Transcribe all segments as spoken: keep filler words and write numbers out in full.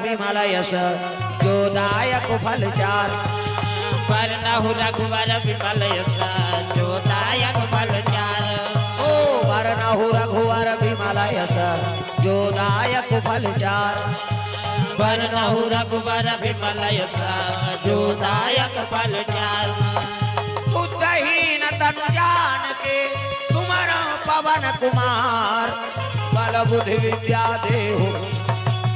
विमल यश जो दायक फल चार। बरनहु रघुवर विमल यश जो दायक फल चार। ओ बरनहु रघुवर विमल यश जो दायक फल चार। बरनहु रघुवर विमल यश जो दायक फल चार। बुद्धहीन तन जान के सुमरहु पवन कुमार। बल बुद्धि विद्या देहु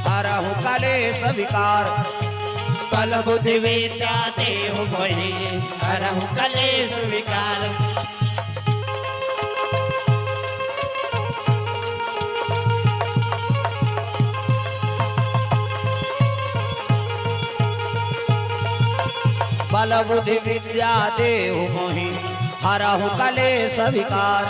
हरहु कलेश विकार। बल बुद्धि विद्या देहु मोहि हरहु कलेश विकार। बल बुद्धि विद्या देहु मोहि हरहु कलेश विकार।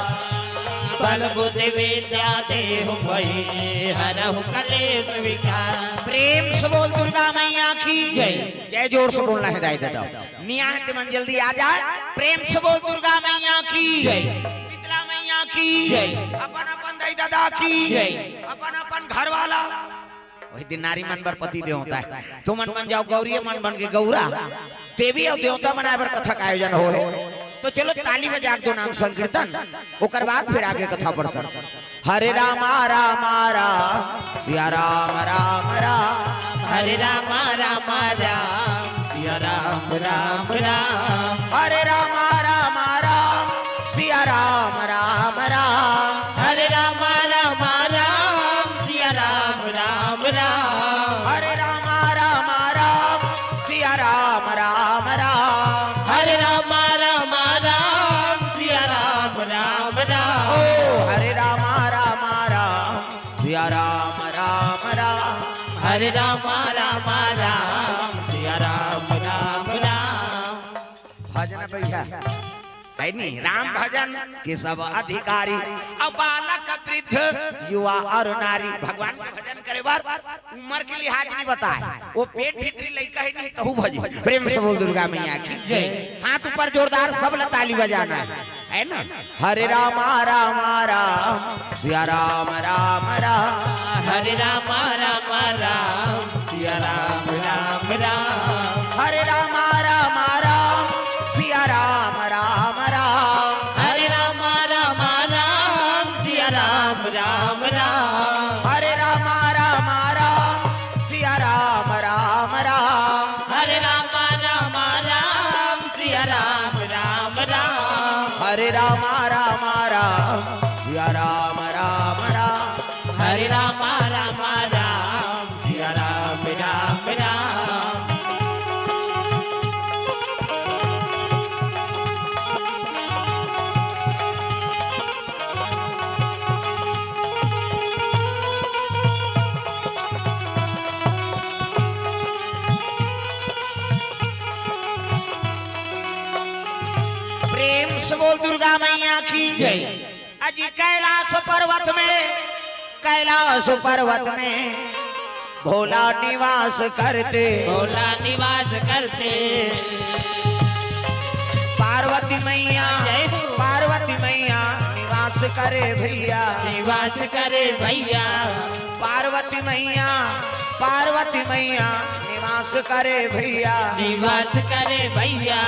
बल बुद्धि विद्या देहु मोहि हरहु कलेश विकार। प्रेम से बोल दुर्गा मैया की जय। जय जोर से बोलना है दाई दादा। निया है ते मन जल्दी आ जाए। प्रेम से बोल दुर्गा मैया की जय। शीतला मैया की जय। अपन अपन दाई दादा की जय। अपन अपन घर वाला। वही दिन नारी मन बर पति देवता है। तुमन मन जाव गौरी मन बन के गौरा। देवी अउ देवता बनाए बर कथा का आयोजन होहे। तो चलो ताली बजा के दो नाम संकीर्तन, ओकर बाद फिर आगे कथा प्रसंग। हरे रामा रामा राम, सिया राम राम राम। हरे रामा रामा राम, सिया राम राम राम। हरे रामा रामा राम, सिया राम राम राम। हरे रामा रामा राम, सिया राम राम राम। हरे रामा रामा राम, सिया राम राम राम। हरे रामा रामा राम, सिया राम राम राम। ओ हरे रामा रामा राम, सिया राम राम राम। हरे रामा रामा राम, सिया राम राम राम। भजन भैया है नी, राम भजन के सब अधिकारी। अब बालक वृद्ध युवा और नारी भगवान के भजन करे बर उम्र के लिहाज नहीं बताए। वो पेट भीतरी लइका है नी, तहू भजी। प्रेम से बोल दुर्गा मैया की जय। हाथ ऊपर जोरदार, सब ला ताली बजाना है, है ना? हरे रामा रामा राम, सिया राम राम राम। हरे रामा रामा राम, सिया राम राम राम। हरे रामा रामा राम, सिया राम राम राम। हरे रामा रामा राम, सिया राम राम राम। हरे रामा रामा राम, सिया राम राम राम। हरे रामा रामा राम, सिया राम राम राम। हरे रामा रामा राम, सिया राम राम राम। हरे रामा रामा राम, सिया राम राम राम। प्रेम से बोल दुर्गा मैया की जय। अजी कैलाश पर्वत में, कैलाश पर्वत में भोला निवास करते। भोला निवास करते। पार्वती मैया, जय हो। पार्वती मैया निवास करे भैया। निवास करे भैया। पार्वती मैया, पार्वती मैया निवास करे भैया। निवास करे भैया।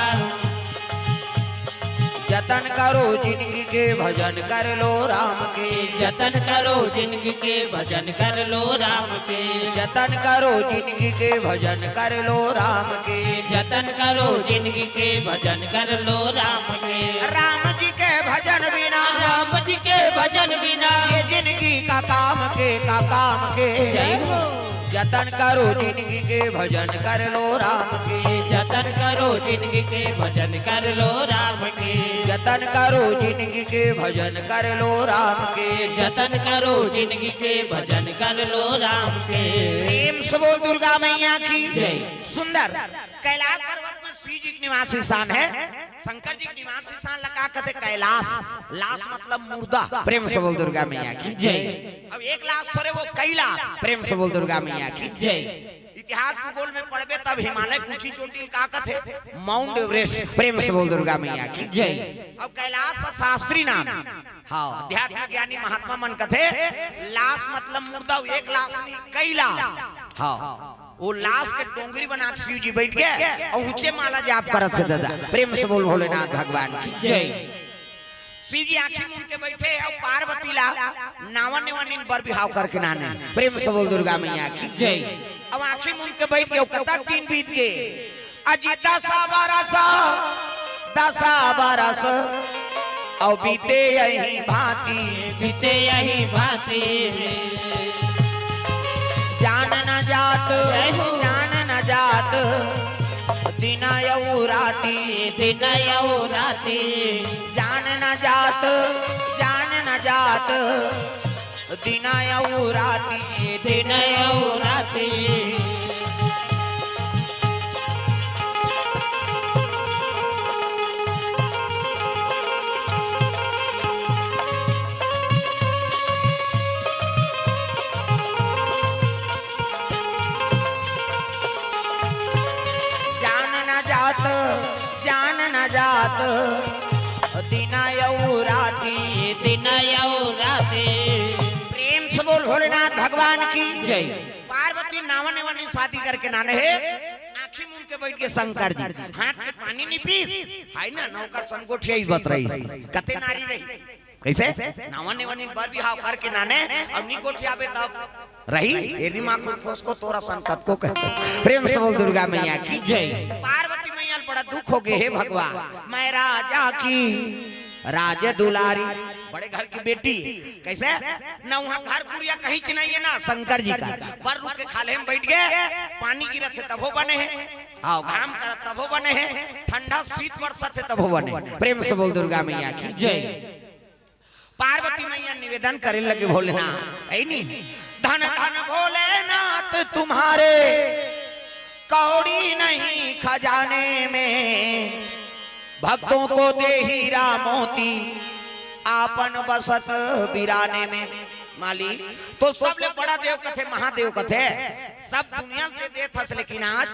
जतन करो जिनगी के भजन कर लो राम के। जतन करो जिनगी के भजन कर लो राम के। जतन करो जिनगी के भजन कर लो राम के। जतन करो जिनगी के भजन कर लो राम के। राम जी के भजन बिना। राम जी के भजन बिना। ये जिनगी का काम के, का काम के। जय हो। जतन करो जिनगी के भजन कर लो राम के। जतन करो जिनगी के भजन कर लो राम के। जतन करो जिनगी के भजन कर लो राम के। जतन करो जिनगी के भजन कर लो राम के। प्रेम से बोल दुर्गा मैया की जय। सुंदर कैलाश पर्वत में शिव जी के निवास स्थान है। शंकर जी के निवास स्थान ला का कथे? कैलाश। लाश मतलब मुर्दा। प्रेम से बोल दुर्गा मैया की जय। अब एक लाश थोड़े, वो कैलाश। प्रेम से बोल दुर्गा मैया की जय। ई इतिहास भूगोल में पढ़बे तब हिमालय के ऊंची चोटी ल का कथे? Mount Everest. प्रेम से बोल दुर्गा मैया की। जय। अब कैलाश शास्त्री नाम। हाँ, अध्यात्म ज्ञानी महात्मा मन कथे, लाश मतलब मुर्दा, एक लाश नहीं, कई लाश। हाँ, वो लाश के डोंगरी बना के शिव जी बैठ गए और ऊंचे माला जाप करत हे दादा। प्रेम से बोल भोलेनाथ भगवान की। जय। शिव जी आंखी मूंद के बैठे हे और पार्वती ला नावन नेवन इन बर बिहाव करके नाने। प्रेम से बोल दुर्गा मैया की। जय। अब आंखी मूंद के बैठ गए, कतक दिन बीत गए। अजी दसा बरस, दसा बरस, और बीते यही भांति। बीते यही भांति। जान न जात, जय हो। जान न जात, दिन अउ राती। दिन अउ राती। जान न जात, जान न जात, दिन अउ राती। दिन अउ राती। जान न जात, जान न जात, दिन अउ राती। दिन अउ राती। प्रेम से बोल भोलेनाथ भगवान की। जय। पार्वती नावन नेवन शादी करके नाने हे, आंखी मूंद के बैठ गए शंकर जी, हाथ के पानी नहीं पीस, है ना, नौकर सन गोठिया ही बत रही, कते नारी रही। कैसे? नावन नेवन बर बिहाव करके नाने, अब नी गोठियाबे तब रही, एरी माखुर फोस को तोरा सन कतको कह। प्रेम से बोल दुर्गा मैया की। जय। पार्वती मैया ल बड़ा दुख हो गए, हे भगवान, मैं राजा की राज दुलारी, बड़े घर की बेटी, कैसे? न वहाँ घर कुरिया कहीं च नहीं है ना, शंकर जी का। बर रुख के खाल्हे में बैठ गए, पानी गिरत हे तभो बने हे, आओ घाम करत तभो बने हे, ठंडा शीत बरसत हे तभो बने। प्रेम से बोल दुर्गा मैया की। जय। पार्वती मैया निवेदन करे लगे भोलेनाथ, है नी? धन धन भोलेनाथ तुम्हारे, कौड़ी नहीं खजाने में, भक्तों को दे हीरा मोती, आपन बसत बिराने में। मालिक, तो सबले बड़ा देव कथे, महादेव कथे, सब दुनिया ल दे देत हस, लेकिन आज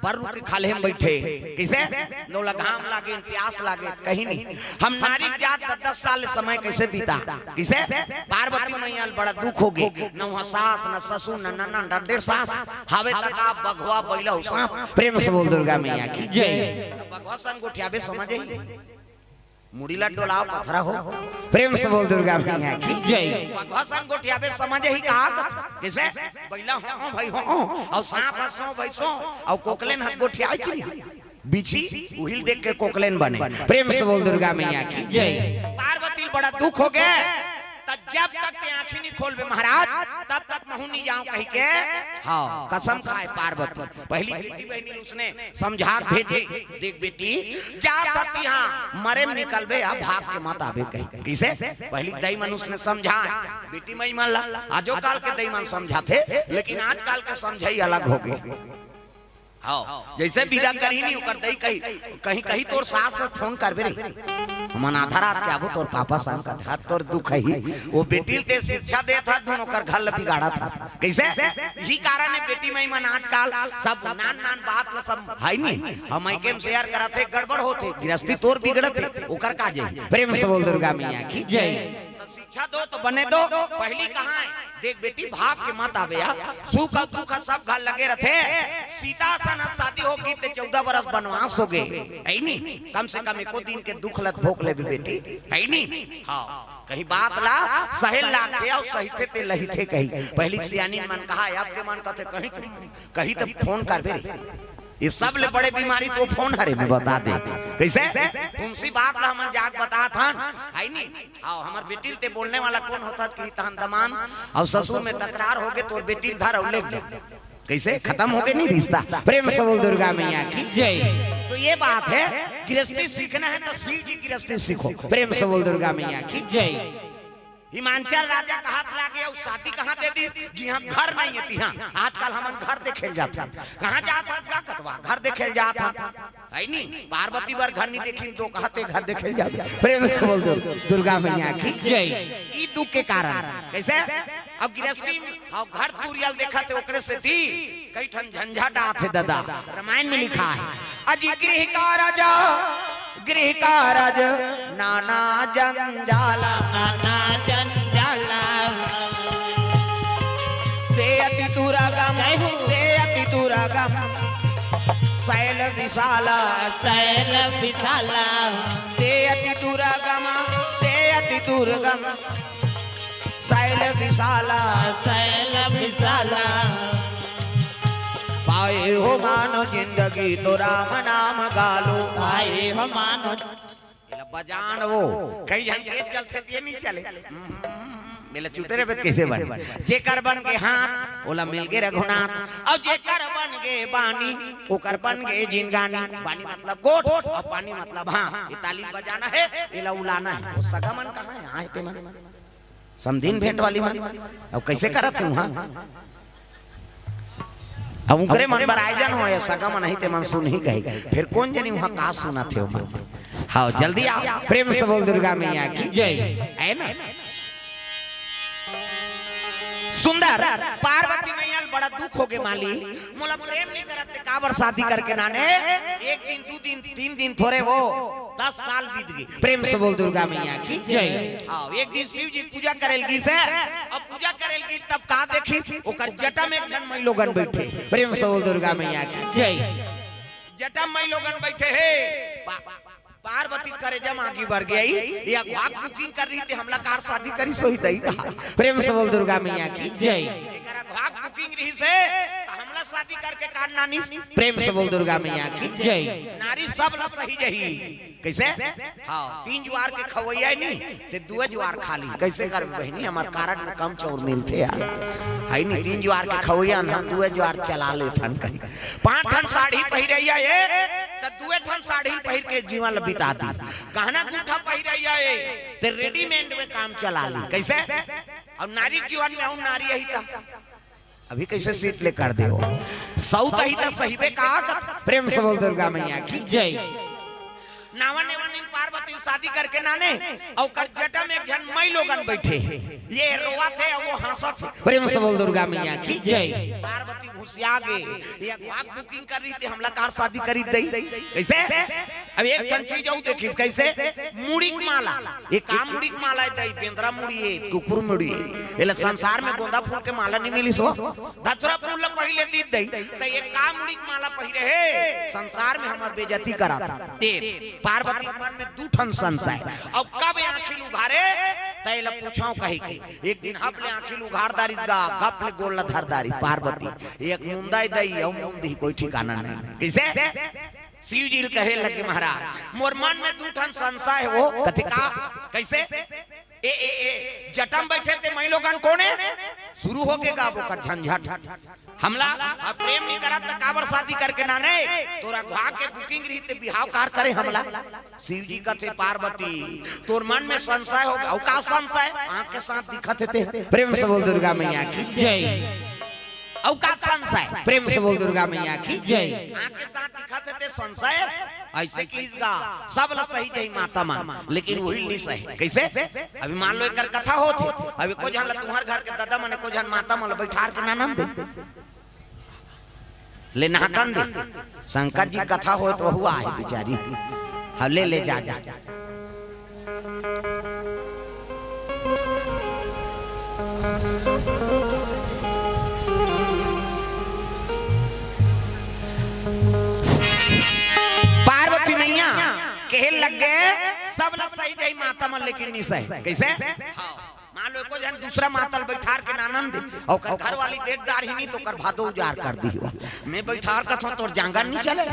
बर रुख के खाल्हे में बैठे। किसे? नोला घाम लागे, प्यास लागे, कहीं नहीं। हम नारी जात दस दस साल समय कैसे बीता? किसे? पार्वती मैया ल बड़ा दुख हो गए, न वहाँ सास, न ससुर, न ननद, न डेढ़ सास, हावे तक आप बघवा, बैला, सांप। प्रेम से बोल दुर्गा मैया की। जय। तो बघवा सन गोठियाबे समझ ही। मुड़ी ला डोलाव पथरा हो। प्रेम से बोल दुर्गा मैया की। जय। बघवा सन गोठियाबे समझ ही कहा कथ-, किसे? बैला हो, हो भाई हो, हो। और सांप हंसो भाई सो, और कोकलेन हाथ गोठियाई चली। बिछी उहिल देख के कोकलेन बने। प्रेम से बोल दुर्गा मैया की। जय। पार्वती बड़ा दुख हो गए, त जब तक ते आंखी नहीं खोलबे महाराज, तब तक महू नहीं जाऊं कही के। हाँ, कसम खाए पार्वती। पहली बेटी बहनी उसने समझा के भेजे, देख बेटी, जा थती हाँ मरे में निकलबे, अब भाग के मत आबे कही। किसे? पहली दई मन उसने समझा, बेटी मई मन ला, आजो काल के दई मन समझाथे, लेकिन आजकल के समझाई अलग हो गए। हाँ, जैसे विदा करही नहीं, ओकर दई कही, कहीं, कहीं तोर सास से फोन करबे रे। हमन आधा रात के आबो तोर पापा संग कथे, हाथ तोर दुख ही। वो बेटी ल ते शिक्षा देत हस, धुन ओकर घर ल बिगाड़त हस। कैसे? यही कारण है बेटी माई मन आजकल सब नान नान बात ल सब है नहीं। हम मायके में शेयर करत हे, गड़बड़ होथे, गृहस्थी तोर बिगड़त हे, ओकर का जाही। प्रेम से बोल दुर्गा मैया की। जय। तो शिक्षा दो तो बने दो, पहली कहाँ है? देख बेटी, भाग के मत आबे यार, सुख और दुख सब घर लगे रथे। सीता सन शादी हो गई ते चौदह बरस बनवास हो गए, है नी? कम से कम एको दिन के दुख ल त भोग लेबे बेटी, है नी? हाँ, कहीं बात ला सहे ल लागथे और सहिथे ते लहिथे कही। पहली सियानी मन कहा, अब के मन कथे कहीं, कहीं तो फोन करबे रे। ये सब ले बड़े बीमारी तो फोन हरे में बता दे। कैसे? तुमसी बात ला हमन जाके बतात हन, है नी? आओ, हमर बेटी ल ते बोलने वाला कौन होता कि तहन दमान और ससुर में तकरार हो गए तो बेटी ल धर और ले जा। कैसे? खत्म हो गए नहीं रिश्ता। प्रेम से बोल दुर्गा मैया की। जय। तो ये बात है, गृहस्थी सीखना है तो शिव जी गृहस्थी सीखो। प्रेम से बोल दुर्गा मैया की। जय। हिमांचल राजा कहत लागे, "अउ शादी कहाँ दे दी, जिहाँ घर नहीं है तिहाँ।" आजकल हमन घर देखे ल जात हन। कहाँ जात हस गा कतवा? घर देखे ल जात हन। है नी? पार्वती बर घर नहीं देखिन तो कहते घर देखे ल जाबे। प्रेम से बोल दो, दुर्गा मैया की। जय। ई दुख के कारण। कैसे? अब गृहस्थी में, हाँ, घर तुरियल देखत हे ओकरे सेती कई ठन झंझट आथे ददा, रामायण में लिखा है, अजी गृह कारज, गृह कारज नाना जंजाला। नाना जंजाला। ते अति दुरागम, जय हो। ते अति दुरागम, शैल विशाला। शैल विशाला। ते अति दुरागम, ते अति दुर्गम, शैल विशाला। शैल विशाला। पाए हो मानो जिंदगी तो राम नाम गालो। पाए हो मानो। एला बजान वो, कई झन के चलथे त ये नहीं चले। मेला चुटे रहे त कैसे बन? जेकर बन के हाथ, ओला मिल के रघुनाथ। और जेकर बन के बानी, ओकर बन के जिनगानी। बानी मतलब गोठ, और पानी मतलब हाँ। ये ताली बजाना है, एला उलाना है। वो सगा मन कहाँ है? हाँ, ते मन। समधिन भेंट वाली मन। अब कैसे करत है वहाँ? अब उनकरे मन बर आयोजन हो, या सगा मन ही ते मन सुन ही कहे। फिर कौन जनी वहाँ का सुनत हे मन? हाँ, जल्दी आओ। प्रेम से बोल दुर्गा मैया की। जय। है ना? सुंदर, पार्वती मैया ल बड़ा दुख हो गे माली, मोला प्रेम नहीं करत ते काबर शादी करके नाने? एक दिन, दू दिन, तीन दिन थोरे वो, दस साल बीत गे। प्रेम से बोल दुर्गा मैया की। जय। हाँ, एक दिन शिव जी पूजा करे ल गिस हे, अब पूजा करे ल गिस तब का देखिस, ओकर जटा में एक झन माई लोगन बैठे। प्रेम से बोल दुर्गा मैया की। जय। जटा माई लोगन बैठे हे। पा-, पार्वती करेजा म आगी बर गई, या घाक बुकिंग कर रही थी, हमला कार शादी करी सोही दई कहा। प्रेम से बोल दुर्गा मैया की। जय। एकरा घाक बुकिंग रही से, त हमला शादी करके कार नानी। प्रेम से बोल दुर्गा मैया की। जय। नारी सब ला सही जही। कैसे? हाँ, तीन जुआर के खवैया नहीं, ते दुए जुआर खा ली। कैसे कर बहिनी, हमार कारड में कम चाउर मिलथे यार। है नहीं, तीन जुआर के खवैया न, हम दुए जुआर चला लेथन कहीं। पांच ठन साड़ी पहिरैया ए, त दुए ठन साड़ी पहिर के जीवन ल बिता दी। गहना गुठा पहिरैया ए, ते रेडीमेड में काम चला ली। कैसे? अब नारी के जीवन में हूँ नारी यही था। अभी कैसे सीट ले कर दे हो? सौत ही तो सहीबे का आकत। प्रेम से बोल दुर्गा मैया की। जय। नावा नेवा नीम पार्वती शादी करके नाने, अउ ओकर जटा में एक झन माई लोगन बैठे। ये रोवत हे, वो हंसत हे। प्रेम से बोल दुर्गा मैया की। जय। पार्वती घुसिया गे, ये घाक बुकिंग कर रही थी, हमला कार शादी करी दई। कैसे? अब एक ठन चीज अउ देखिस, कैसे? मुड़ी के माला। ये का मुड़ी के माला हे दई? बेंदरा मुड़ी हे, कुकुर मुड़ी हे। एला संसार में गोंदा फूल के माला नहीं मिलिस हो। धतुरा फूल ला पहिले दीत दई, त ये का मुड़ी के माला पहिरे हे? संसार में हमर बेइज्जती करत। ते पार्वती मन में दू ठन संशय। अउ कब आँखी ल उघारे, त एला पूछव कहि के। एक दिन हप ले आँखी ल उघार दारिस गा, गप ले गोड़ ला धर दारिस पार्वती। एक मुंदा ही दई, अउ मुंद ही कोई ठिकाना नहीं। कैसे? शिव जी ल कहे लगे महाराज, मोर मन में दू ठन संशय हे वो। कथे का? कैसे? ए, ए, ए, जटा म बैठे ते माई लोगन कोन हे? शुरू हो गे गा ओकर झंझट। हमला अब प्रेम नहीं करत त काबर शादी करके नाने? तोरा घाक के बुकिंग रही ते बिहाव कार करे हमला। शिव जी कथे पार्वती, तोर मन में संशय हो गे। अउ का संशय? आँख के साथ दिखत हे ते। प्रेम से बोल दुर्गा मैया की। जय। अउ का संशय? प्रेम से बोल दुर्गा मैया की। जय। आँख के साथ दिखत हे ते संशय? ऐसे किहिस गा, सब ला सही जही माता मन, लेकिन वही ल नहीं सही। कैसे? अभी मान लो एकर कथा होत हे, अभी एको झन ला तुम्हर घर के ददा मन, एको झन माता मन ला बैठार के नानन दे, ले नहाकन दे। शंकर जी कथा होत वहू आए बिचारी, हाँ ले ले जा जा। पार्वती मैया कहे लग गे, सब ला सही जही माता मन, लेकिन नहीं सही। कैसे? हाँ। मान लो एको झन दूसरा माता ल बैठार के नानन दे, अउ ओकर घर वाली देख दार ही नहीं तो ओकर भादो उजार कर दी हो। मैं बैठार कथों तोर जांगर नहीं चले,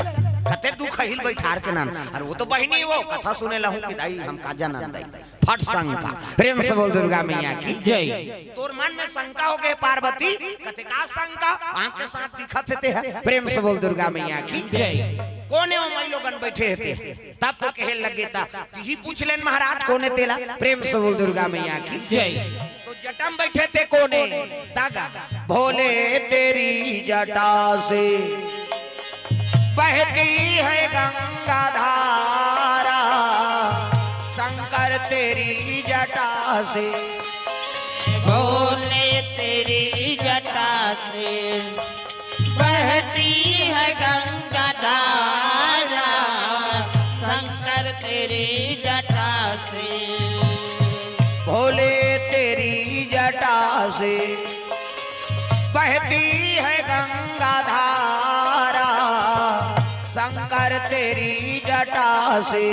कते दुख हिल बैठार के नान। अरे वो तो बहिनी वो, कथा सुने लहूं कि दाई हम का जानन दाई। फट शंका। प्रेम से बोल दुर्गा मैया की। जय। तोर मन में शंका हो गे पार्वती, कथे का शंका? आँख के साथ दिखत हे ते ह। प्रेम से बोल दुर्गा मैया की। जय। कोन हे वो माई लोगन बैठे हे ते? तब तो कहे लगे ता, तिही पूछ लेन महाराज कोन हे तेला। प्रेम से बोल दुर्गा मैया की। जय। तो जटा म बैठे ते कोन हे? तागा। भोले तेरी जटा से बहती है गंगा धारा, शंकर तेरी जटा से। भोले तेरी जटा से गंगा धारा शंकर तेरी जटा से। भोले तेरी जटा से बहती है गंगा धारा शंकर तेरी जटा से।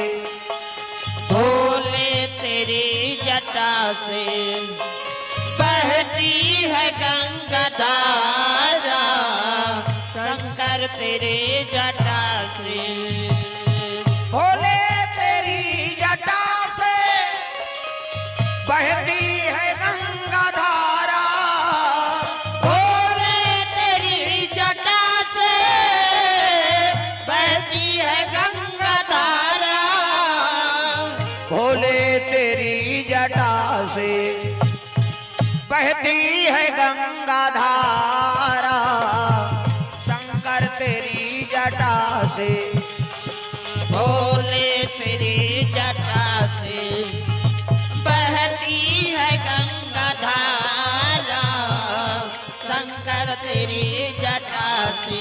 भोले तेरी जटा से बहती है गंगा धारा शंकर तेरी जटा से। भोले तेरी जटा से बहती है गंगा धारा। भोले तेरी जटा से बहती है गंगा धारा। भोले तेरी जटा से बहती है गंगा धारा शंकर तेरी जटा से। भोले तेरी जटा से बहती है गंगा धारा शंकर तेरी जटा से।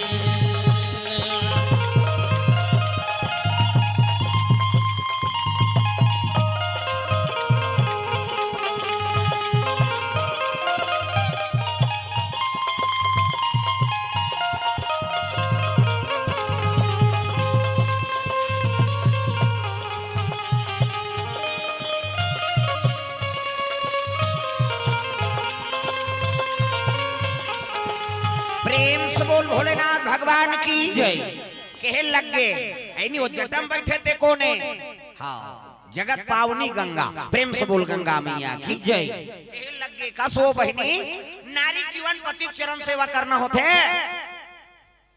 प्रेम से बोल भोलेनाथ भगवान की जय। कहे लग गे, ऐ नहीं वो जटा म बैठे ते कोन हे? हाँ, जगत पावनी गंगा। प्रेम से बोल गंगा मैया की जय। कहे लग गे, कस वो बहिनी, नारी जीवन पति चरण सेवा करना होथे।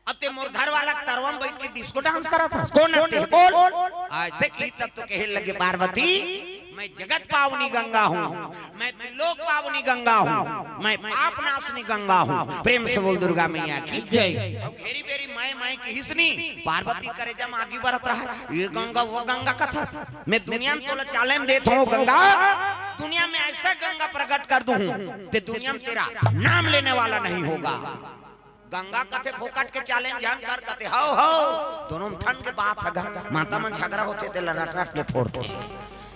अते मोर घर वाला के तरवा म बैठ के डिस्को डांस करत हस। कोन अते? बोल। अइसे कही तब तो कहे लगे पार्वती, मैं जगत पावनी गंगा हूँ, मैं त्रिलोक पावनी गंगा हूँ, मैं पाप नाशनी गंगा हूँ। प्रेम से बोल दुर्गा मैया की जय। अउ घेरी बेरी मैं, मैं किहिस नी, पार्वती करेजा म आगी बरत रहा, ये गंगा, वो गंगा कथस। मैं दुनिया म तोला challenge देत हूँ गंगा, दुनिया में ऐसा गंगा प्रकट कर दूँ, ते दुनिया में तेरा नाम लेने वाला नहीं होगा। गंगा कथे फोकट के challenge झन कर, कथे हव हव, दोनों म ठन के बात ह गा। माता मन झगरा होथे तेला रट रट ले फोड़थे।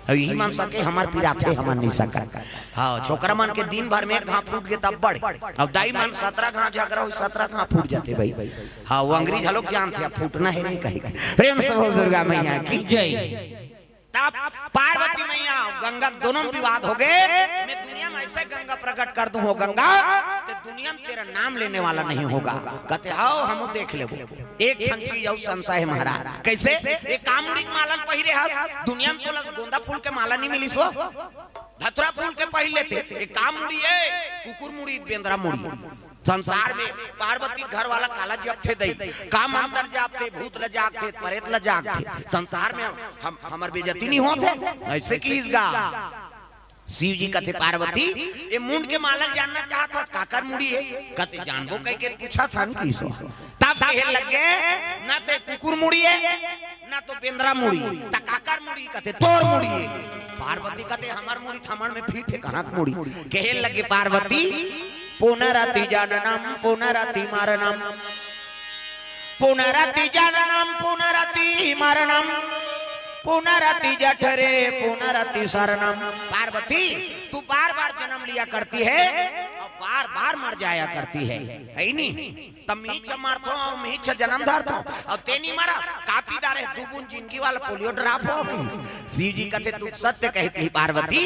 अब इही मन सके हमर पिराथे, हमन नहीं सकन। हाँ, छोकरा मन के दिन भर में एक घाव फूट गे तब बड़े। अब दाई मन सतरा घाव झगरा होही, सतरा घाव फूट जाथे भाई। हाँ, वो अंग्रेज ह लोग जानथे, अब फूटना हे रे कहे के। प्रेम से बोल दुर्गा मैया की जय। तब पार्वती मैया अउ गंगा दोनों में विवाद हो गे। मैं दुनिया में ऐसे गंगा प्रकट कर दूँ हो गंगा, ते दुनिया में तेरा नाम लेने वाला नहीं होगा। कथे हव, हमू देख लेबो। एक ठन चीज अउ संशय हे महाराज। कइसे? ए का मुड़ी के माला ल पहिरे हस, दुनिया में तोला गोंदा फूल के माला नहीं मिलिस हो, धतुरा फूल के पहिर लेते। ए का मुड़ी ए, कुकुर मुड़ी, बेंदरा मुड़ी। संसार में पार्वती घर वाला काला जपथे दई, का मंतर जापथे, भूत ल जागथे, परेत ल जागथे। संसार में हम, हमर बेइज्जती नहीं होत हे? अइसे किहिस गा। शिव जी कथे पार्वती, ए मुंड के माला ल जानना चाहत हस, काकर मुड़ी हे? कथे जानबो कहिके पूछत हन किहिस। तब कहे लगे, ना ते कुकुर मुड़ी हे, ना तो बेंदरा मुड़ी, त काकर मुड़ी? कथे तोर मुड़ी हे। पार्वती कथे हमर मुड़ी थमड़ में फिट हे, कहाँ के मुड़ी? कहे लगे पार्वती, पुनरपि जननम पुनरपि मरणम, पुनरपि जननम पुनरपि मरणम, पुनरपि जठरे पुनरपि शरणम। पार्वती, तू बार बार जन्म लिया करती है और बार बार मर जाया करती है, है ही नहीं? त मीच मारथो, मीच जनम धरथो, अउ तेनी मरा, कापी डारे, दू बूंद जिंदगी वाला पोलियो ड्रॉप हो गई। शिव जी कथे, तू सत्य कहती है पार्वती,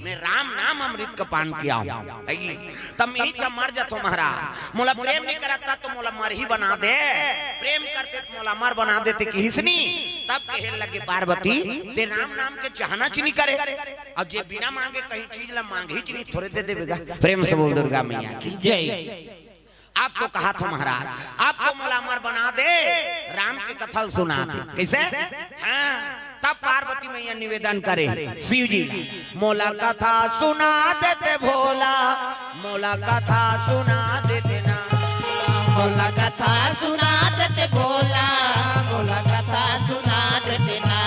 मैं राम नाम अमृत का पान किया हूँ। त मीच मर जथो महाराज, मोला प्रेम नहीं करता तो मोला मरही बना दे, प्रेम करते तो मोला अमर बना देते किहिस नी। तब कहे लगे पार्वती, ते राम नाम के चाहना च नहीं करे, अउ जे बिना मांगे कहीं चीज ला मांगही च नहीं, थोरे दे देबे गा। प्रेम से बोल दुर्गा मैया की जय। अब तो कहा था महाराज, अब तो मोला अमर बना दे, राम के कथा ल सुना दे। कइसे? हाँ, तब पार्वती मैया निवेदन करे शिव जी ला, मोला कथा सुना देते भोला, मोला कथा सुना देते ना। मोला कथा सुना देते भोला, मोला कथा सुना देते ना।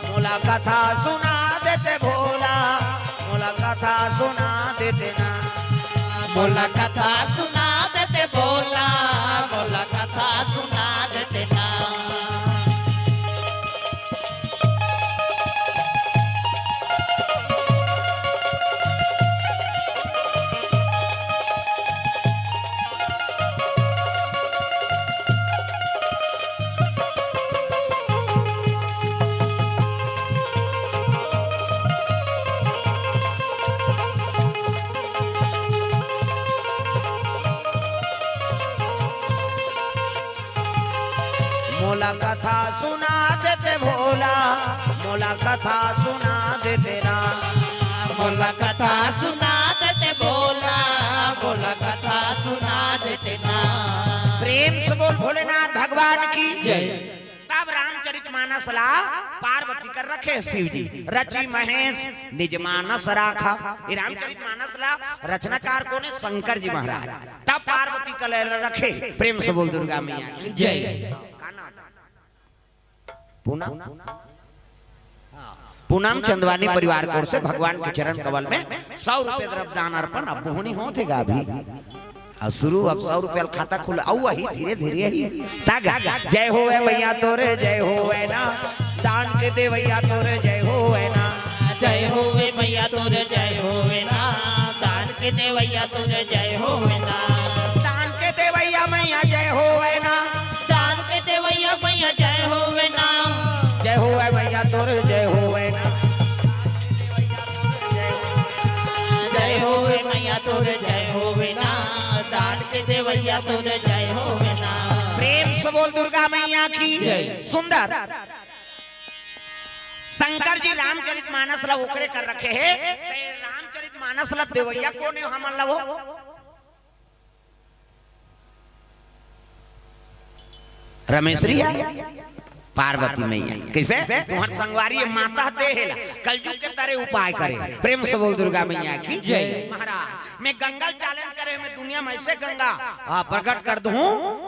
मोला कथा सुना देते भोला, मोला कथा सुना देते ना। मोला कथा सुना देते भोला, मोला कथा सुना मोला कथा सुना देते भोला, मोला कथा सुना देते ना। मोला कथा सुना देते भोला, मोला कथा सुना देते ना। प्रेम से बोल भोलेनाथ भगवान की जय। तब रामचरित मानस ला पार्वती कर रखे शिव जी, रचि महेश निज मानस राखा। ये रामचरित मानस ला रचनाकार कोने? शंकर जी महाराज। तब पार्वती कर रखे। प्रेम से बोल दुर्गा मैया की जय। का नाम? पूनम, पूनम चंदवानी परिवार की ओर से भगवान के चरण कमल में सौ रुपये द्रव्य दान अर्पण। अब मोहनी होत हे गा अभी। अब शुरू, अब सौ रुपया खाता खुल, अउ वही धीरे धीरे ही। तग, जय होवे मैया तोरे, जय होवे ना, दान के देवैया तोरे, जय होवे ना। जय होवे मैया तोरे, जय होवे ना, दान के देवैया तोरे, जय होवे ना। दान के देवैया मैया, जय होवे ना। दान के देवैया मैया, जय होवे ना। जय होवे मैया तोरे, जय होवे ना। जय होवे मैया तोरे, जय होवे ना, दान के देवैया तोरे, जय होवे ना। प्रेम से बोल दुर्गा मैया की जय। सुंदर। शंकर जी रामचरित मानस ला ओकरे कर रखे हे, ते रामचरित मानस ला देवैया कोने हमन ला वो? रमेश रिया, पार्वती मैया। कैसे? तुम्हार संगवारी ये माता दे हेला, कलयुग के तरे उपाय करे। प्रेम से बोल दुर्गा मैया की जय। महाराज, मैं गंगा ल challenge करे, मैं दुनिया में ऐसे गंगा, हाँ, प्रकट कर दूं,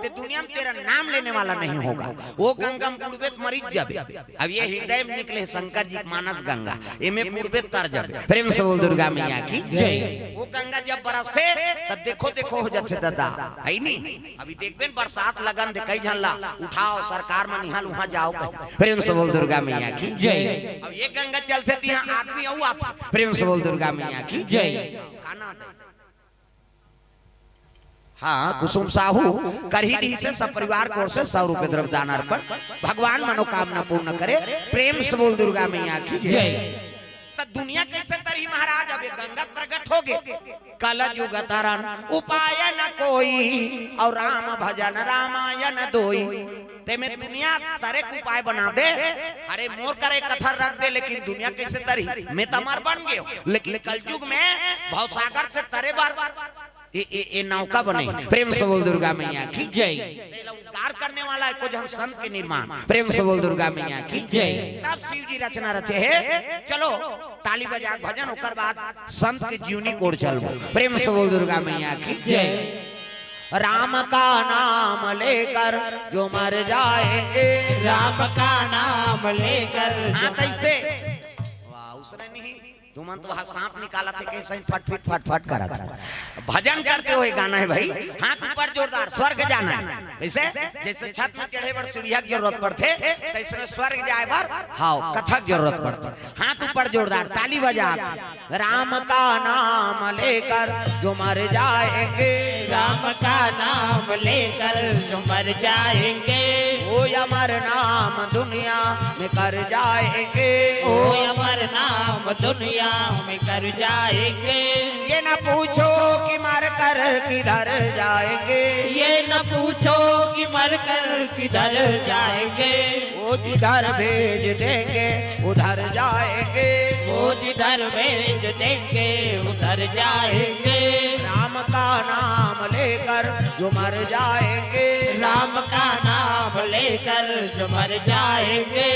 कि दुनिया में तेरा नाम लेने वाला नहीं होगा। वो गंगा में बुड़बे त मरिच जाबे। अब ये हृदय में निकले शंकर जी के मानस गंगा, एमे बुड़बे तर जाबे। प्रेम से बोल दुर्गा मैया की जय। वो गंगा जब बरसथे, तब देखो देखो हो जाथे दादा, है नी? अभी देखबे न बरसात लगन दे, कई झन ला उठाओ, सरकार मन इहाँ ल उहाँ जाओ कहे। प्रेम से बोल दुर्गा मैया की जय। अब ये गंगा चलथे त इहाँ आदमी अउ आथे। प्रेम से बोल दुर्गा मैया की जय। का नाम है? हाँ, कुसुम साहू करही दी से सब परिवार की ओर से सौ रुपये द्रव्य दान अर्पण। भगवान मनोकामना पूर्ण करे। प्रेम से बोल दुर्गा मैया की जय। जय। त दुनिया कैसे तरही महाराज? अब ये गंगा प्रकट हो गए। कल जुग तरन उपाय न कोई, और राम भजन रामायण दोई। ते में दुनिया तरे के उपाय बना दे। अरे मोर करे कथा रख दे, लेकिन दुनिया कैसे तरही? मैं त अमर बन गयो, लेकिन कलयुग में भवसागर से तरे बर ए, ए, ए नौका बने। प्रेम से बोल दुर्गा मैया की जय। तेला उद्धार करने वाला है को जन संत के निर्माण। प्रेम से बोल दुर्गा मैया की जय। तब शिव जी रचना रचे हे, चलो ताली बजा के भजन, ओकर बाद संत के जीवनी कोर चलबो। प्रेम से बोल दुर्गा मैया की जय। राम का नाम लेकर जो मर जाएंगे। राम का नाम लेकर हाँ, जो कैसे? वाह, उसने नहीं, तुमन तो वहाँ सांप निकालत हे, कैसे फट फट फट फट करत हे। भजन करते हुए गाना है भाई, हाथ ऊपर जोरदार, स्वर्ग जाना है। कैसे? जैसे छत में चढ़े बर सीढ़िया के जरूरत पड़थे, तैसने स्वर्ग जाए बर, हाँ, कथा के जरूरत पड़थे। हाथ ऊपर जोरदार, ताली बजा। राम का नाम लेकर जो मर जाएंगे। राम का नाम लेकर जो मर जाएंगे। वो अमर नाम दुनिया में कर जाएंगे। वो अमर नाम दुनिया में कर जाएंगे। ये न पूछो कि मर कर किधर जाएंगे। ये न पूछो कि मर कर किधर जाएंगे। वो जिधर भेज देंगे उधर जाएंगे। वो जिधर भेज देंगे उधर जाएंगे। राम का नाम लेकर जो मर जाएंगे। राम का नाम लेकर जो मर जाएंगे।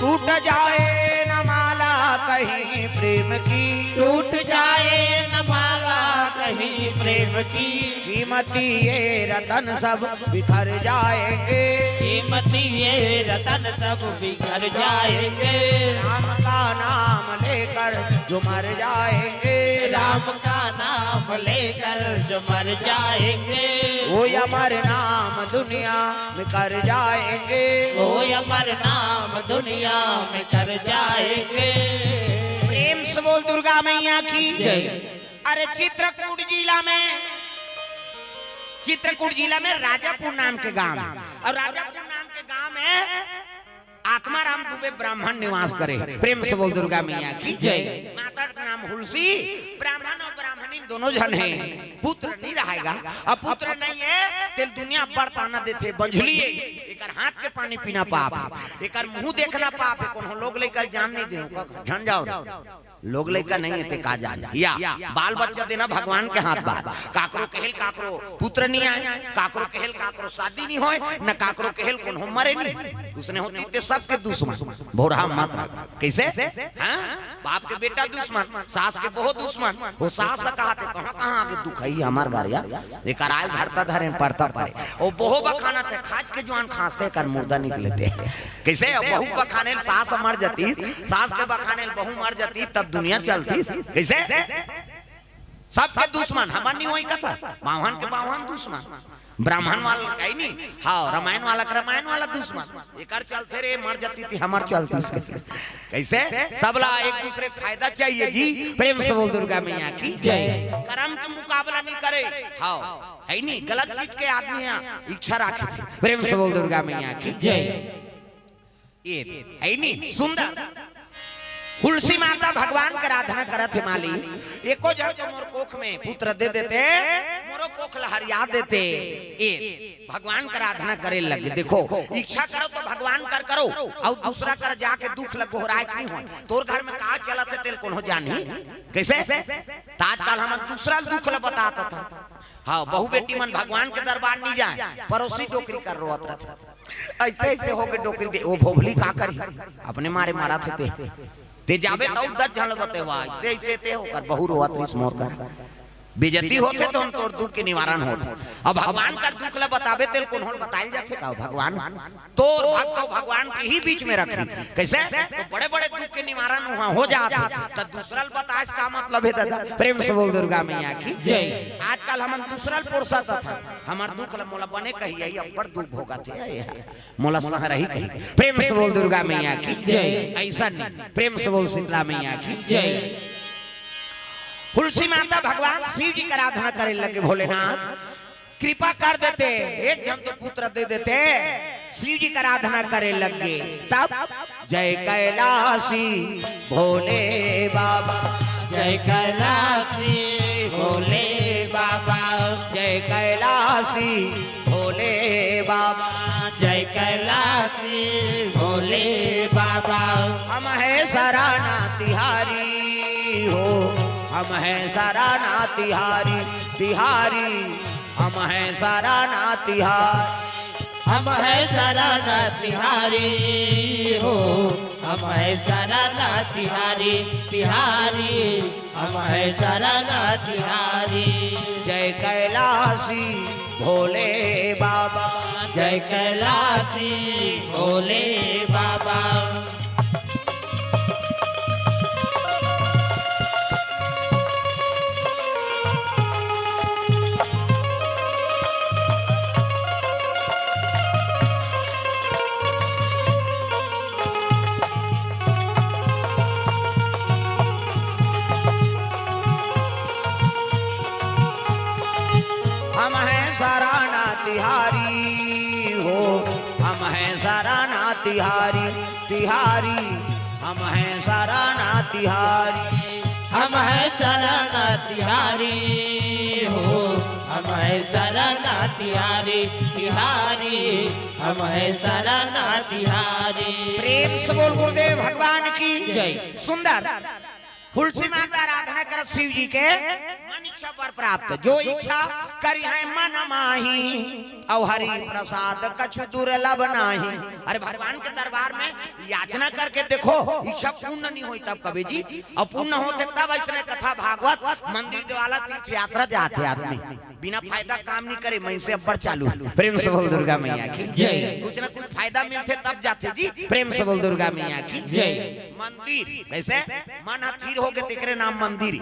टूट जाए न माला कहीं प्रेम की। टूट जाए न माला कहीं प्रेम की। कीमती ये रतन सब बिखर जाएंगे। कीमती ये रतन सब बिखर जाएंगे। राम का नाम लेकर जो मर जाएंगे। राम का नाम लेकर जो मर जाएंगे। वो अमर नाम दुनिया में कर जाएंगे। वो अमर नाम दुनिया में कर जाएंगे। प्रेम से बोल दुर्गा मैया की जय। अरे चित्रकूट जिला में, चित्रकूट जिला में राजापुर नाम के गांव है। और राजापुर नाम के गांव में आप आत्माराम दुबे ब्राह्मण निवास करे। प्रेम से बोल दुर्गा मैया की जय। माता का नाम हुलसी, ब्राह्मण अउ ब्राह्मणी दोनों झन हे। पुत्र नहीं रहेगा, अब पुत्र नहीं हे, तेला दुनिया अब्बड़ ताना देथे, बंझली हे, एकर हाथ के पानी पीना पाप हे, एकर मुंह देखना पाप हे, कोनो लोग लइका जान नहीं दे, झन जाव रे। लोग लइका नहीं हे ते का जान। या, बाल बच्चा देना भगवान के हाथ बात। काकरो कहेल काकरो पुत्र नहीं आय, काकरो कहेल काकरो शादी नहीं होय, न काकरो कहेल कोनो मरे नहीं। उसने होती ते सबके दुश्मन। भोरहा मत रख। कइसे? हाँ? बाप के बेटा दुश्मन, सास के बहू दुश्मन। वो सास ह कहा थे, कहाँ, कहाँ आगे दुख हे हमर घर या? एकर आयल धरता धरे पड़ता परे। वो बहू बखाना थे, खाज के जुआन खांसथे, एकर मुर्दा निकले थे। कइसे? बहू बखानेल सास मर जाती, सास के बखानेल बहू मर जाती, तब दुनिया चलती। कइसे? सबके दुश्मन, हमर नहीं होई कथा। बाम्हन के बाम्हन दुश्मन, ब्राह्मण वाला कहीं नहीं। हाँ, रामायण वाला के रामायण वाला दुश्मन। एकर चलथे रे, मर जाती थी, हमर चलती इसके। कइसे? सबला एक दूसरे के फायदा चाहिए जी। प्रेम से बोल दुर्गा मैया की जय। करम के मुकाबला नहीं करे। हाँ, हे नहीं, गलत चीज के आदमी यहाँ इच्छा राखे थे। प्रेम से बोल दुर्गा मैया की जय। ये हे नहीं सुंदर। हुलसी माता भगवान के आराधना करत हे माली, एको झन तो मोर कोख में पुत्र दे देते, मोरो कोख ल हरिया देते। ये भगवान के आराधना करे लगे। देखो, इच्छा करो तो भगवान कर करो, अउ दूसरा कर जाके दुख ल गोहराए के नहीं होय। तोर घर में का चलत हे तेला कोनो जानही? कइसे? त आजकल हमन दूसरा ल दुख ल बतात हन। हाँ, बहू बेटी मन भगवान के दरबार नहीं जाय, पड़ोसी डोकरी कर रोवत रथे। अइसे अइसे होके डोकरी दे, वो भोभली का करही? अपने मारे मरत हे ते। ते जाबे त दस झन ल बतेवा, अइसे अइसे ते ओकर बहू रोवत रिहिस मोर कर। बेइज्जती होथे त हम तोर दुख के निवारण होथे। अब भगवान कर दुख ल बताबे तेला कोनो ल बताय जाथे का भगवान? तोर भक्त अउ भगवान के ही बीच में रखही। कइसे? त बड़े-बड़े दुख के निवारण उहाँ हो जात हे, त दूसरा ल बताए से का मतलब हे दादा? प्रेम से बोल दुर्गा मैया की जय। आजकल हमन दूसरा ल पोरसत हन, हमर दुख ल मोला बने कही, यही अब्बड़ दुख भोगत हे, मोला सहरही कही। प्रेम से बोल दुर्गा मैया की जय। अइसन नहीं, प्रेम से बोल शीतला मैया की जय। हुलसी माता भगवान शिव जी के आराधना करे लगे, भोलेनाथ कृपा कर देते, एक झन तो पुत्र दे देते। शिव जी के आराधना करे लगे। तब जय कैलासी भोले बाबा, जय कैलासी भोले बाबा, जय कैलासी भोले बाबा, जय कैलासी भोले बाबा। हम हैं सराना तिहारी हो, हम हैं सराना तिहारी, तिहारी। हम हैं सराना तिहारी, हम हैं सराना तिहारी हो, हम हैं सराना तिहारी, तिहारी। हम हैं सराना तिहारी। जय कैलासी भोले बाबा, जय कैलासी भोले बाबा। हम हैं सराना तिहारी हो, हम हैं सराना तिहारी, तिहारी। हम हैं सराना तिहारी, हम हैं सराना तिहारी हो, हम हैं सराना तिहारी, तिहारी। हम हैं सराना तिहारी। प्रेम से बोल गुरुदेव भगवान की जय। सुंदर हुलसी माता आराधना करत शिव जी के, मन इच्छा वर प्राप्त, जो इच्छा करिहैं मन माही, अउ हरि प्रसाद कछु दुर्लभ नाही। अरे भगवान के दरबार में याचना करके देखो, इच्छा पूर्ण नहीं होई तब कबे जी, अउ पूर्ण होथे तब अइसने कथा भागवत, मंदिर देवाला, तीर्थ यात्रा जाथे आदमी। बिना फायदा काम नहीं करे, मनसे अब्बड़ चालू। प्रेम से बोल दुर्गा मैया की जय। कुछ ना कुछ फायदा मिलथे तब जाथे जी। प्रेम से बोल दुर्गा मैया की जय। मंदिर, कइसे? मन ह थिर होगे तेकरे नाम मंदिर।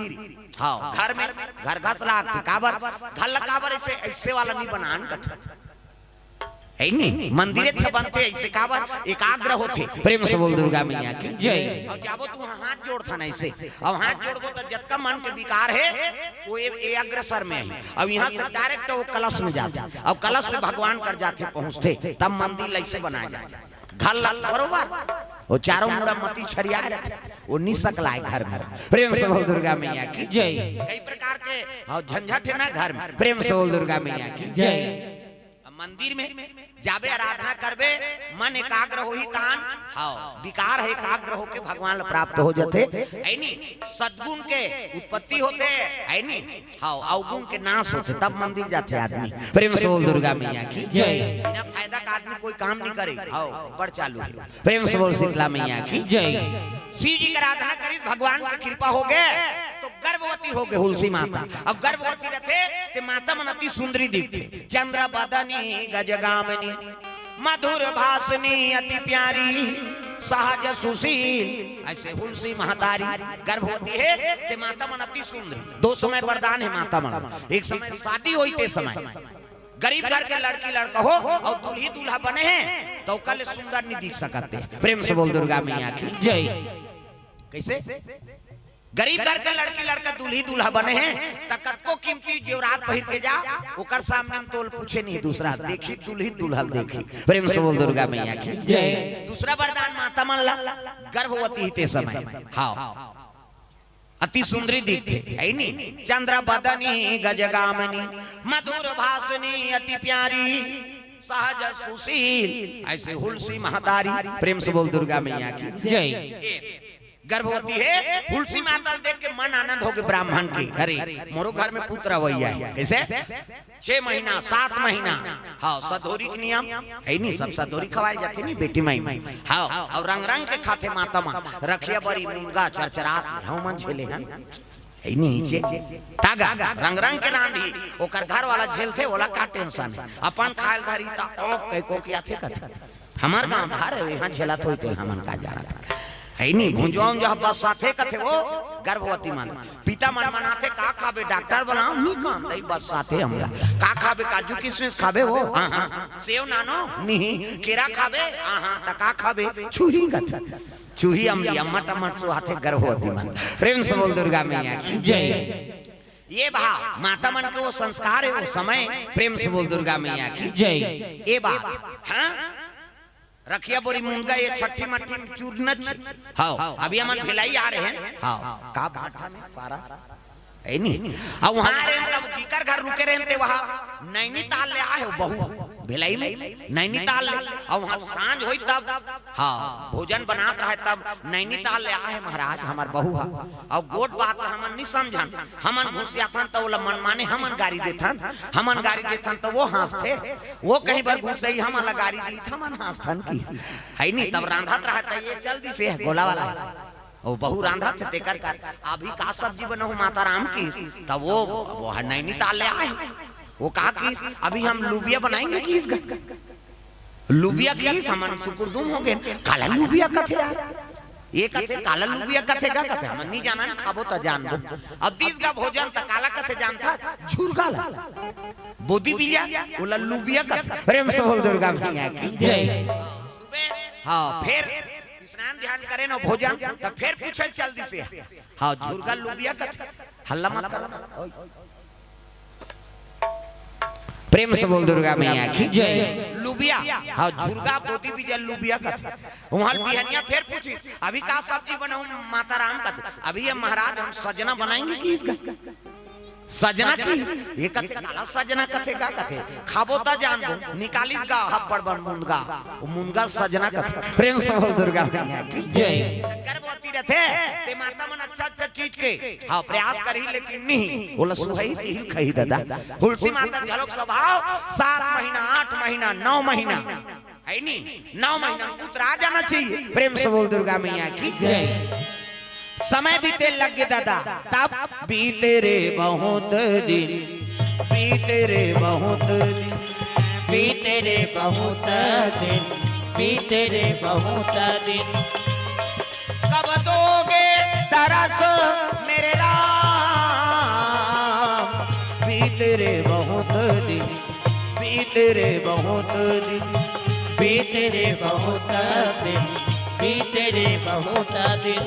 हाँ, घर में घर घस लागथे, काबर? घर ला काबर अइसे, अइसे वाला नहीं बनान कथे। हे नहीं, मंदिर अच्छा बनथे अइसे, काबर? एकाग्र होथे। प्रेम से बोल दुर्गा मैया की जय। अउ जाबो त उहाँ हाथ जोड़थन अइसे, अउ हाथ जोड़बो त जतका मन के विकार हे, वो ए, ए अग्रसर में हे। अउ इहाँ से direct वो कलश में जाथे, अउ कलश से भगवान कर जाथे, पहुँचथे, तब मंदिर अइसे बनाए जाथे। खल्ला बरोबर, वो चारों मुड़ा मती छरियाए रहिथे, वो नी सकलाय घर में। प्रेम से बोल दुर्गा मैया की। जय। कई प्रकार के, हाँ, झंझट हे ना घर में। प्रेम से बोल दुर्गा मैया की। जय। अब मंदिर में जाबे, आराधना करबे, मन एकाग्र होही तहान, हाँ, विकार हे एकाग्र होके भगवान ला प्राप्त हो जथे। है नी? सद्गुण के उत्पत्ति होथे, है नी? हाँ, अवगुण के नाश होथे, तब मंदिर जाथे आदमी। प्रेम से बोल दुर्गा मैया की। जय। बिना फायदा का आदमी कोई काम नहीं करे। हाँ, बड़ चालू हे। प्रेम से बोल शीतला मैया की। जय। शिव जी के आराधना करिस, भगवान के कृपा हो गे, तो गर्भवती हो गे हुलसी माता। अब गर्भवती रथे, ते माता मन अति सुंदरी दिखथे। चंद्र बदनी गजगामिनी, मधुर भाषिणी अति प्यारी, सहज सुशील, ऐसे हुलसी महतारी। गर्भवती हे, ते माता मन अति सुंदरी। दो समय वरदान हे माता मन। एक समय शादी होई, ते समय गरीब घर के लड़की लड़का हो अउ दुल्ही दूल्हा बने हे, त ओकर ले सुंदर नी दिख सकत हे। प्रेम से बोल दुर्गा मैया की। जय। कैसे? गरीब घर के लड़की लड़का दुल्ही दूल्हा बने हे, त कतको कीमती जेवरात पहिर के जा, ओकर सामने में तोल पूछे नहीं दूसरा, देखी दुल्ही दूल्हा देखी। प्रेम से बोल दुर्गा मैया की। जय। दूसरा वरदान माता मन ला, गर्भवती ही ते समय। हाँ। अति सुंदरी दिखथे, है नी? चंद्र बदनी गजगामिनी, मधुर भाषिणी अति प्यारी, सहज सुशील, ऐसे हुलसी महतारी। प्रेम से बोल दुर्गा मैया की। जय। ए, गर्भवती हे, हुलसी माता देख के मन आनंद हो गे ब्राह्मण के। अरे, मोरो घर में पुत्र अवइया हे। कैसे? छह महीना, सात महीना। हाँ, सधौरी के नियम हे नी, सब सधौरी खवाए जाथे नी बेटी माई में। हाँ, अउ रंग रंग के खाथे माता मन, रखिया बरी, मुनगा, चरचरात, हाँ मन झेले हन। हे नी नीचे तागा, रंग रंग के रांधी, ओकर घर वाला झेलथे, ओला का टेंशन हे। अपन खायल धरी त ओ कई को किया थे कथे। हमर गांव धार हे, इहाँ झेलत होई तेल हमन का जानत। हे नी, भुंजवा उंजवा बस साथे कथे वो, गर्भवती मन। पिता मन मनाथे, "का खाबे, डॉक्टर बुलाओ?" "नी काम दई, बस साथे हमला।" "का खाबे, काजू किशमिश खाबे वो?" "हाँ, हाँ।" "सेव नानो?" "नी।" "केरा खाबे?" "हाँ, हाँ।" "त का खाबे?" "छुही कथे।" छुही अमली, अम्मट अम्मट सुहाथे गर्भवती मन। प्रेम से बोल दुर्गा मैया की। जय। ये भा माता मन के वो संस्कार हे, वो समय। प्रेम से बोल दुर्गा मैया की। जय। ये बात, हाँ? रखिया बोरी मुनगा ये छठी मट्ठी में चूरनच। हाँ, अभी हमन भिलाई आ रहे हैं। हाँ, का भाठा में पारा? हे नी? अउ उहाँ रहे तब जीकर घर रुके रहे ते उहाँ नैनीताल ले आए हो बहू, भिलाई में नैनीताल ले। अउ उहाँ सांझ होई तब, हाँ, भोजन बनात रहे तब नैनीताल ले आए महाराज हमर बहू हा। अउ गोठ बात ला हमन नी समझन, हमन घुसियाथन त ओला मनमाने हमन गारी देथन, हमन गारी देथन त वो हाँसथे, वो कहीं बर घुसई हमन ला गारी दी त हमन हाँसथन की। हे नी, तब रांधत रहे त ये चल दिसे गोला वाला। ओ बहू रांधत हे तेकर कर, "अभी का सब्जी बनाहूँ माता राम की?" तब वो, वो ह नैनीताल ले आए। वो का किस, "अभी हम लुबिया बनाएंगे" किस गा। लुबिया किस, हमन सुकुरदुम हो गे। "काला लुबिया कथे यार?" ये कथे, "काला लुबिया कथे गा?" कथे, "हमन नी जानन, खाबो त जानबो।" अब दिस गा भोजन त काला कथे जानथा, झुरगा ला। बोदी बिया, ओला लुबिया कथे। प्रेम से बोल दुर्गा मैया की। जय। सुबह, हाँ, फिर स्नान ध्यान करे न भोजन, त फिर पूछे चल दिसे। हाँ, झुरगा लुबिया कथे, हल्ला मत कर। प्रेम से बोल दुर्गा मैया की। जय। लुबिया, हाँ, झुरगा बोदी बिया लुबिया कथे। उहाँ बिहनिया फिर पूछिस, "अभी का सब्जी बनाहूँ माता राम?" कथे, "अभी ये महाराज हम सजना बनाएंगे किस गा।" सजना की, ये कथे, "काला सजना कथे गा?" कथे, "खाबो त जानबो।" निकालिस गा हब्बड़ बन मुनगा, वो मुनगा सजना कथे। प्रेम से बोल दुर्गा मैया की। जय। गर्भवती रथे, ते माता मन अच्छा अच्छा चीज के, हाँ, प्रयास करही, लेकिन नहीं, ओला सुहई तिहिल खही दादा। हुलसी माता घलोक स्वभाव, सात महीना, आठ महीना, नौ महीना, हे नी, नौ महीना में पुत्र आ जाना चाहिए। प्रेम से बोल दुर्गा मैया की। जय। समय बीते लग गे दादा, तब बीते रे बहुत दिन, बीते रे बहुत दिन, बीते रे बहुत दिन, बीते रे बहुत दिन। कब दोगे दरस मेरे राम, बीते रे बहुत दिन, बीते रे बहुत दिन, बीते रे बहुत दिन, बीते रे बहुत दिन।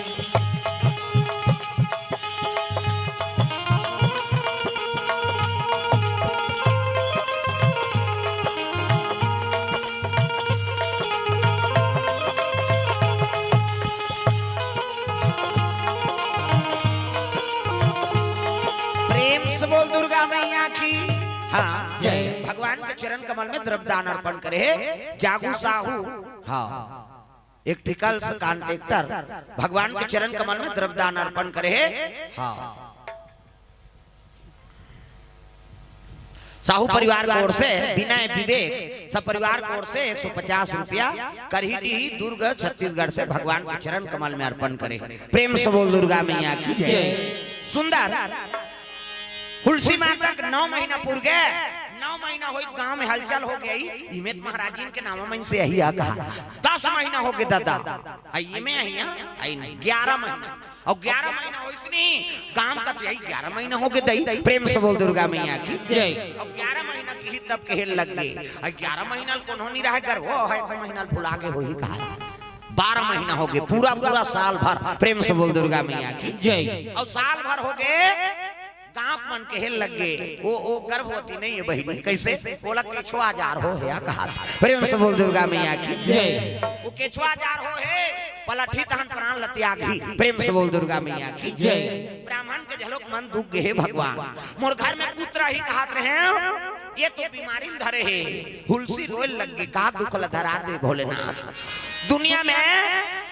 कमल में द्रव्यदान अर्पण करे हे। जागू साहू, हाँ, इलेक्ट्रिकल कॉन्ट्रैक्टर, भगवान के चरण कमल में द्रव्यदान अर्पण करे हे। हाँ, साहू परिवार की ओर से विनय विवेक सब परिवार की ओर से एक सौ पचास रुपया करही डीही दुर्ग छत्तीसगढ़ से भगवान के चरण कमल में अर्पण करे। प्रेम से बोल दुर्गा मैया की जय। सुंदर हुलसी माता के नौ महीना पुर गे, नौ महीना होई गांव में हलचल हो गई। इमेत महाराजिन के नावा मन से यही आ कहा, दस महीना हो गे दादा, आ इमे अहिया, आ इमे ग्यारह महीना, और ग्यारह महीना होइस नहीं, गांव का तो यही ग्यारह महीना हो गे दई। प्रेम से बोल दुर्गा मैया की जय। और ग्यारह महीना की ही तब कहे लग गे, और ग्यारह महीना ल कोनो नहीं रहे, गर वो है एक महीना ल भुला गे होही कहा, बारह महीना हो गे, पूरा पूरा साल भर। प्रेम से बोल दुर्गा मैया की जय। और साल भर हो गे, गांव मन कहे लग गे, वो वो गर्भवती नहीं है बहिनी, कैसे? बोला केछुआ जार हो हे कहा। प्रेम से बोल दुर्गा मैया की जय। वो केछुआ जार हो हे, पलठी तहन प्राण ल त्यागही। प्रेम से बोल दुर्गा मैया की जय। ब्राह्मण के झलोक मन दुख गे हे भगवान, मोर घर में पुत्र ही कहत रहे, ये तो बीमारी ल धरे हे। हुलसी रोए लग गे, का दुख ल धरा दे भोलेनाथ। दुनिया में,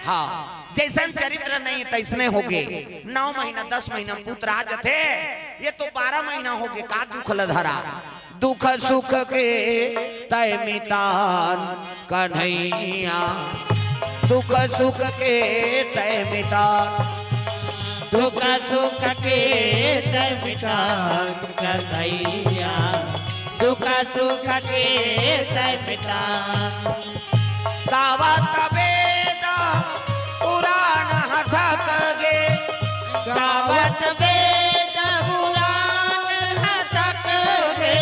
हाँ, जैसन चरित्र नहीं तैसने हो गे। नौ महीना दस महीना में पुत्र आ जथे, ये तो बारह महीना हो गे, का दुख ल धरा। दुख सुख के तय मितान कन्हैया, दुख सुख के तय मितान, दुख सुख के तय मितान कन्हैया, दुख सुख के तय मितान। गावत वेद पुराण हथक गे, गावत वेद पुराण हथक गे,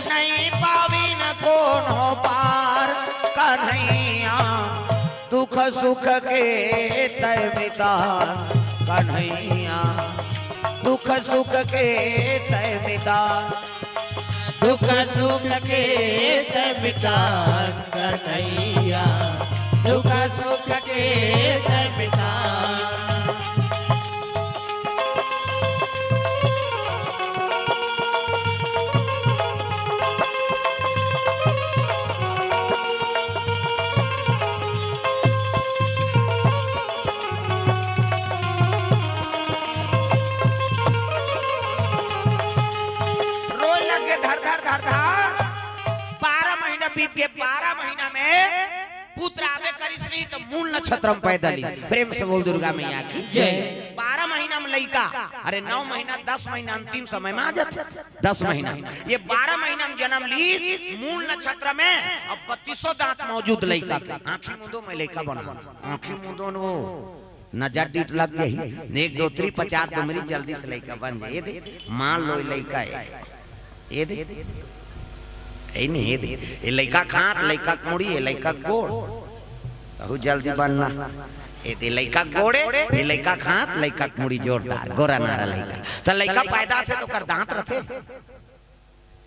नहीं पाविन कोनो पार कन्हैया, दुख सुख के तय मितान कन्हैया, दुख सुख के तय मितान, दुख सुख के तय मितान कन्हैया, दुख सुख के तय मितान। रोए लग गे धर धर धर धर। बारह महीना बीत गे, बारह महीना में पुत्र आबे करिस नहीं तो मूल नक्षत्र में पैदा लिस। प्रेम से बोल दुर्गा मैया की जय। बारह महीना में लइका, अरे नौ महीना, दस महीना अंतिम समय में आ जाथे, दस महीना, ये बारह महीना में जन्म ली मूल नक्षत्र में। अब बत्तीसों दांत मौजूद लइका के, आंखी मूंदो मैं लइका बना, आंखी मूंदो न वो नजर डीठ लग गई, एक दो त्री पचास दो मेरी जल्दी से लइका बन जाए। ये दे, मान लो ये लइका है, ये दे, ए नहीं, ये दे, ये लइका खात, लइका के मुड़ी, ये लइका के गोड़, तहु जल्दी बनना। ये दे लइका के गोड़े, ये लइका खात, लइका के मुड़ी जोरदार, गोरा नारा लइका। तो लइका पैदा थे तो कर दांत रथे?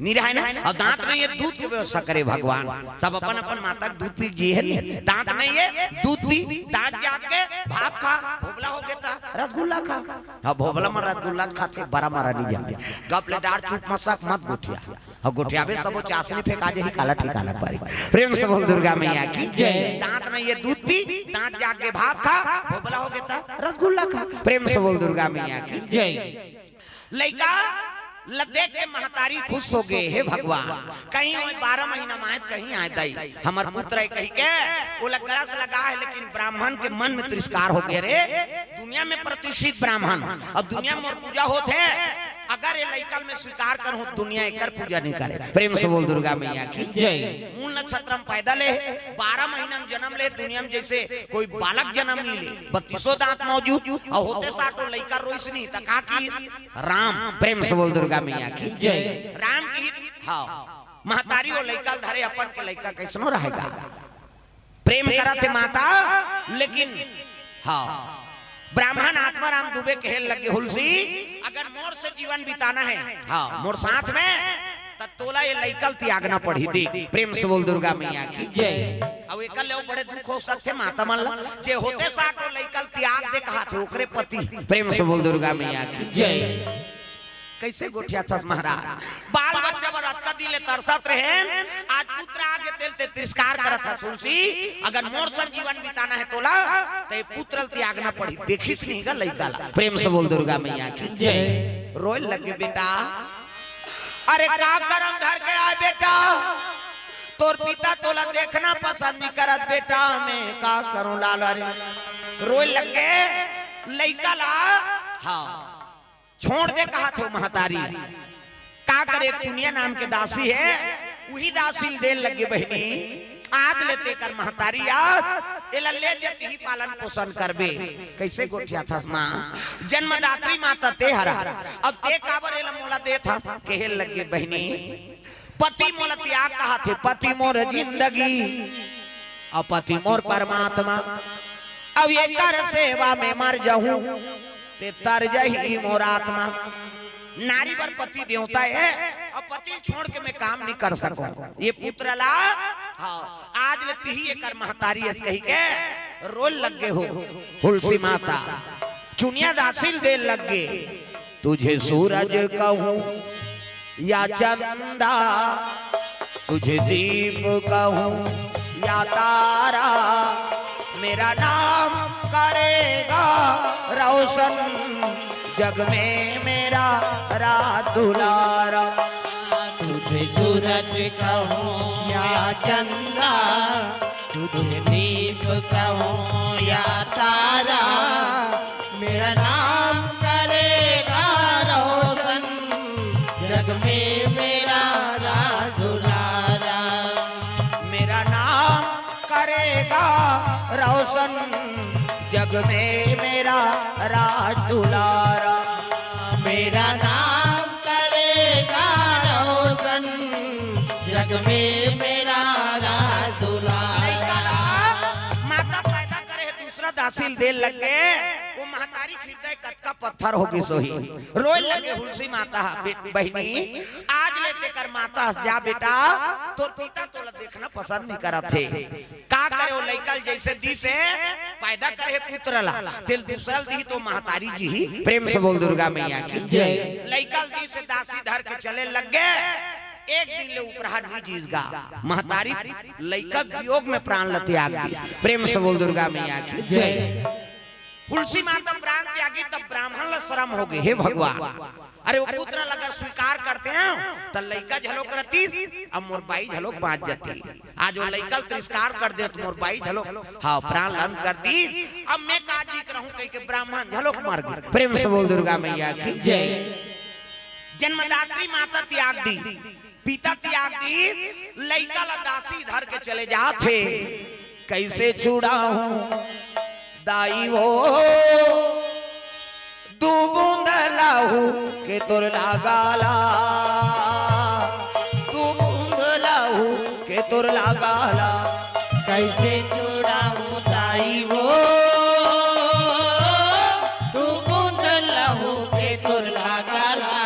नहीं रहे ना, और दांत नहीं है, दूध की व्यवस्था करे भगवान। सब अपन अपन माता के दूध पी जी है नहीं, दांत नहीं है, दूध पी, दांत जाग के भात खा, भोबला हो गया था, रसगुल्ला खा। हाँ, भोबला में रसगुल्ला खाथे, बड़ा मारा नहीं जाते। गप ले डार चुप मसक मत गोठिया। हाँ, गोठियाबे सबो चासनी फेंका जे ही काला ठिकाना पारी। प्रेम से बोल दुर्गा मैया की जय। दांत नहीं है, दूध पी, दांत जाग के भात खा, भोबला हो गया था, रसगुल्ला खा। प्रेम से बोल दुर्गा मैया की जय। लइका ल देख के महतारी खुश हो गए, हे भगवान, कहीं ओए बारह महीना में आए, कहीं आए दाई, हमर पुत्र है कही के, वो लग गरस लगा है, लेकिन ब्राह्मण के मन में तिरस्कार हो गया, रे, दुनिया में प्रतिष्ठित ब्राह्मण, अब दुनिया में मोर पूजा होत है, अगर ये लइका ल मैं स्वीकार करूं, दुनिया एकर पूजा नहीं करे। प्रेम से बोल दुर्गा मैया की जय। मूल नक्षत्र में पैदा ले, बारह महीना में जन्म ले, दुनिया में जैसे कोई बालक जन्म नहीं ले, बत्तीसों दांत मौजूद, और होते साथ वो लइका रोइस नहीं, त का कीस? राम। प्रेम से बोल दुर्गा मैया की जय। राम की, हाँ, महतारी वो लइका ल धरे, अपन के लइका कैसनो रहेगा? प्रेम करत हे माता, लेकिन, हाँ, ब्राह्मण आत्माराम दुबे कहे लगे, हुलसी, अगर मोर से जीवन बिताना है, हाँ, मोर साथ में, त तोला ये लइका ल त्यागना पड़ही। देख, प्रेम से बोल दुर्गा मैया की जय। अब एकर ले बड़े दुख हो सकथे माता मन ला, जे होते साथ वो लइका ल त्याग दे कहा थे ओकरे पति। प्रेम से बोल दुर्गा मैया की जय। कैसे गोठियाथस महाराज? बाल बच्चा बर अतका दिन ले तरसत रहेन, आज पुत्र आगे तेल ते तिरस्कार करत हस हुलसी। अगर मोर संग जीवन बिताना हे तोला, त ए पुत्र ल त्यागना पड़ही। देखिस नहीं गा लइका ला। प्रेम से बोल दुर्गा मैया की जय। रोए लगे बेटा, अरे का करम धर के आए बेटा, तोर पिता तोला देखना पसंद नहीं करत बेटा, मैं का करूं लाला रे। रोए लगे लइका ला। हाँ, छोड़ दे कहा थे महतारी। का करे, एक चुनिया नाम के दासी हे, उही दासी ल देन लगे बहिनी। आज ले तेकर महतारी आज एला ले जे तिही पालन पोषण करबे। कइसे गोठियाथस माँ? जन्मदात्री माता ते हरा, अब ते काबर एला मोला देथस? कहे लगे बहिनी, पति मोला त्याग कहा थे, पति मोर जिंदगी, अउ पति मोर परमात्मा, अउ एकर सेवा में मर जाहूं, ते तर जही मोर आत्मा। नारी बर पति देवता हे, अउ पति छोड़ के मैं काम नहीं कर सकूं। ए पुत्र ला, हाँ, आज ले तिही एकर महतारी अस कही के रोल लग गे हो। हुलसी माता चुनिया दासी ल देन लग गे। तुझे सूरज कहूं या चंदा, तुझे दीप कहूं या तारा, मेरा नाम करेगा रोशन जग में मेरा राज दुलारा। तुझे सूरज कहूं या चंदा, तुझे दीप कहूं या तारा, मेरा नाम करेगा रोशन जग में मेरा राज दुलारा। मेरा नाम करेगा रोशन जग में मेरा राज दुलारा। मेरा नाम करेगा रोशन जग में मेरा राज दुलारा। माता पैदा करे हे, दूसरा दासी ल देन लग गे, ओ महतारी के हिरदय कतका पत्थर हो गिस होही। रोए लगे हुलसी माता ह, बे-, बहिनी, आज ले तेकर माता हस जा बेटा, तोर पिता तोला देखना पसंद नहीं करत हे। का करे, ओ लइका ल जइसे दिस हे, पैदा करे हे पुत्र ला, तेला दूसरा ल दिही त महतारी जीही। प्रेम से बोल दुर्गा मैया की जय। लइका ल दिस हे, दासी धर के चले लग गे। एक दिन ले उपराहा नी जीस गा। महतारी लइका के वियोग में प्राण ल त्याग दिस। प्रेम से बोल दुर्गा मैया की जय। हुलसी माता प्राण त्यागी, तब ब्राह्मण ला शरम हो गे, हे भगवान, अरे ओ पुत्र ला अगर स्वीकार करतेंव, त लइका घलोक रतिस, अब मोर बाई घलोक बांच जाती। आज ओ लइका ल तिरस्कार कर देंव, त मोर बाई घलोक, हाँ, प्राण हरण कर दिस, अब मैं का जी करहूं कहिके ब्राह्मण घलोक मर गे। प्रेम से बोल दुर्गा मैया की जय। जन्मदात्री माता त्याग दिस, पिता त्याग दिस, लइका ला दासी धर के चले जात हे। कइसे छुड़ाहूं दाई वो, दू बूंद लहू के तोर लागा ला, दू बूंद लहू के तोर लागा ला। कइसे छुड़ाहूं दाई वो, दू बूंद लहू के तोर लागा ला,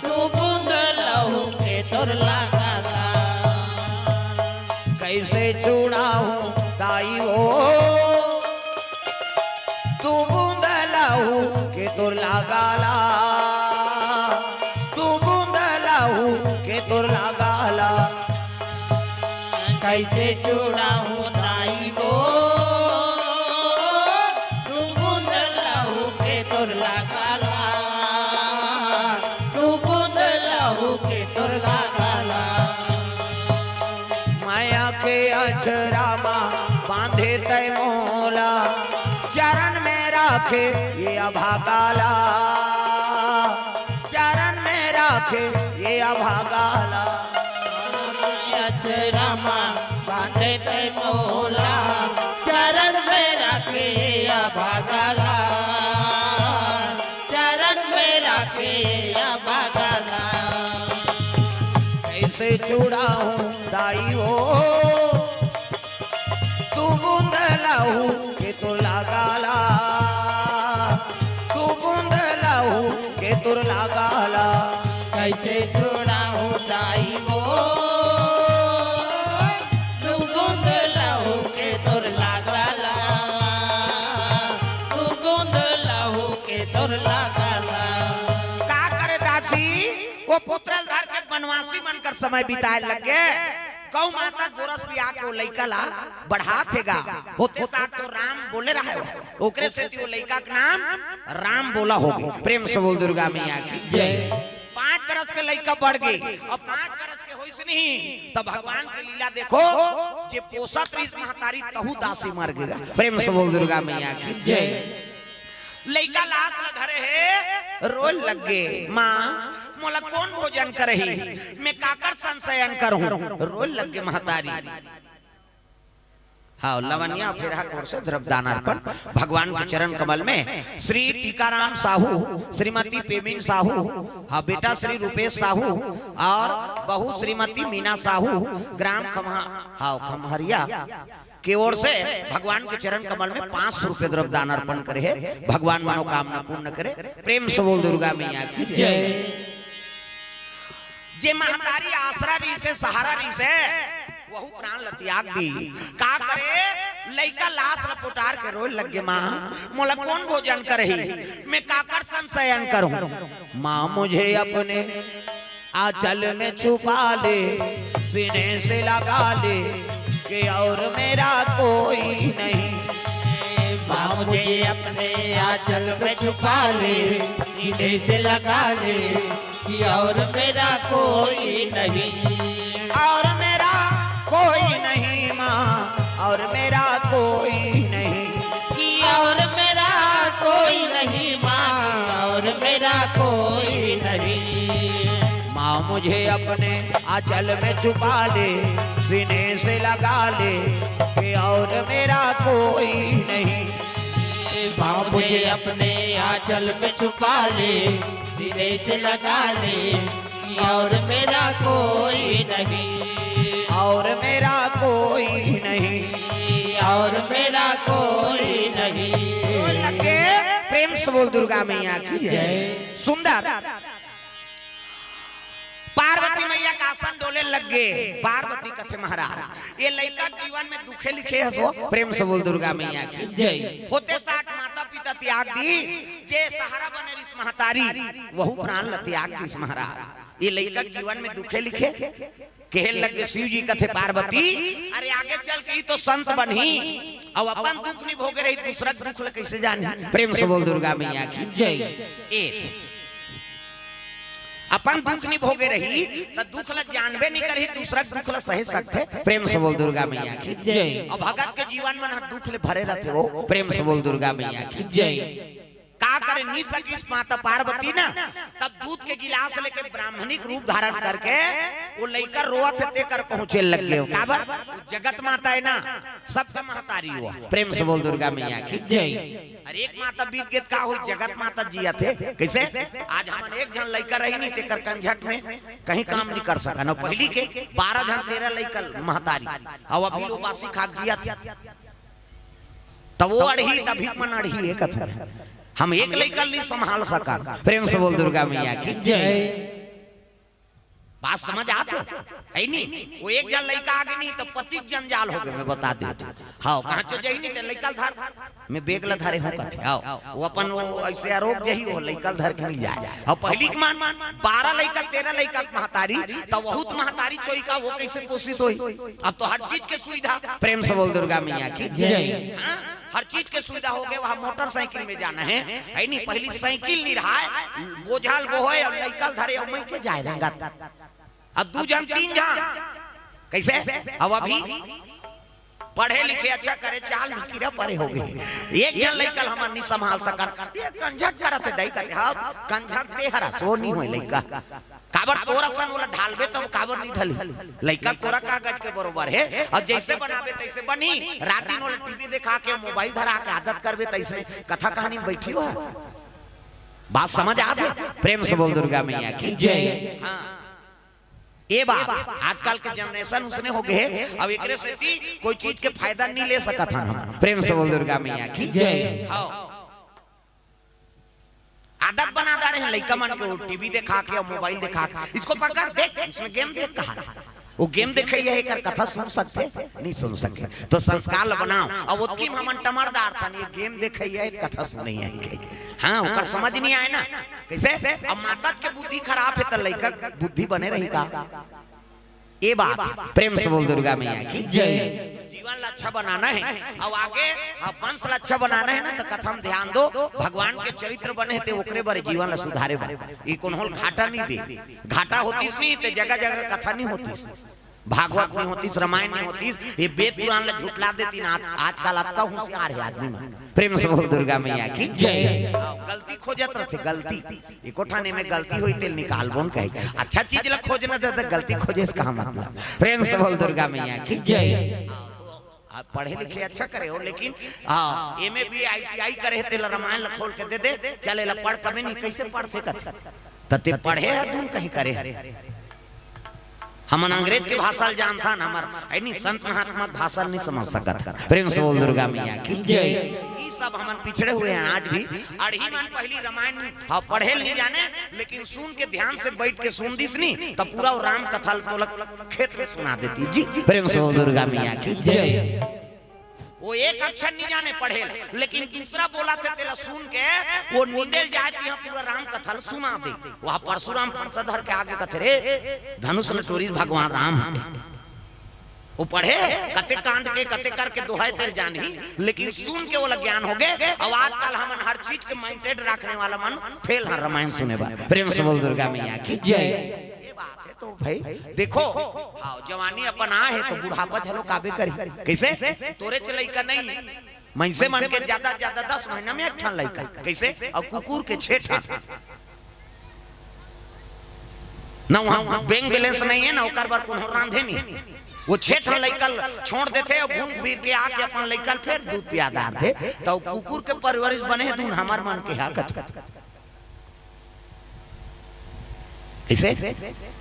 दू बूंद लहू के तोर लागा ला। कइसे छुड़ाहूं दाई वो, दू बूंद लहू के तोर लागा ला, दू बूंद लहू के तोर लागा ला। कइसे छुड़ाहूं दाई वो, दू बूंद लहू के तोर लागा ला, दू बूंद लहू के तोर लागा ला। माया के अचरा मा बांधे तै मोला, चरण में राखे ए अभागा ला, चरण में राखे ए अभागा ला। अचरा मा बांधे तै मोला, चरण में राखे ए अभागा ला, चरण में राखे ए अभागा ला। कइसे छुड़ाहूं दाई वो, दू बूंद लहू के तोर लागा ला, दू बूंद लहू के तोर लागा ला। कइसे छुड़ाहूं दाई वो, दू बूंद लहू के तोर लागा ला, दू बूंद लहू के तोर लागा ला। का करे दासी, ओ पुत्र ल धर के वनवासी मन कर समय बिताए लग गे। गौ माता गोरस पिया के वो लइका ला बढ़ात हे गा। होते साथ तो राम बोले रहे हो, ओकरे सेती वो लइका के नाम राम बोला होगे। प्रेम से बोल दुर्गा मैया की जय। पाँच बरस के लइका बढ़ गे, अब पाँच बरस के होइस नहीं, त भगवान के लीला देखो, जे पोसत रहिस महतारी तहू दासी मर गे गा। प्रेम से बोल दुर्गा मैया की जय। लइका लाश ल धरे हे, रोए लग गे, माँ मोला कोन भोजन करही, मैं काकर संग सयन करहूँ, रोए लग गे महतारी। हाँ, लवनिया फेरहा कोर से द्रव्य दान अर्पण भगवान के चरण कमल में श्री टीकाराम साहू, श्रीमती पेमिन साहू, हाँ, बेटा श्री रूपेश साहू और बहू श्रीमती मीना साहू, ग्राम खम्हा, हाँ, खम्हरिया के ओर से भगवान के चरण कमल में पाँच सौ रुपये द्रव्य दान अर्पण करे हे। भगवान मनोकामना पूर्ण करे। प्रेम से बोल दुर्गा मैया की जय। जे महतारी आसरा रहिसे, सहारा रहिसे, वहू प्राण ल त्याग दी। का करे? लइका लाश ल पोटार के रोए लग गे, माँ मोला कोन भोजन करही, मैं काकर संग सयन करहूँ। माँ मुझे अपने आंचल में छुपा ले, सीने से लगा ले, कि और मेरा कोई नहीं। माँ मुझे अपने आंचल में छुपा ले, सीने से लगा ले, कि और मेरा कोई नहीं। और मेरा कोई नहीं माँ, और मेरा कोई नहीं। कि और मेरा कोई नहीं माँ, और मेरा कोई नहीं। माँ मुझे अपने आंचल में छुपा ले, सीने से लगा ले, कि और मेरा कोई नहीं। माँ मुझे अपने आंचल में छुपा ले, सीने से लगा ले, कि और मेरा कोई नहीं। और मेरा कोई नहीं। और मेरा कोई नहीं। बोल लग गे, प्रेम से बोल दुर्गा मैया की जय। जय। सुंदर। पार्वती मैया का आसन डोले लग गे। पार्वती कथे महाराज, ये लइका के जीवन में दुखे लिखे हस वो। प्रेम से बोल दुर्गा मैया की जय। होते साथ माता पिता त्याग दी, जे सहारा बने रिस महतारी, वहू प्राण ल त्याग दिस महाराज। ये लइका के जीवन में दुखे लिखे। कहे लग गे शिव जी कथे पार्वती, अरे आगे चल के ई तो संत बनही, अउ अपन दुख नहीं भोगे रही, दूसरा के दुख ल कैसे जानही? प्रेम से बोल दुर्गा मैया की जय। ए, अपन दुख नहीं भोगे रही, त दुख ल जानबे नहीं करही, दूसरा के दुख ल सहे सकथे। प्रेम से बोल दुर्गा मैया की जय। अउ भगत के जीवन मन ह दुख ले भरे रथे वो। प्रेम से बोल दुर्गा मैया की जय। का करे, नी सकिस माता पार्वती ना, तब दूध के गिलास लेके ब्राह्मणिक रूप धारण करके वो लइका रोवत हे, तेकर पहुंचे लग गे। काबर? वो जगत माता है ना, सबका महतारी हुआ। प्रेम से बोल दुर्गा मैया की जय। अरे एक माता बीत गे त का होई, जगत माता जियत हे। कैसे? आज हमन एक झन लइका रही नहीं, तेकर कंझट में कहीं काम नहीं कर सकन। अउ पहिली के बारह झन, तेरह लइका महतारी, अउ अभी लोग बासी खा के जियत हे। तब वो अड़ही, तभी मन अड़ही, ये कथन। हम एक लइका नहीं संभाल सकन। प्रेम से बोल दुर्गा मैया की जय। बात समझ आत हे? है नी? वो एक झन लइका आगे नहीं तो पति के जंजाल होगे, मैं बता देथों। हाँ, कहाँ चो जाही नहीं ते लइका ल धर, मैं बेग ल धरे हूँ कथे। हाँ, वो अपन वो ऐसे आरोग जाही, वो लइका ल धर के नहीं जाए। हाँ, पहिली के मन बारह लइका, तेरह लइका के महतारी, तो बहुत महतारी चोई का, वो कैसे पोषित होई? अब तो हर चीज के सुविधा। प्रेम से बोल दुर्गा मैया की जय। हाँ? हर चीज के सुविधा होगे, वहाँ मोटरसाइकिल में जाना है, है नहीं? पहिली साइकिल नहीं रहा है, बोझा ल बोहे अउ लइका ल धरे अउ मइके जाए रंगत। अब दू झन, तीन झन, कैसे? अब अभी पढ़े लिखे अच्छा करे, चाल में कीरा परे होगे। एक झन लइका ल हमन नहीं संभाल सकन, ये कंझट करत हे दई कथे। हाँ, कंझट ते हरस, वो नहीं होय लइका। काबर तोर असन ओला ढालबे तब काबर नहीं ढली? लइका कोरा कागज के बरोबर हे, अउ जैसे बनाबे तैसे बनही। रात दिन ओला टीवी देखा के, मोबाइल धरा के आदत करबे, तैसने कथा कहानी में बैठी हो। बात समझ आत हे? प्रेम से बोल दुर्गा मैया की जय। हाँ, ये बात आजकल के जनरेशन उसने होगे हे। अब एकरे सेती कोई चीज के फायदा नहीं ले सकत हन हम। प्रेम से बोल दुर्गा मैया की जय। हाँ। आदत बना डारे हैं लइका मन के, वो टीवी देखा के अउ मोबाइल देखा के, इसको पकड़, देख, इसमें गेम देख, कहा था। वो गेम देखइया हे, एकर कथा सुन सकथे? नहीं सुन सके। तो संस्कार ल बनाओ। अब ओतकी म हमन टमर डारथन, ये गेम देखइया हे, कथा सुनइया हे। हाँ, ओकर समझ नहीं आए ना। कैसे? अब माता के बुद्धि खराब हे, त लइका के बुद्धि बने रही का? ये बात हे। प्रेम से बोल दुर्गा मैया की जय। जीवन ला अच्छा बनाना हे, अउ आगे, हाँ, वंश ला अच्छा बनाना हे ना, त कथा म ध्यान दो। भगवान के चरित्र बने हे, ते ओकरे बर, जीवन ला सुधारे बर। ये कोनो ल घाटा नहीं दे। घाटा होतिस नहीं, ते जगह जगह कथा नहीं होतिस, भागवत नहीं होतिस, रामायण नहीं होतिस, ये वेद पुराण ला झुठला देतिन। आज, आजकल अतका होशियार हे आदमी मन। प्रेम से बोल दुर्गा मैया की जय। हाँ, गलती खोजत रथे, गलती। एको ठन एमे गलती होही, तेला निकालबो न कही। अच्छा चीज ला खोजना दे, त गलती खोजे से का मतलब? प्रेम से बोल दुर्गा मैया की जय। हाँ, तो आप पढ़े लिखे अच्छा करे हो, लेकिन, हाँ, एमे भी आई टी आई करे हे, तेला रामायण ला खोल के दे दे, चल एला पढ़, कभी नहीं, कैसे पढ़थे कथे? त ते पढ़े हे धुन कहीं करे हे? हमन अंग्रेज के भाषा ल जानथन, हमर, है नी, संत महात्मा के भाषा ल नहीं समझ सकत। प्रेम से बोल दुर्गा मैया की जय। ई सब हमन पिछड़े हुए हैं आज भी। अड़ही मन पहली रामायण, हाँ, पढ़े ल नहीं जाने, लेकिन सुन के, ध्यान से बैठ के सुन दिस नी, त पूरा वो राम कथा ल तोला खेत में सुना देतिस जी। प्रेम से बोल दुर्गा मैया की जय। वो एक अक्षर नहीं जाने पढ़े ल, लेकिन दूसरा बोलथे, तेला सुन के वो नींदे ल जाए, तिहां पूरा राम कथा ल सुना दे। वह परशुराम फरसा धर के आगे कथे, "रे, धनुष ल टोरिस भगवान राम ह।" वो पढ़े, कते कांड के, कते करके दोहा हे, तेला जानही, लेकिन सुन के ओला ज्ञान होगे। अउ आजकल हमन हर चीज के माइंडेड रखने वाला मन फेल हे रामायण सुने बर। प्रेम से बोल दुर्गा मैया की जय। ये बात हे। तो भाई देखो, हाँ, जवानी अपन आए हे, तो बुढ़ापा घलो काबे करही। कैसे? तोरे च लइका नहीं हे, मइनसे मन के ज्यादा ज्यादा दस महीना में एक ठन लइका। कैसे? अउ कुकुर के छह ठन। ना वहाँ बैंक बैलेंस नहीं हे, ना ओकर बर कोनो रांधे नहीं। वो छह ठन लइका ल छोड़ देथे अउ घूम फिर के आके अपन लइका ल फेर दूध पिया डारथे। त कुकुर के परवरिश बने हे धुन, हमर मन के हा कथे। कैसे?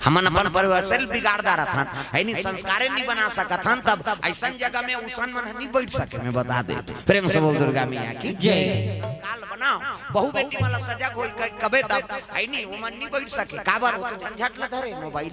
हमन अपन परिवार से बिगाड़ डारत हन, है नी, संस्कारे नहीं बना सकत हन, तब अइसन जगह में उसन मन नहीं बैठ सके, मैं बता देथंव। प्रेम से बोल दुर्गा मैया की जय। संस्कार बनाओ, बहू बेटी मन ला सजग होई क-, कबे तब, है नी, वो मन नहीं बैठ सके, काबर? वो तो झंझट ल धरे मोबाइल।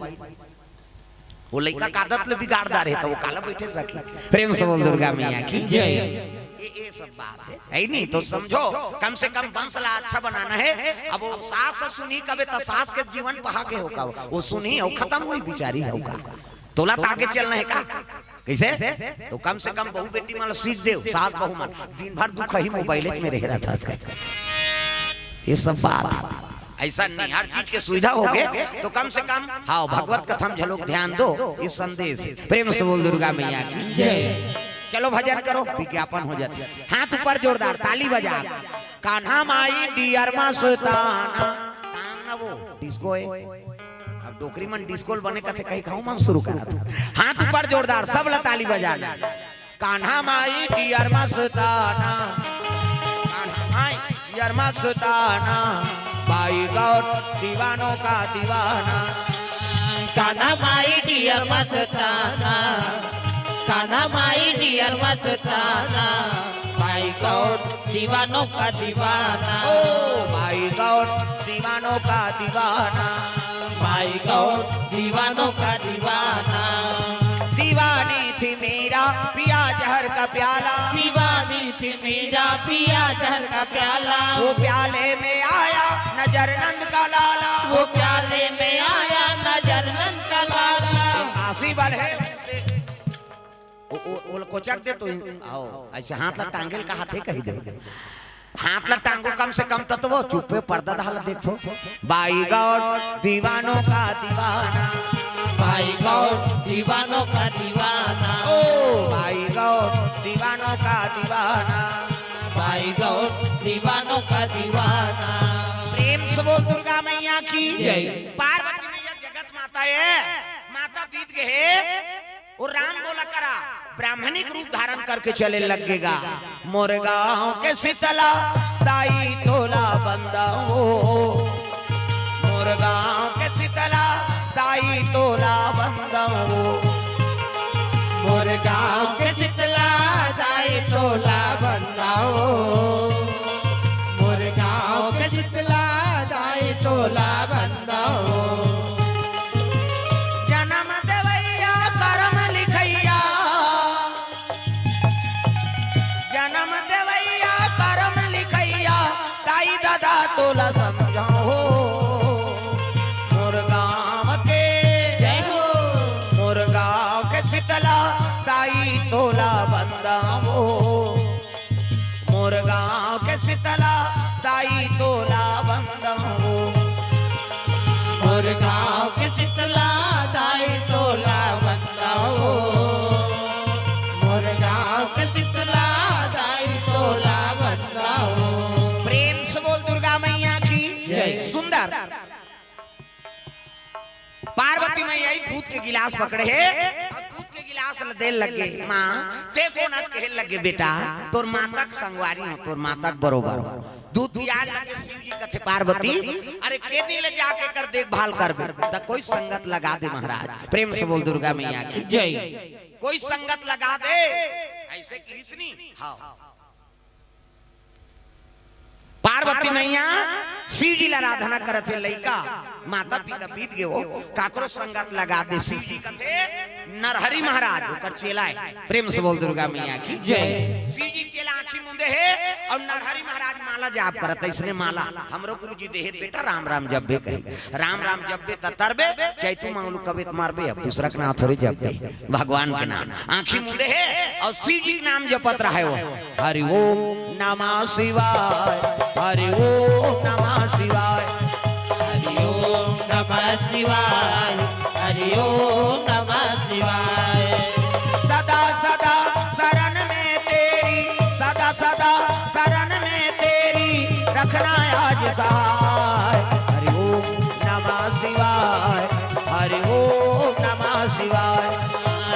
वो लइका के आदत ल बिगाड़ डारे, त वो काला बैठे सके। प्रेम से बोल दुर्गा मैया की जय। ये, ये सब बात हे, है नी? तो समझो, कम से कम वंश ला अच्छा बनाना हे। अब वो सास सुनही कबे, त सास के जीवन पहा के हो का? वो सुनही अउ खतम होही, बिचारी हो का? तोला त आगे चलना हे का? कैसे? तो कम से कम बहू बेटी मन ला सीख देव, सास बहू मन दिन भर दुखही मोबाइले में रहे रहत हे आजकल। ये सब बात हे। अइसन नहीं, हर चीज के सुविधा होगे, तो कम से कम, हाँ, भगवत कथा म घलो ध्यान दो, ये संदेश। प्रेम से बोल दुर्गा मैया की जय। चलो भजन करो, विज्ञापन हो जाथे। हाथ ऊपर जोरदार, ताली बजा। कान्हा माई डियर मस्ताना। तान ना वो, डिस्को हे। अब डोकरी मन डिस्को ल बने कथे, कहीं कहूँ मन शुरू करत। हाथ ऊपर जोरदार, सब ला ताली बजाना। कान्हा माई डियर मस्ताना, कान्हा माई डियर मस्ताना, भाई गौर दीवानों का दीवाना। कान्हा माई डियर मस्ताना, कान्हा माई डियर मस्ताना, भाई गौर दीवानों का दीवाना। ओ भाई गौर दीवानों का दीवाना, भाई गौर दीवानों का दीवाना। दीवानी थी मीरा पिया जहर का प्याला, दीवानी थी मीरा पिया जहर का प्याला। वो प्याले में आया नजर नंद का लाला, वो प्याले में आया नजर नंद का लाला। आंसी बढ़े उनसे। ओ, ओ, ओला कोचक दे तो, आओ, अइसे हाथ ला टांगे ल कहाथे कहि दे। हाथ ला टांगो कम से कम, त तो वो चुप्पे पर्दा धाला देखो। भाई गौर दीवानों का दीवाना, भाई गौर दीवानों का दीवाना। ओ भाई गौर दीवानों का दीवाना, भाई गौर दीवानों का दीवाना। प्रेम से बोल दुर्गा मैया की जय। पार्वती मैया जगत माता हे, माता बीत गे हे। वो राम बोला करा, ब्राह्मणिक रूप धारण करके चले लगेगा। मोर गांव के शीतला दाई तोला बंदा हो, मोर गांव के शीतला दाई तोला बंदा हो, मोर गांव के शीतला दाई तोला बंदा हो, मोर गांव के शीतला दाई तोला बंदा हो। जन्म देवैया दूध के गिलास पकड़े हे, अउ दूध के गिलास ल देन लगे। माँ, तें कोन अस? कहे लगे, बेटा, तोर माता के संगवारी हों, तोर माता के बरोबर हों। दूध पियान लगे, शिव जी कथे, पार्वती, अरे, के दिन ले जाके एकर देखभाल करबे? त कोई संगत लगा दे महाराज। प्रेम से बोल दुर्गा मैया की जय। कोई संगत लगा दे, अइसे किहिस नी। हाँ। पार्वती मैया शिव जी ला आराधना करत हे, लइका माता पिता बीत गे हो, काकरो संगत लगा दे। शिव जी कथे नरहरि महाराज ओकर चेला हे। प्रेम से बोल दुर्गा मैया की जय। शिव जी चेला आँखी मूंदे हे अउ नरहरि महाराज माला जाप करत हे, अइसने माला हमरो गुरु जी देहे, बेटा राम राम जपबे कही, राम राम जपबे त तरबे, चैतू मंगलू कबे त मरबे, अब दूसरा के नाम थोड़ी जपबे। भगवान के नाम। आँखी मूंदे हे अउ शिव जी के नाम जपत रहे हो। हरि ओम नमः शिवाय, हरि ओम नमः शिवाय। हरि ओम नमः शिवाय, हरि ओम नमः शिवाय। सदा सदा शरण में तेरी, सदा सदा शरण में तेरी, रखना आज सहाय। हरि ओम नमः शिवाय, हरि ओम नमः शिवाय।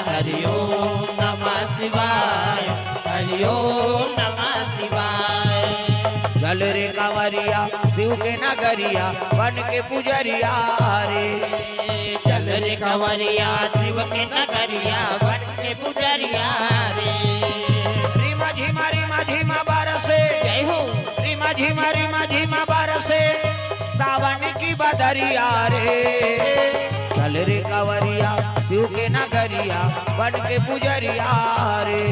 हरि ओम नमः शिवाय, हरि ओम नमः शिवाय। चल रे कांवरिया शिव के नगरिया, बन के पुजरिया रे। चल रे कांवरिया शिव के नगरिया, बन के पुजरिया रे। रिमा झिमा रिमा झिमा बरसे, जय हो। रिमा झिमा रिमा झिमा बरसे, सावन की बदरिया रे। चल रे कांवरिया शिव के नगरिया, बन के पुजरिया रे।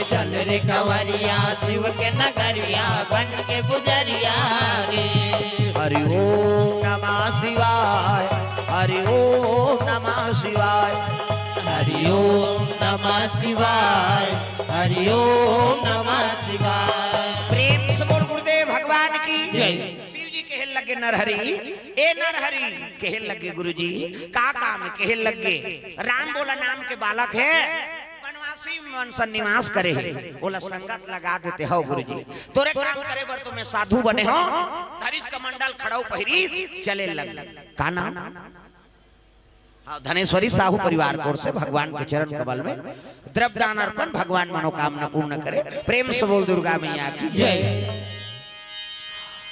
चल रे कांवरिया शिव के नगरिया, बन के पुजरिया रे। हरि ओम नमः शिवाय, हरि ओम नमः शिवाय। हरि ओम नमः शिवाय, हरि ओम नमः शिवाय। प्रेम से बोल गुरुदेव भगवान की जय। शिव जी कहे लगे नरहरि, ए नरहरि, कहे लगे गुरुजी, का काम हे? कहे लगे राम बोला नाम के बालक हे, वनवासी मन सन निवास करे हे, ओला संगत लगा देते हो गुरुजी। तोरे काम करे बर तो मैं साधु बने हो। धरिस कमंडल खड़ाऊ पहिरी चले लग। का नाम? हाँ, धनेश्वरी साहू परिवार की ओर से भगवान के चरण कमल में द्रव्य दान अर्पण, भगवान मनोकामना पूर्ण करे। प्रेम से बोल दुर्गा मैया की जय।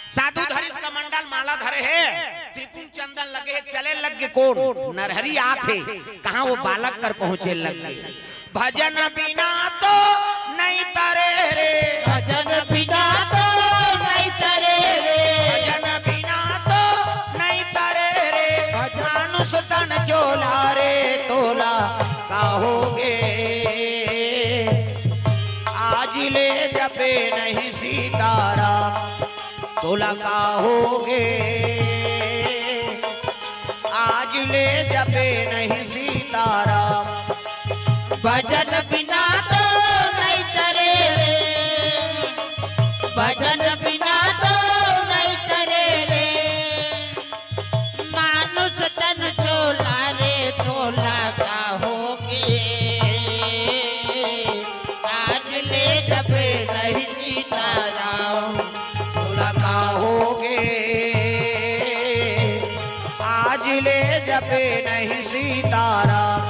साधु धरिस कमंडल माला धरे हे, त्रिपुंड चंदन लगे हे, चले लग गे कोन? नरहरि आत हे। कहाँ वो बालक कर पहुँचे लग गे। भजन बिना तो नइ तरे रे। भजन बिना तो नइ तरे रे। भजन बिना तो नइ तरे रे। भजन मानुष तन चोला रे, तोला का होगे। आज ले जपे नहीं सीताराम, तोला का होगे। आज ले जपे नहीं सीताराम। भजन बिना तो नइ तरे रे, भजन बिना तो नइ तरे रे। मानुष तन चोला रे, तोला का होगे। आज ले जपे नहीं सीताराम, तोला का होगे। आज ले जपे नहीं सीताराम,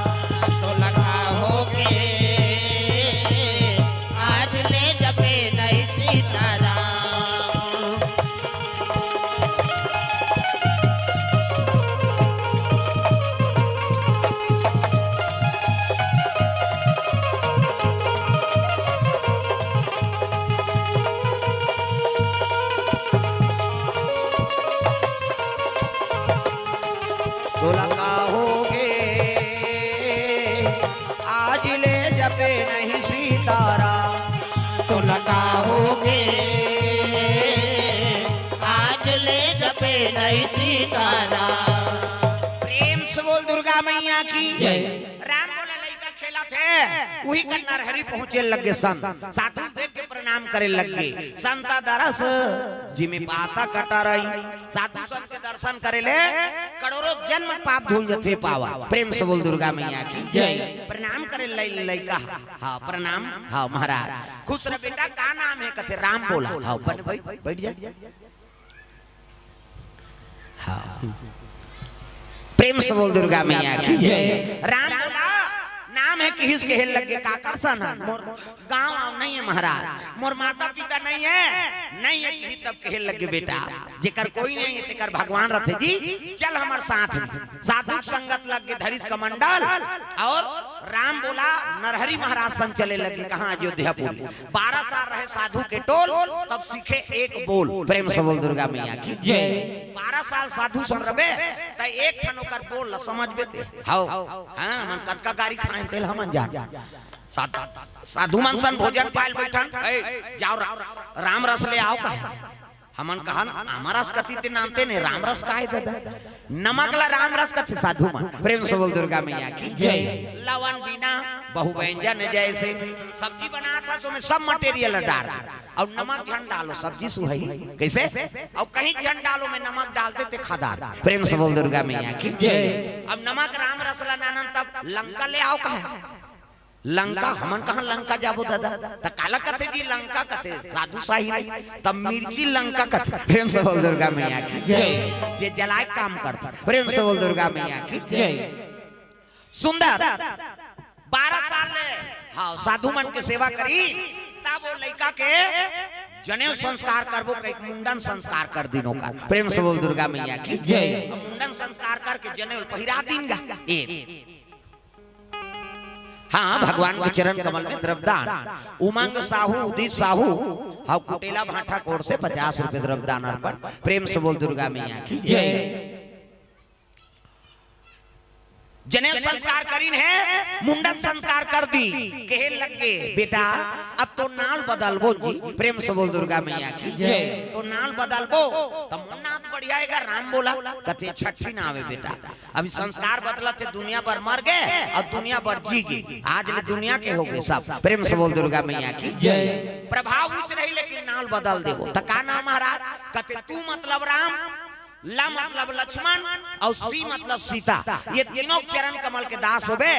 तोला का होगे। आज ले जपे नहीं सीताराम। तोला का होगे, आज ले जपे नहीं सीताराम। तोला का होगे, आज ले जपे नहीं सीताराम। प्रेम से बोल दुर्गा मैया की जय। राम बोला लइका खेलत हे, उही कर नरहरि पहुँचे लग गे संत। साधु देख के प्रणाम करे लग गे। संत दरस जिमि पातक टरई। साधु संत के दर्शन करे ले करोड़ों जन्म पाप धुल जथे पावन। प्रेम से बोल दुर्गा मैया की जय। प्रणाम करे लइ-, लइका। हाँ, प्रणाम। हाँ महाराज, खुश रह बेटा। का नाम हे? कथे राम बोला। हाँ, बन, बैठ, बैठ जा। हाँ। प्रेम से बोल दुर्गा मैया की जय। राम बोला, नाम हे किहिस कहे लगे, काकर सन हन? मोर गांव आंव नइ हे महाराज, मोर माता पिता नइ हे, नइ हे किहिस तब कहे लगे, बेटा, जेकर कोई नइ हे तेकर भगवान रथे जी, चल हमर साथ में। साधु संगत लग के धरिस कमंडल अउ राम बोला नरहरि महाराज संग चले लगे, कहां? अयोध्यापुरी। बारह साल रहे साधु के टोल, तब सीखे एक बोल। प्रेम से बोल दुर्गा मैया की जय। बारह साल साधु संग रबे, त एक ठन ओकर बोल ल समझबे ते। हव। हां, हमन कतका गारी खाएन, तेला हमन जान। साध-, साधु मन सन भोजन पायल बैठन, "ए, जाव रा-, राम रस ले आव," कहे। हमन कहन, "आमा रस कथे ते नानते ने, राम रस काय दे दे?" नमक ला राम रस कथे साधु मन। प्रेम से बोल दुर्गा मैया की जय। लवन बिना बहु व्यंजन जैसे, सब्जी बनात हस, ओमे सब material ला डार दे। अउ नमक झन डालो, सब्जी सुहही। कइसे? अउ कहीं झन डालो, में नमक डाल दे ते खा डार। प्रेम से बोल दुर्गा मैया की जय। अब नमक राम रस ला नानन तब लंका ले आव कहे। लंका, हमन कहां लंका जाबो दादा? त काला कथे जी लंका कथे, साधु साहिब, त मिर्ची लंका कथे। प्रेम से बोल दुर्गा मैया की जय। जे जलाए काम करथे। प्रेम से बोल दुर्गा मैया की जय। सुंदर, बारह साल ले, हां, साधु मन के सेवा करी, तब ओ लइका के जनेऊ संस्कार करबो, कहिके मुंडन संस्कार कर दिन ओकर। प्रेम से बोल दुर्गा मैया की जय। अब मुंडन संस्कार करके जनेऊ पहिरा दिन गा। ए, हां, भगवान के चरण कमल में द्रव्यदान। उमंग साहू, उदित साहू, हां, कुटेला भाठा कोर से पचास रुपये द्रव्यदान अर्पण। प्रेम से बोल दुर्गा मैया की जय। जनेऊ संस्कार करिन हे, मुंडन संस्कार कर दी। कहे लगे, "बेटा, अब तो नाव बदलबो जी।" प्रेम से बोल दुर्गा मैया की जय। "तो नाव बदलबो, त मोर नाव तो बढ़िया हे गा, राम बोला।" कथे, "छट्ठी नाव हे बेटा।" अभी संस्कार बदलत हे, दुनिया भर मर गे अउ दुनिया भर जी गे, आज ले दुनिया के हो गे सब। प्रेम से बोल दुर्गा मैया की जय। प्रभाव उच्च रही लेकिन नाव बदल देबो। त का नाव महाराज? कथे, "तू मतलब राम, ल मतलब लक्ष्मण अउ सी मतलब सीता, ये तीनों चरण कमल के दास होबे,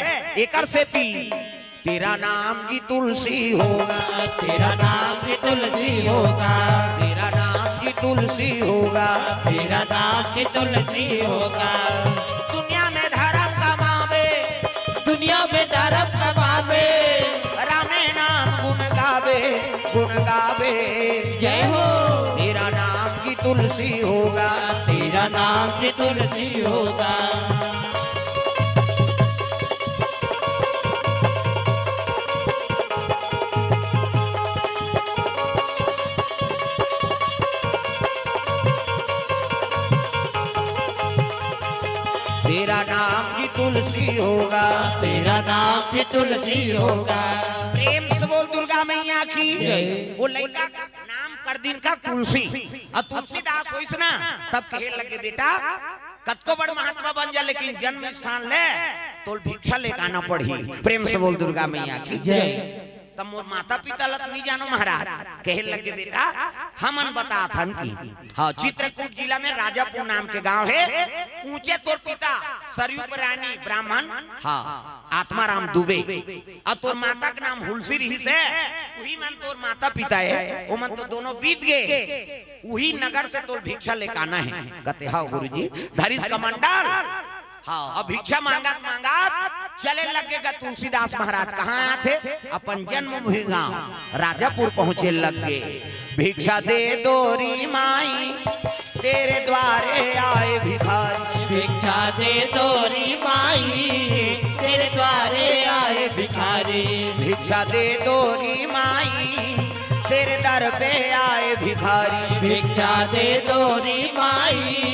एकर सेती तेरा नाम जी तुलसी होगा।" तेरा नाम जी तुलसी होगा। तेरा नाम जी तुलसी होगा। तेरा नाम जी तुलसी होगा। दुनिया में धर्म कमावे। दुनिया में धर्म कमावे। रामे नाम गुण गावे, गुण गावे। जय हो। तेरा नाम जी तुलसी होगा। तेरा नाम जी तुलसी होगा। तेरा नाम भी तुलसी होगा। तेरा नाम भी तुलसी होगा। प्रेम से बोल दुर्गा मैया की जय। वो लइका नाम कर दिन का तुलसी, अउ तुलसीदास होइस ना, तब कहे लगे, "बेटा, कतको बड़ महात्मा बन जा, लेकिन जन्म स्थान ले तोल भिक्षा लेके आना पड़ही।" प्रेम से बोल दुर्गा मैया की जय। तब मोर माता पिता ल त नइ जानो महाराज, कहे लगे, "बेटा, हमन बतात हन कि, हां, चित्रकूट जिला में राजापुर नाम के गांव हे, उहें तोर पिता सरयू परानी ब्राह्मण, हां, आत्माराम दुबे, अउ तोर माता के नाम हुलसी रिहिस हे, उही मन तोर माता पिता हे, ओमन तो दोनों बीत गे, उही नगर से तोल भिक्षा लेके आना हे।" कथे, "हां गुरुजी।" धरिस कमंडल, हां, अब भिक्षा मांगत मांगत चले लगे गा तुलसीदास महाराज। कहां आथे? अपन जन्मभूमि गांव राजापुर पहुंचे लगे। भिक्षा दे दो री माई, तेरे द्वारे आए भिखारी। भिक्षा दे दो री माई, तेरे द्वारे आए भिखारी। भिक्षा दे दो री माई, तेरे दर पे आए भिखारी। भिक्षा दे दो री माई,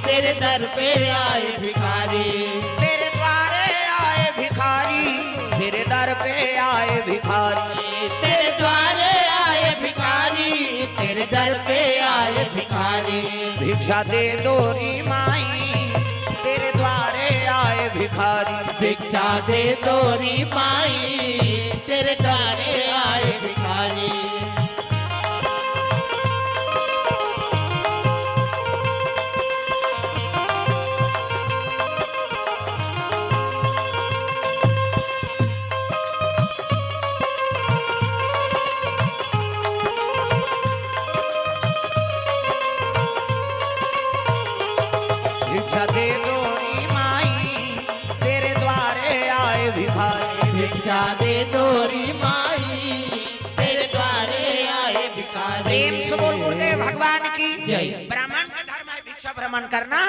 तेरे दर पे आए भिखारी। तेरे द्वारे आए भिखारी, तेरे दर पे आए भिखारी। तेरे द्वारे आए भिखारी, तेरे दर पे आए भिखारी। भिक्षा दे दो री माई, तेरे द्वारे आए भिखारी। भिक्षा दे दो री माई, तेरे द्वारे आए भिखारी। भिक्षा दे दो री माई, तोरी माई, तेरे द्वारे आए भिखारी। प्रेम से बोल गुरुदेव भगवान की जय। ब्राह्मण का धर्म है भिक्षा भ्रमण करना।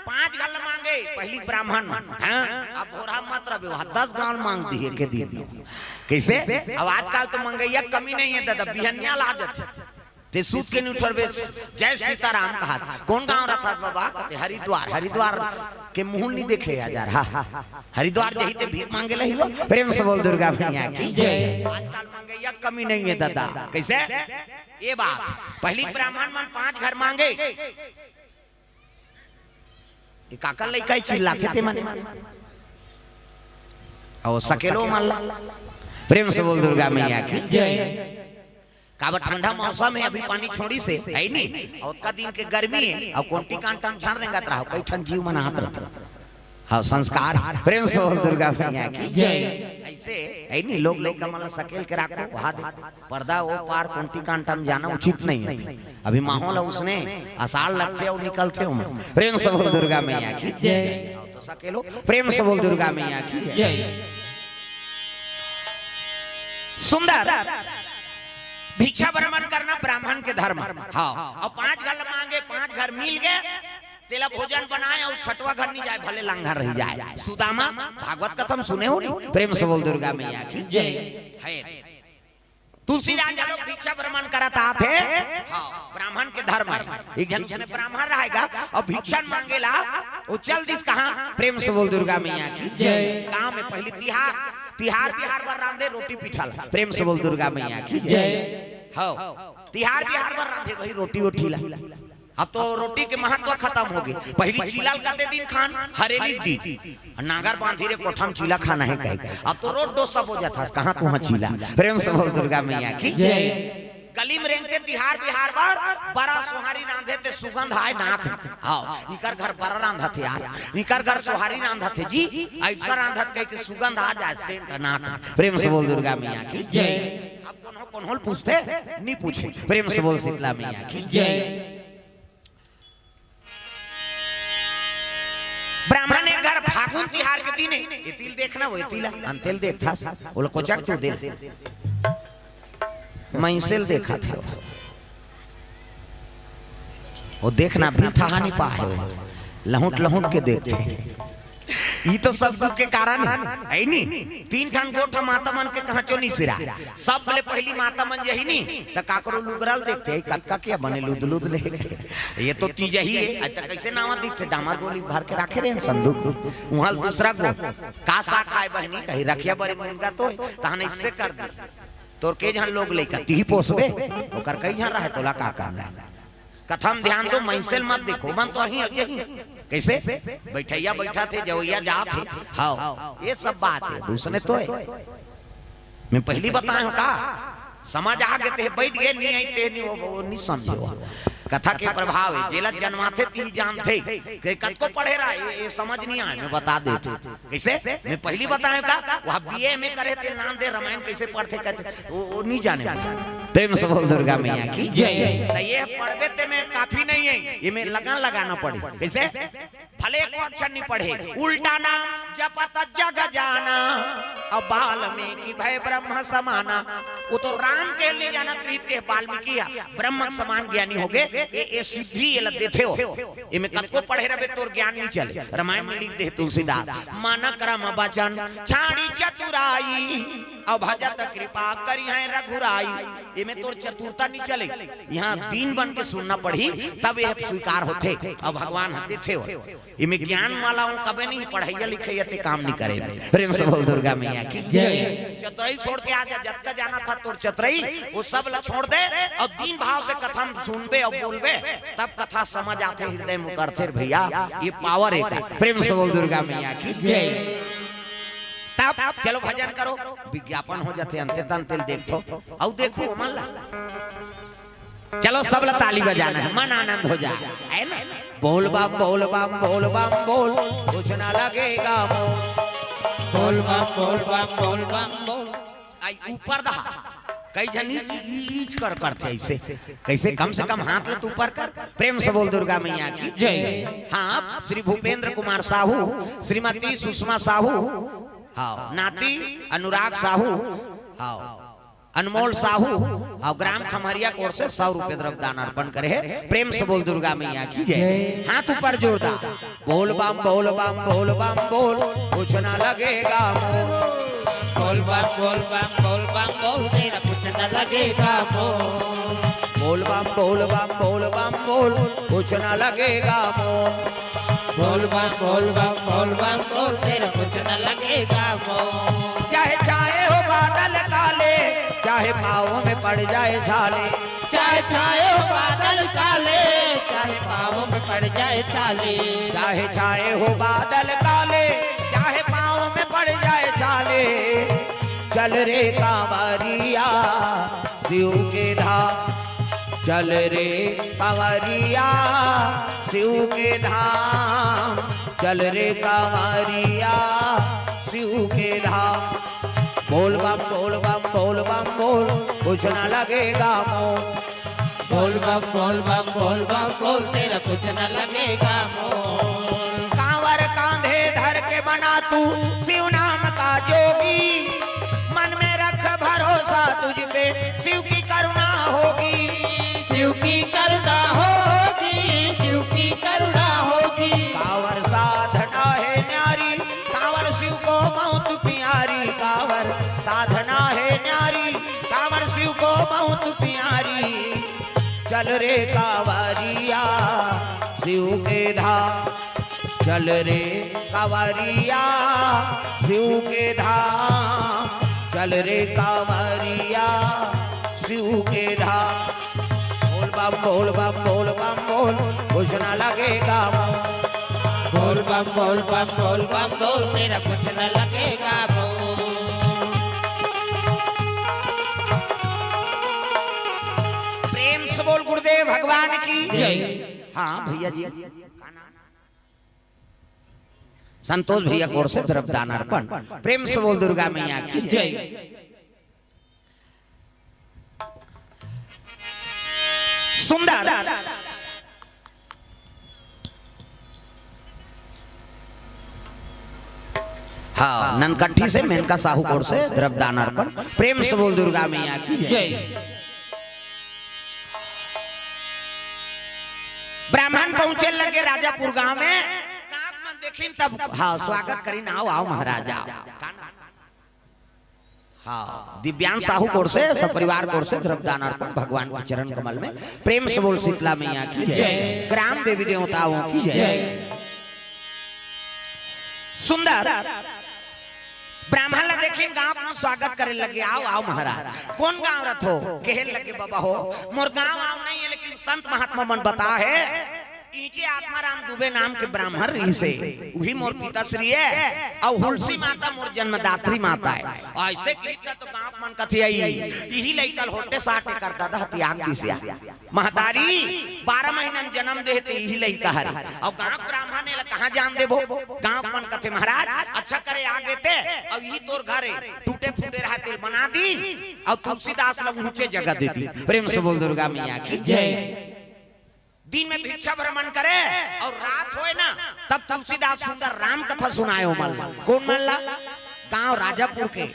पांच गल मांगे पहली ब्राह्मण मन, हाँ? अब भोरा मत रहे, वहाँ दस गल मांग दिए के दिन में। कैसे? अब आजकल तो मंगैया कमी नहीं है दादा, बिहनिया ला जाते। ते सूत के नहीं उठरबे, जय सीताराम कहा। कौन गांव रहा था बाबा? कहते हरिद्वार। हरिद्वार के मुंह नहीं देखे हजार। हा, हरिद्वार जही ते भीख मांगे लही वो। प्रेम से बोल दुर्गा मैया की जय। आजकल मंगैया कमी नहीं है दादा। कैसे? ये बात पहली ब्राह्मण मन पांच घर मांगे। ये काकर लइका चिल्लाथे ते मन। और सकेलो मन ला। प्रेम से बोल दुर्गा मैया की जय। काबर ठंडा मौसम है, अभी पानी छोड़ी से है नी, और ओतका दिन के गर्मी है, और कोंटी कांटा म झन रेंगत रहो, कई ठन जीव मन हाथ रथे। हाँ, संस्कार। प्रेम से बोल दुर्गा मैया की जय। ऐसे है नी, लोग लइका मन ला सकेल के राखो, वहा दे पर्दा ओ पार कोंटी कांटा म जाना उचित नहीं है। अभी माहौल है उसने, असार लगथे और निकलथे ओमा। प्रेम से बोल दुर्गा मैया की जय। तो सकेलो, प्रेम से बोल दुर्गा मैया की जय। जय। सुंदर। भिक्षा भ्रमण करना ब्राह्मण के धर्म। हाँ, और पांच घर मांगे, पांच घर मिल गए, तेला भोजन बनाए और छठवा घर नहीं जाए, भले लंगर रह जाए। सुदामा, भागवत कथा म सुने हो नी? प्रेम से बोल दुर्गा मैया की जय। है। तुलसीदास जी लोग भिक्षा भ्रमण करत आथे। हाँ, ब्राह्मण के धर्म है। एक झन उसने ब्राह्मण रहेगा और भिक्षण मांगेला, वो चल दिस कहाँ? प्रेम से बोल दुर्गा मैया की जय। गांव में पहली तिहार, तिहार बिहार बर रांधे रोटी पिठा ला। प्रेम से बोल दुर्गा मैया की जय। जय। हाँ, तिहार बिहार बर रांधे वही रोटी वोटी ला। अब तो रोटी के महत्व खतम हो गे। पहली चीला ल कते दिन खान? हरेली दिन। नांगर बांधी रे कोठा म चीला खाना है कहे। अब तो रोज डोसा बोजत हस, कहाँ कुहाँ चीला। प्रेम से बोल दुर्गा मैया की जय। गली म रेंगते तिहार बिहार बर, बरा सोहारी रांधे ते सुगंध आए नाक। हाँ, इकर घर बरा रांधत हे यार, इकर घर सोहारी रांधत हे जी, ऐसा रांधत कह के सुगंध आ जाए, सेंट नाक। प्रेम से बोल दुर्गा मैया की जय। अब कोनो कोनो ल पूछथे, नहीं पूछे। प्रेम से बोल शीतला मैया की जय। ब्राह्मण एक घर फागुन तिहार के दिन हे, एती ल देखना, वो एती ला, अंते ल देखथस, ओला कोचक तू दे। मइनसे ल देखत हे वो। वो देखना भी थाहा नहीं पाहे वो। लहुट लहुट के देखथे। ई तो सब दुख के कारण है, है नी? तीन ठन गोठ माता मन के कहाँ चो नहीं सिरा। सब ले पहली माता मन जही नी, त काकरो लुगरा ल देखथे, कतका के बने लुद लुद ले। ये तो तीज ही है, आज तक कैसे नावा दिखथे? डामर गोली भर के राखे रहे संदूक। उहाँ ल दूसरा गो, का साग खाए बहनी? कही रखिया बरे मुनगा तो है, तहन इससे कर दे। तोर के झन लोग लइका, तिही पोसबे, ओकर कई झन रहे, तोला का करना है? कथा म ध्यान दो, मइनसे ल मत देखो, मन तो अही अभी अही। कैसे? बैठैया बैठा थे, जवैया जात हे। हाँ, ये सब बात है, दूसरे तो है। मैं पहली बताए हूँ का? समझ आ गे ते बैठ गे, नहीं आई ते नहीं, वो, वो नहीं समझे वो। कथा के प्रभाव है, जेला जन्माथे ती जानथे, के कतको पढ़े रहा, ये, ये समझ नहीं आए, मैं बता देत हूँ। कैसे? मैं पहली बताए का? वह बीए में करे ते नाम दे, रामायण कैसे पढ़थे कहते, वो, वो नहीं जाने। प्रेम से बोल दुर्गा मैया की जय। तो ये पढ़बे ते में काफी नहीं है, ये में लगन लगाना पड़ी। कैसे? भले को अक्षर नहीं पढ़े, उल्टा नाम जपत जग जाना, अब वाल्मीकि भय ब्रह्म समाना। वो तो राम के नहीं जाना, तृतीय वाल्मीकि है, ब्रह्म समान ज्ञानी हो गए। ये, ये सिद्धि ये ल देथे हो। इमे कतको पढ़े रहबे तोर ज्ञान नहीं चले। रामायण में लिख दे तुलसीदास, मन क्रम वचन छाड़ी चतुराई, अउ भजत कृपा करिहैं रघुराई। इमे तोर चतुरता नहीं चले, यहाँ दीन बन के सुनना पड़ी, तब यह स्वीकार होथे। अब भगवान ह देथे हो। इमे ज्ञान वाला हूँ, कबे नहीं पढ़ैया लिखैया ते काम नहीं करे। प्रेम से बोल दुर्गा मैया की जय। चतुराई छोड़ के आ जा, जतका जाना था तोर चतुराई, वो सब ला छोड़ दे और दीन भाव से कथा म सुनबे और बोलबे, तब कथा समझ आथे, हृदय में उतरथे रे भैया। ये पावर है का। प्रेम से बोल दुर्गा मैया की जय। तब चलो भजन करो, विज्ञापन हो जाथे, अंते तंते ल देखथो, अउ देखो मन ला। चलो सब ला ताली बजाना है, मन आनंद हो जाए, है ना? बोल बम बोल बम बोल बम बोल, कुछ ना लगेगा मोल। बोल बम बोल बम बोल बम बोल। आई ऊपर दहा, कई झन ईच, ईच कर करथे ऐसे, कैसे? कम से कम हाथ ले तो ऊपर कर। प्रेम से बोल दुर्गा मैया की जय। हाँ, श्री भूपेंद्र कुमार साहू, श्रीमती सुषमा साहू, हाँ, नाती अनुराग साहू, हाँ, अनमोल साहू, हाँ, ग्राम खम्हरिया की ओर से सौ रुपये द्रव्य दान अर्पण करे हे। प्रेम से बोल दुर्गा मैया की जय। हाथ ऊपर जोरदार। बोल बम बोल बम बोल बम बोल, कुछ ना लगेगा मोल। बोल बम बोल बम बोल बम बोल, तेरा कुछ न लगेगा मोल। बोल बम बोल बम बोल बम बोल, कुछ ना लगेगा मोल। बोल बम बोल बम बोल बम बोल, तेरा कुछ न लगेगा मोल। चाहे छाए हो बादल काले, चाहे पाँव में पड़ जाए छाले। चाहे छाए हो बादल काले, चाहे पाँव में पड़ जाए छाले। चाहे छाए हो बादल काले, चाहे पाँव में पड़ जाए छाले। चल रे कांवरिया शिव के धाम, चल रे कांवरिया शिव के धाम, चल रे कांवरिया शिव के धाम। बोल बम बोल बम बोल बम बोल, कुछ ना लगेगा मोल। बोल बम बोल बम बोल बम बोल, तेरा कुछ न लगेगा मोल। कांवर कांधे धर के बना तू शिव नाम का जोगी, मन में रख भरोसा तुझ पे शिव की करुणा होगी। शिव की करुणा होगी, शिव की करुणा होगी। कांवर साधना है न्यारी, कांवर शिव को बहुत प्यारी। कांवर साधना है न्यारी, कांवर शिव को बहुत प्यारी। चल रे कांवरिया शिव के धाम, चल रे कांवरिया शिव के धाम, चल रे कांवरिया शिव के धाम। बोल बम बोल बम बोल बम बोल, कुछ ना लगेगा मोल। बोल बम बोल बम बोल बम बोल, मेरा कुछ न लगेगा मोल। प्रेम से बोल गुरुदेव भगवान की। जय। हाँ भैया जी, संतोष भैया की ओर से द्रव्य दान अर्पण। प्रेम से बोल दुर्गा मैया की जय। सुंदर। हाँ, ननकट्ठी से मेनका साहू की ओर से द्रव्य दान अर्पण। प्रेम से बोल दुर्गा मैया की जय। जय। ब्राह्मण पहुंचे लगे राजापुर गांव में। गांव मन देखिन तब, हाँ, स्वागत करिन, आओ, आओ महाराज, आओ। हाँ, दिव्यांश साहू की ओर से, सपरिवार की ओर से द्रव्य दान अर्पण भगवान के चरण कमल में। प्रेम से बोल शीतला मैया की जय। जय। ग्राम देवी देवताओं की जय। जय। सुंदर। ब्राह्मण ला देखिन, गांव में स्वागत करे लगे, आओ, आओ महाराज। कौन गांव रथो? कहे लगे, बाबा हो, मोर गांव आव नहीं है, लेकिन संत महात्मा मन बता है, इचे आत्माराम दुबे नाम के ब्राह्मण रहिसे, उही मोर पिताश्री है, अउ हुलसी माता मोर जन्मदात्री माता है। अइसे कहित तो गांव मन कथे आई, इही लइका ल होटे साटे कर ददा त्याग दिस या। महतारी बारह महीना में जन्म दे हे ते इही लइका हरे। अउ गांव ब्राह्मण एला कहां जान देबो? गांव मन कथे महाराज अच्छा करे आ गे ते, अउ इही तोर घर हे, टूटे फूटे रहा तेल बना दी, अउ तुलसीदास ल ऊंचे जगह दे दी। प्रेम से बोल दुर्गा मैया की जय। दिन में भिक्षा भ्रमण करे अउ रात होय ना, तब तुलसीदास सुंदर राम कथा सुनाए ओमन ला। कोन मन ला? गांव राजापुर के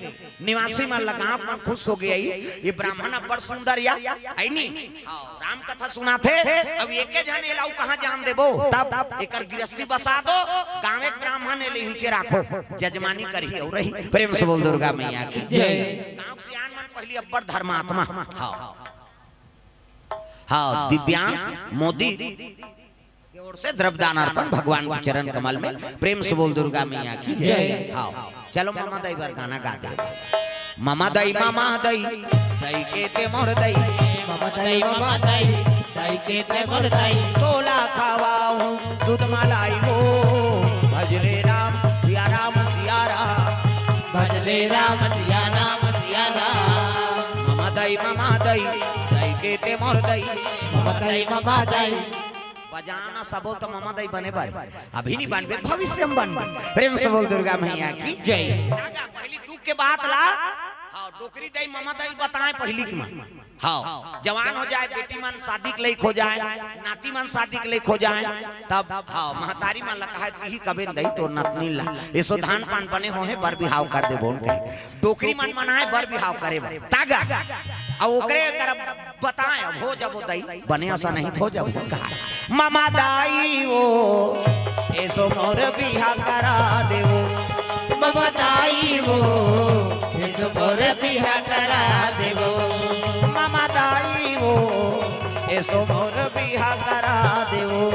निवासी मन ला। गांव मन खुश हो गे, ये ब्राह्मण अब्बड़ सुंदर या, है नी? हाँ, राम कथा सुनाथे। अब एके झन एला अउ कहां जान देबो? तब एकर गिरस्ती बसा दो, गांव के ब्राह्मण एला इहिंचे राखो, जजमानी करही अउ रही। प्रेम से बोल दुर्गा मैया की जय। गांव के सियान मन पहिली अब्बड़ धर्मात्मा। हाँ। हाँ, दिव्यांश मोदी के ओर से द्रव्य दान अर्पण भगवान के चरण कमल में। प्रेम से बोल दुर्गा मैया की जय। जय। हाँ, चलो ममा दई बर गाना गा दे। ममा दई, ममा दई, दई के ते मोर दई। ममा दई, ममा दई, दई के ते मोर दई। तोला खवाहूं दूध मलाई हो, भज ले राम सिया राम सिया राम। भज ले राम सिया राम सिया राम। ममा दई, ममा दई, दई के ते मोर दई। ममा दई, ममा दई। बजाना सबो तो ममा दई बने बर, अभी नहीं बनबे, भविष्य में बनबे। प्रेम से बोल दुर्गा मैया की जय। पहिली दुख के बात ला, हाँ, डोकरी दई, ममा दई बताए पहिली के मन। हाँ, जवान हो जाए, बेटी मन शादी के लइक हो जाए, नाती मन शादी के लइक हो जाए, तब हाँ, महतारी मन ला कहे, "तिही कबे दई तोर नतनी ला, एसो धान पान बने हो हे, बर बिहाव कर देबो," कहे। डोकरी मन मनाए बर बिहाव करे बर। तागा, अब ओकरे कर बताए, अब हो जबो दई, बने असन नहीं तो हो जबो कहा। ममा दाई वो, एसो मोर बिहा करा देवो। ममा दाई वो, एसो मोर बिहा करा देवो। ममा दाई वो, एसो मोर बिहा करा देवो।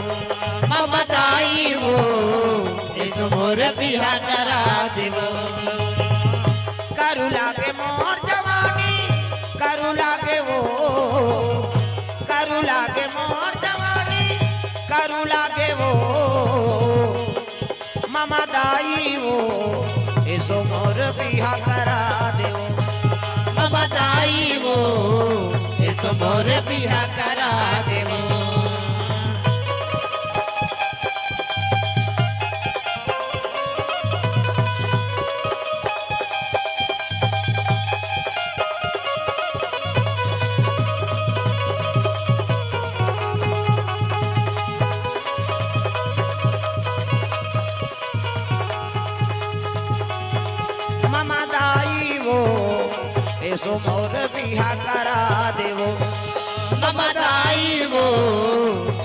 ममा दाई वो, एसो मोर बिहा करा देवो। करू लागे मोर जवानी, करू लागे वो, करू लागे मोर जवानी, करू लागे वो। ममा दाई वो, एसो मोर बिहा करा देवो। ममा दाई वो, एसो मोर बिहा करा देवो। ममा दाई वो, एसो मोर बिहा करा देवो। ममा दाई वो,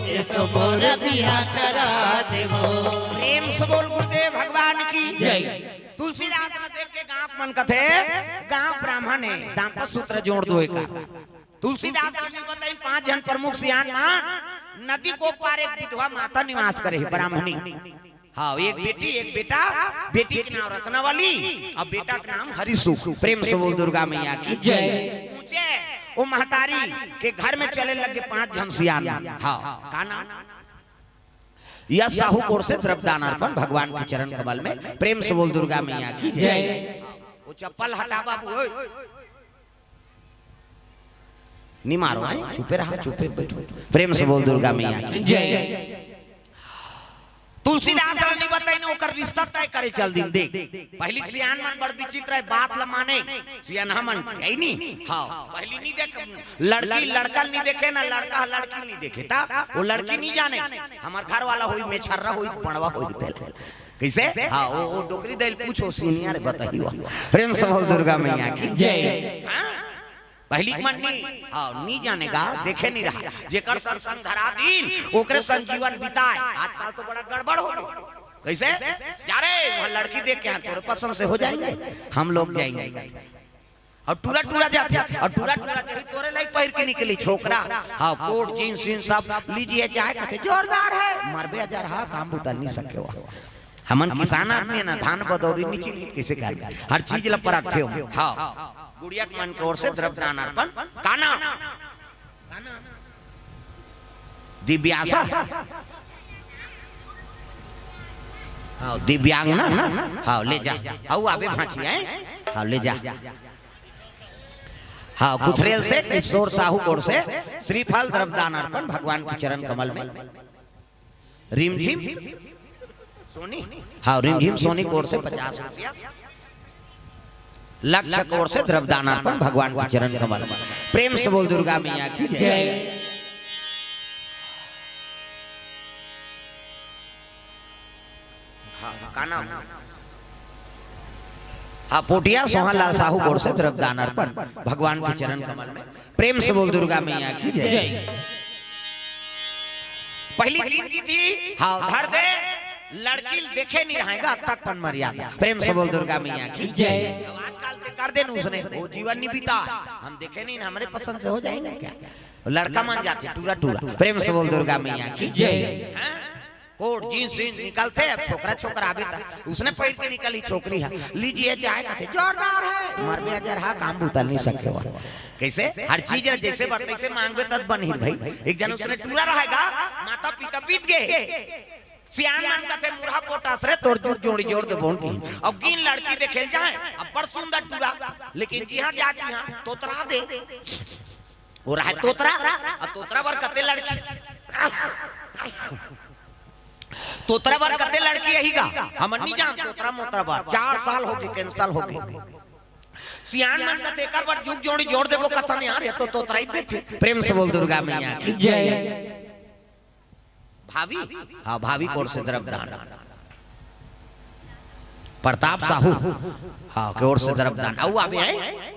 एसो मोर बिहा करा देवो। प्रेम से बोल गुरुदेव भगवान की जय। तुलसीदास ला देख के गांव के मन कथे, गांव ब्राह्मण हे, दाम्पत्य सूत्र जोड़ दो एकर। तुलसीदास ला नहीं बताइन, पांच झन प्रमुख सियान मन, नदी को पार एक विधवा माता निवास करे हे, ब्राह्मणी। हाँ, एक बेटी, एक बेटा, बेटी के नाम रत्नावली और बेटा के नाम हरिसुख। प्रेम से बोल दुर्गा मैया की जय। ऊंचे वो महतारी के घर में चले लगे पांच झन सियान मन। हाँ, का नाम? यश साहू कोर से द्रव्यदान अर्पण भगवान के चरण कमल में। प्रेम से बोल दुर्गा मैया की जय। जय। वो चप्पल हटा बाबू, ओए। नी मारो, आए, चुपे रहा, चुपे बैठो। प्रेम से बोल दुर्गा मैया की जय। तुलसीदास ला नी बताइन, ओकर रिश्ता तय करे चल दिन। देख, पहिली के सियान मन बड़ विचित्र हे, बात ला माने, सियान मन, यही नी? हाँ, पहिली नी देख, लड़की लड़का नी देखे ना, लड़का लड़की नी देखे, ता वो लड़की नी जाने, हमर घर वाला होई, मेछर्रा होई, बड़वा होई, तेल। कैसे? हाँ, वो, वो डोकरी दई ल पूछो, सीनियर बताही हुआ। प्रेम से बोल दुर्गा मैया की जय। हाँ? पहिली के मन नी, हाँ, नी जाने गा, देखे नी रहा। जेकर संग संग धरा दिन, ओकरे संग जीवन बिताए। आजकल तो बड़ा गड़बड़ हो गया। कैसे? जा रे, वहाँ लड़की देख के, "हाँ, तोरे पसंद से हो जाएंगे, हम लोग जाएंगे।" और टूरा टूरा जाथे, और टूरा टूरा जाही, तोरे लाइक पहिर के निकली छोकरा। हाँ, कोट, जींस, वींस सब लीजिए, चाहे कथे जोरदार है, मरबे अजरहा, काम बुता नी सके हो। हमन किसान आदमी हे ना, धान बदौरी नी चिन्ही, कैसे कर? हर चीज ला परखथे हो। हाँ, गुड़िया के मन के ओर से द्रव्यदान अर्पण। का नाम? दिव्यासा। हाँ, दिव्यांग ना? हाँ, ले जा। हाँ, आबे भांची आए। हाँ, ले जा। हाँ, कुथरेल से किशोर साहू कोर से श्रीफल द्रव्यदान अर्पण भगवान के चरण कमल में। रिमझिम सोनी, हाँ, रिमझिम सोनी कोर से पचास रुपया, लक्ष्य कोर से द्रव्यदान अर्पण भगवान के चरण कमल। प्रेम से बोल दुर्गा मैया की जय। जय। हाँ, का नाम? हाँ, पोटिया सोहन लाल साहू कोर से द्रव्यदान अर्पण भगवान के चरण कमल में। प्रेम से बोल दुर्गा मैया की जय। जय। पहिली दिन की थी, हाँ, धर दे, लड़की देखे नी रहेगा, तक पन मर्यादा। प्रेम से बोल दुर्गा मैया की जय। अब आजकल ते कर दे न उसने, वो जीवन नी बीता, हम देखे नी, हमरे पसंद से हो जाएंगे क्या? लड़का मन जाथे टूरा टूरा। प्रेम से बोल दुर्गा मैया की जय। हाँ? कोट, जींस, वींस निकलथे, अब छोकरा, छोकरा आबे त उसने पहिर के निकली, छोकरी हा, "लीजिए चाय," कथे, "जोरदार है, मरबे अजरहा, काम बुता नी सके हो।" कैसे? हर चीज है, जैसे बात तैसे मांगबे तब बनही भाई। एक जन उसने टूरा रहेगा, माता पिता बीत गए। सियान मन कथे, "मुरहा पोटास रे, तोर जू जोड़ी जोड़ देबो की।" अब गिन लड़की देखे ल जाए, अब बड़ सुंदर टूरा, लेकिन जिहाँ जात तिहाँ तोतरा दे। वो रहा तोतरा, और तोतरा बर कते लड़की, तोतरा बर कते लड़की यही गा, हमन नी जान तोतरा मोतरा बर। चार साल हो गए, cancel हो गए। सियान मन कथे, "एकर बर जुग जोड़ी जोर देबो कथन यार, ये तो तोतराई देथे।" प्रेम से बोल दुर्गा मैया की जय। भाभी, हाँ, भाभी कोर से द्रव्य दान। प्रताप साहू, हाँ, के ओर से द्रव्य दान। अउ आबे हैं।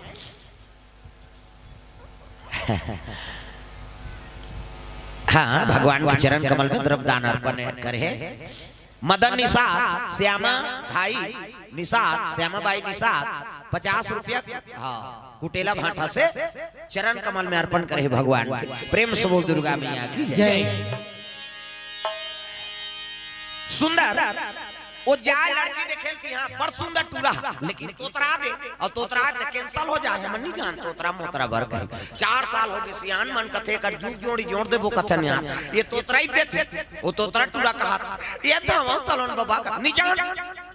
हाँ, भगवान के चरण कमल में द्रव्य दान अर्पण करे हे। मदन निषाद, श्यामा धाई निषाद, श्यामा बाई निषाद, पचास रुपया, हाँ, कुटेला भाटा से चरण कमल में अर्पण करे हे भगवान के। प्रेम से बोल दुर्गा मैया की जय। जय। सुंदर, वो जाए लड़की देखे ल कि हाँ, बड़ सुंदर टूरा, लेकिन तोतरा दे, अउ तोतरा दे cancel हो जाए, हम नहीं जान तोतरा मोतरा बर कही। चार साल हो गए, सियान मन कथे, "एकर जुग जोड़ी जोर देबो कथन यार, ये तोतराई देथे।" वो तोतरा टूरा कहा, "ये धावा तलन बाबा का नहीं जान,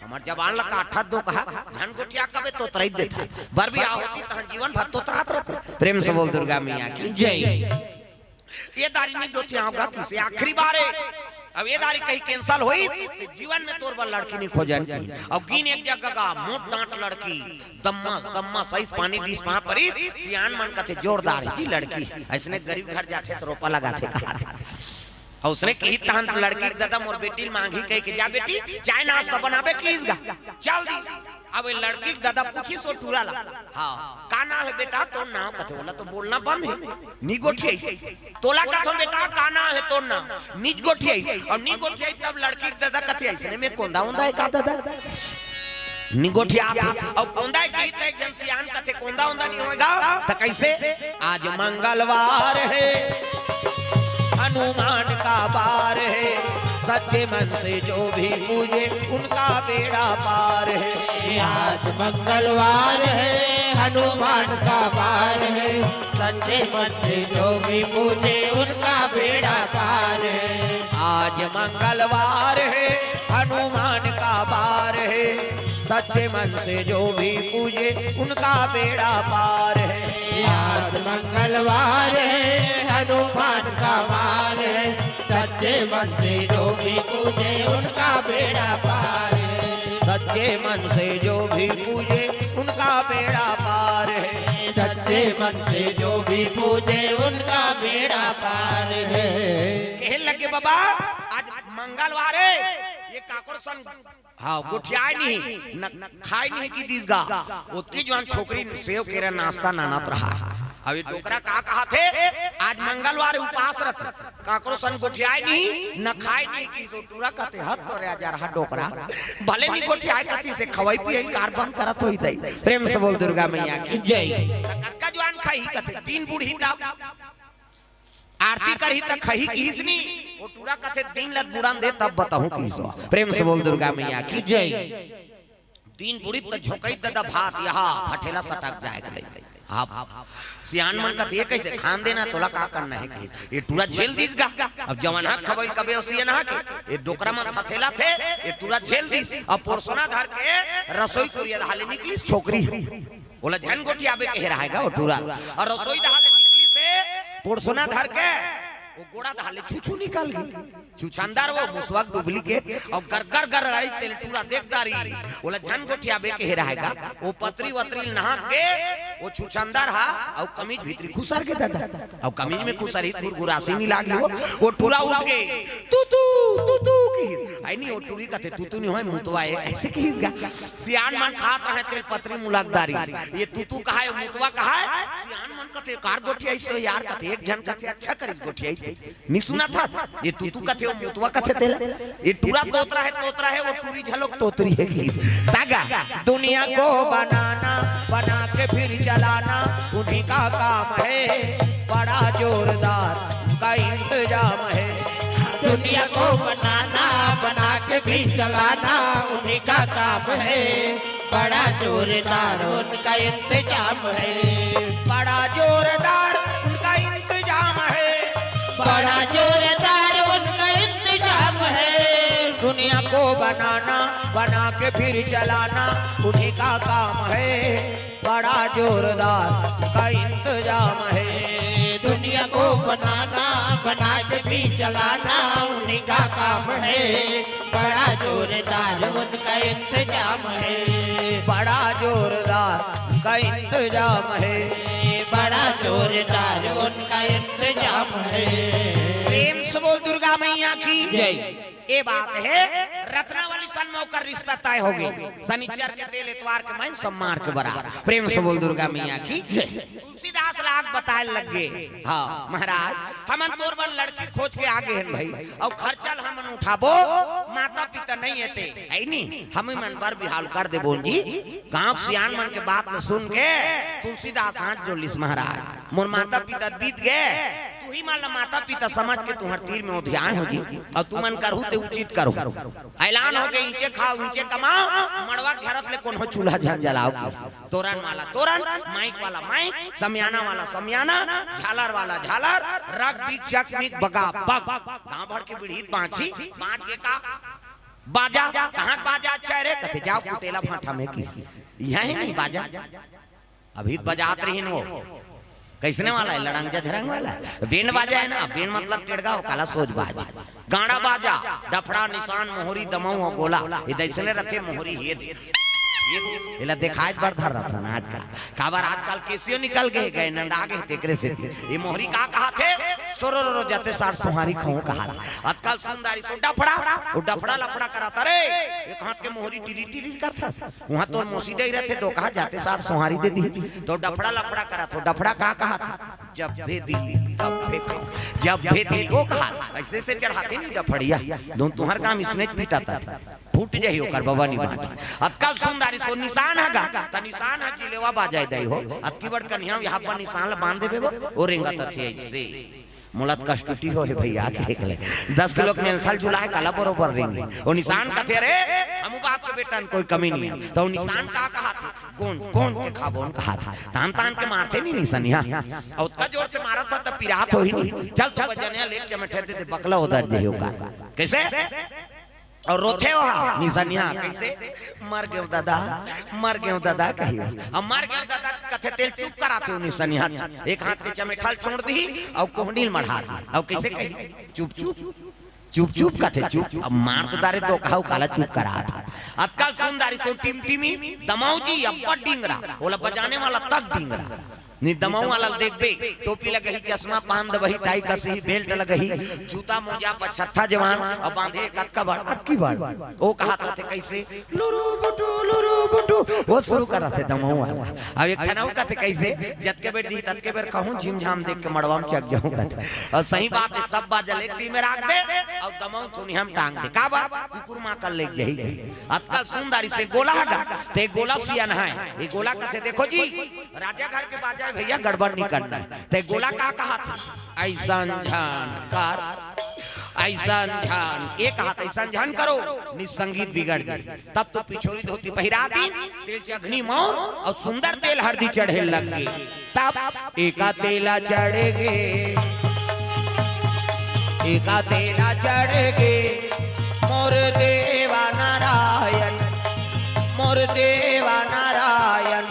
हमर जबान ला काठा दो कहा, झन गोठिया कबे तोतराई देथे, बर बियाह होती तहन जीवन भर तोतरात रहते।" प्रेम से बोल दुर्गा मैया की जय। ये दारी नहीं गोठिया होगा किसे आखिरी बार हे। अब ये दारी कहीं cancel होई तो जीवन में तोर बर लड़की नहीं खोजन की। अब गिन एक जगह का मोट डांट लड़की, दम्मा दम्मा सही पानी दीस पहा परी, सियान मन कथे जोरदार हे जी लड़की। ऐसने गरीब घर जाथे तो रोपा लगाथे कहाथे। अउ उसने कही तहन तो लड़की के ददा मोर बेटी ल मांगी कह के, "जा बेटी, चाय नाश्ता बनाबे कीस गा।" चल दी। अब ये लड़की के ददा पूछी सो टूरा ला, "हाँ, का नाम हे बेटा तोर नाम?" कथे, "ओला तो बोलना बंद हे, नी गोठियाई।" "तोला कथों बेटा, का नाम हे तोर नाम?" "नी गोठियाई।" अउ नी गोठियाई तब लड़की के ददा कथे, "ऐसने में कोंदा उंदा हे का ददा?" नी गोठियाथे। अउ कोंदा हे कि त एक झन सियान कथे, "कोंदा उंदा नहीं होएगा।" त कैसे? आज मंगलवार है, हनुमान का बार है, सच्चे मन से जो भी पूजे उनका बेड़ा पार है। आज मंगलवार है, हनुमान का बार है, सच्चे मन से जो भी पूजे उनका बेड़ा पार है। आज मंगलवार है, हनुमान का बार है, सच्चे मन से जो भी पूजे उनका बेड़ा पार है। आज मंगलवार है, हनुमान का वार है, सच्चे मन से जो भी पूजे उनका बेड़ा पार है। सच्चे मन से जो भी पूजे उनका बेड़ा पार है। सच्चे मन से जो भी पूजे उनका बेड़ा पार है। कहे लगे बाबा, आज मंगलवार है, ये काकोर सन हाँ, गोठियाय नहीं, न खाय नहीं कि दिस गा। ओतकी जुवान छोकरी सेव केरा नाश्ता नानत रहा। अब ये डोकरा का कहाथे, आज मंगलवार उपास रथे, काकरो सन गोठियाय नहीं, न खाय नहीं कि सो टूरा कथे, "हद तोरे आ जा रहा डोकरा।" भले नहीं गोठियाय कती से खवाई पियाई कार बंद करत होई दई। प्रेम से बोल दुर्गा मैया की जय। त कतका जुवान खाही कथे, दिन बूढ़ी तब आरती करही त खही किहिस नी, वो टूरा कथे, "दिन लत बुड़न दे तब बताहूं" किहिस। प्रेम से बोल दुर्गा मैया की जय। दिन बुड़ी त झोंकई ददा भात यहाँ फटेला सटक जाए के लई। आप सियान मन कथे, "ये कैसे खान देना, तोला का करना है?" कि ये टूरा झेल दिस गा। अब जवन हा खबई कबे ओसिए ना के, ये डोकरा मन थथेला थे, ये टूरा झेल दिस। अब पोरसोना धर के रसोई कुरिया धाले निकलिस छोकरी। ओला झन गोठियाबे कहे रहाय गा, वो टूरा। अउ रसोई डहार ले निकलिस हे, पोरसोना धर के, वो गोड़ा डहार ले छुछू निकल गे। छुछंदर वो मुसवा के duplicate, अउ गर गर गर रही तेल टूरा देख डारिस। ओला झन गोठियाबे कहे रहाय गा, वो पतरी वतरी नहा के, वो छुछंदर हा, अउ कमीज भीतरी खुसर गे ददा। अउ कमीज में खुसरही गुरगुरासी नहीं लागी हो, वो टूरा उठ गे, "तू तू, तू तू" किहिस। आई नहीं, वो टूरी कथे, "तू तू नहीं होय, मुतवा है," ऐसे किहिस गा। सियान मन खात रहे तेल पतरी मुलक डारिस। ये तू तू कहाय, मुतवा कहाय। सियान मन कथे, "कार गोठियाइस हो यार?" कथे, "एक झन कथे, अच्छा करिस गोठियाइस ते। नी सुनत हस? ये तू तू कथे, वो मुतवा कथे तेला। ये टूरा तोतरा है, तोतरा है, वो टूरी झलोक तोतरी है" किहिस। तागा, दुनिया को बनाना, बना के फिर जलाना, उन्हीं का काम है, बड़ा जोरदार उनका इंतजाम है। दुनिया को बनाना, बना के भी चलाना उन्हीं का काम है, बड़ा जोरदार उनका इंतजाम है। बड़ा जोरदार उनका इंतजाम है, बड़ा जोरदार उनका इंतजाम है। दुनिया को बनाना, बना के फिर चलाना उन्हीं का काम है, बड़ा जोरदार उनका इंतजाम है। दुनिया को बनाना, बना के भी चलाना उन्हीं का काम है। बड़ा जोरदार उनका इंतजाम है। बड़ा जोरदार उनका इंतजाम है। बड़ा जोरदार उनका इंतजाम है। प्रेम से बोल दुर्गा मैया की जय। ये बात है, रत्नावली सन में ओकर रिश्ता तय हो गए। शनिचर के तेल, एतवार के मैं सम्मार के बरात। प्रेम से बोल दुर्गा मैया की जय। तुलसीदास लाग बताए लग गए, हाँ महाराज, हमन तोर बर लड़की खोज के आ गए हन भाई, अउ खर्चा ल हमन उठाबो, माता पिता नहीं हेते, है नी, हम मन बर बिहाव कर देबो जी। गांव के सियान मन के बात ल सुन के तुलसीदास हाथ जोड़ लिस, महाराज, मोर माता पिता बीत गए, तुही मन ल माता पिता समझ के तुहर तीर में ओधियान हो जी, अउ तुमन करहू ते उचित करहू। ऐलान हो गए, ईंचे खाओ, ईंचे कमाओ, मड़वा घेरत ले कोनो चूल्हा झन जलाओ। तोरन वाला तोरन, माइक वाला माइक, समियाना वाला समियाना, झालर वाला झालर, रग बिग चक मिक बगा बग। गांव भर के बिड़हित बांची, बांच के का? बाजा, कहाँ के बाजा? अच्छा रे, कथे जाओ कुटेला भांठा में की। यही नहीं बाजा। अभी तो बजात रहिन वो। कैसने वाला है? लड़ंग जझरंग वाला है। बेंड बाजा है ना, बेंड मतलब टेड़गा हो, काला सोज बाज। गाड़ा बाजा, डफड़ा, निशान, मोहरी, दमऊ अउ गोला। ये दैसने रथे मोहरी, ये दे। ये दे। एला देखाए बर धर रथन आजकल। काबर आजकल केसियो निकल गए, गए नंदा गए तेकरे से। ये मोहरी का कहा थे? सोरो रो रो जाते साठ सोहारी खाऊं कहा था। आजकल सुंदरी सो डफड़ा, वो डफड़ा लफड़ा करा था रे। एक हाथ के मोहरी टिरी टिरी करथस। उहाँ तोर मौसी दई रथे, तो कहा जाते साठ सोहारी दे दी। तो डफड़ा लफड़ा करा थो, डफड़ा का कहा था? जब भी दी, तब भी खाओ। जब भी दी, वो कहा, ऐसे से चढ़ाते नहीं डफड़िया। दो तुहर काम इसने पीटा था। फूट जाही ओकर बबा निबांध। अतका सुंदर सो निशान हगा, त निशान ह जिलेवा बाजाय दई हो। अतकी बड़ कन्हिया यहाँ पर निशान ल बांध देबे वो, ओ रेंगत थे ऐसे। मोला त कष्टुटी हो हे भैया, के एक ले। दस किलो के मेलथल जुला हे, काला बरोबर रेंगे। ओ निशान कथे, "अरे, हमू बाप के बेटा न कोई कमी नहीं है।" तो ओ निशान का कहा थे? "गोंज, गोंज के खाबोन" कहा था। तान तान के मारथे नहीं निशानिया। अउ ओतका जोर से मारत था, तब पिरात हो ही नहीं। चल तो बजनिया ले चमेठे दे दे, बकला उधर जे होगा। कैसे? अउ रोथे हो हा, निशानिया, कैसे? "मर गेव दादा, मर गेव दादा" कही। अब "मर गेव दादा" कथे तेल चुप करा थे निशानिया। एक हाथ के चमेठल छोड़ दी, अउ कोहनील मढ़ा दी। अउ कैसे कही? "चुप, चुप, चुप, चुप" कथे, "चुप।" अब मार तो दारे तो कहा, काला चुप करा था। अतका सुंदरी सो टिमटिमी, दमाऊ जी अब्बड़ डिंगरा, ओला बजाने वाला तक डिंगरा। नि दमऊ वाला ल देखबे, टोपी लगही, चश्मा, पान दबही, टाई कसही, बेल्ट लगही, जूता मोजा, पछत्था जवान, अउ बांधे कतका बड़, अतकी बड़। ओ कहत रथे कैसे, "लुरु बुटु, लुरु बुटु", ओ शुरू करत हे दमऊ वाला। अब एक ठन अउ कथे कैसे, "जतके बेर दी, ततके बेर कहूँ, झिमझाम देख के मड़वा में चक जाहूँ" कथे। अउ सही बात हे, सब बाजा ल एक तीर में राख दे, अउ दमऊ थोनी हम टांग दे। काबर? कुकुर माँ कर ले जही गई। अतका सुंदरी से गोला हगा, ते गोला सियान है। ये गोला कथे, देखो जी, राजा घर के बाजा हे भैया, गड़बड़ नहीं करना है। ते गोला का कहा था? "ऐसन झन कर, ऐसन झन", ये कहा था, "ऐसन झन करो, नि संगीत बिगड़ जाए।" तब तो पिछोरी धोती पहिरा दी, तेल चघनी मौर अउ सुंदर तेल हरदी चढ़े लग गे। तब एका तेला चढ़ गे, एका तेला चढ़ गे, मोर देवा नारायण, मोर देवा नारायण,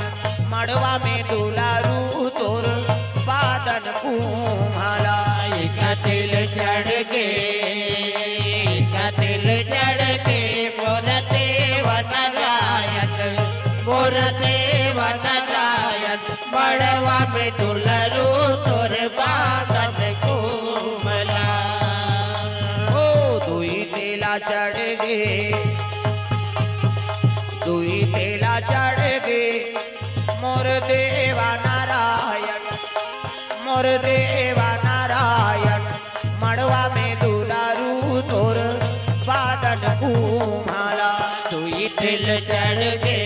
मड़वा में दुलारू तोर बादन कुम्हाला। एका तेल चढ़ गे, एका तेल चढ़ गे, मोर देवा नारायण, मोर देवा नारायण, मड़वा में दुलारू तोर बादन कुम्हाला। ओ दुई तेला चढ़ गे, दुई तेला चढ़ गे, मोर देवा नारायण, मोर देवा नारायण, मड़वा में दुलारू तोर बादन कुम्हाला। दुई तेल चढ़ गे।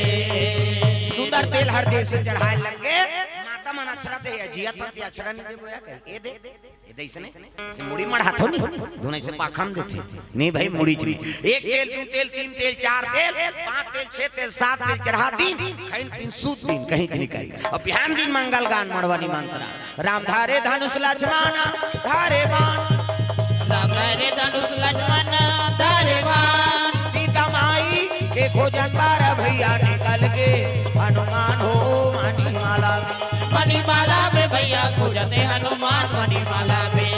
सुंदर तेल हरदी से चढ़ाए लग गे। माता मन अक्षरा दे, जिया थन के अक्षरा नहीं दे बोया कहे, ये दे, ये दे इसने, इसे मुड़ी मढ़ा थो नहीं, दोनों इसे पाखम देथे। नहीं भाई, मुड़ी च नहीं। एक तेल, दू तेल, तीन तेल, चार तेल, पांच तेल, छह तेल, सात तेल चढ़ा दीन, खइन पीन सूत दीन, कहीं के नहीं करी। अउ बिहान दिन मंगल गान मड़वा निमंत्रण। राम धारे धनुष लक्ष्मण धारे बाण। राम धारे धनुष लक्ष्मण धारे बाण। सीता माई के खोजन बार भैया निकल गे हनुमान हो मणिमाला में। मणिमाला में भैया खोजते हनुमान मणिमाला में।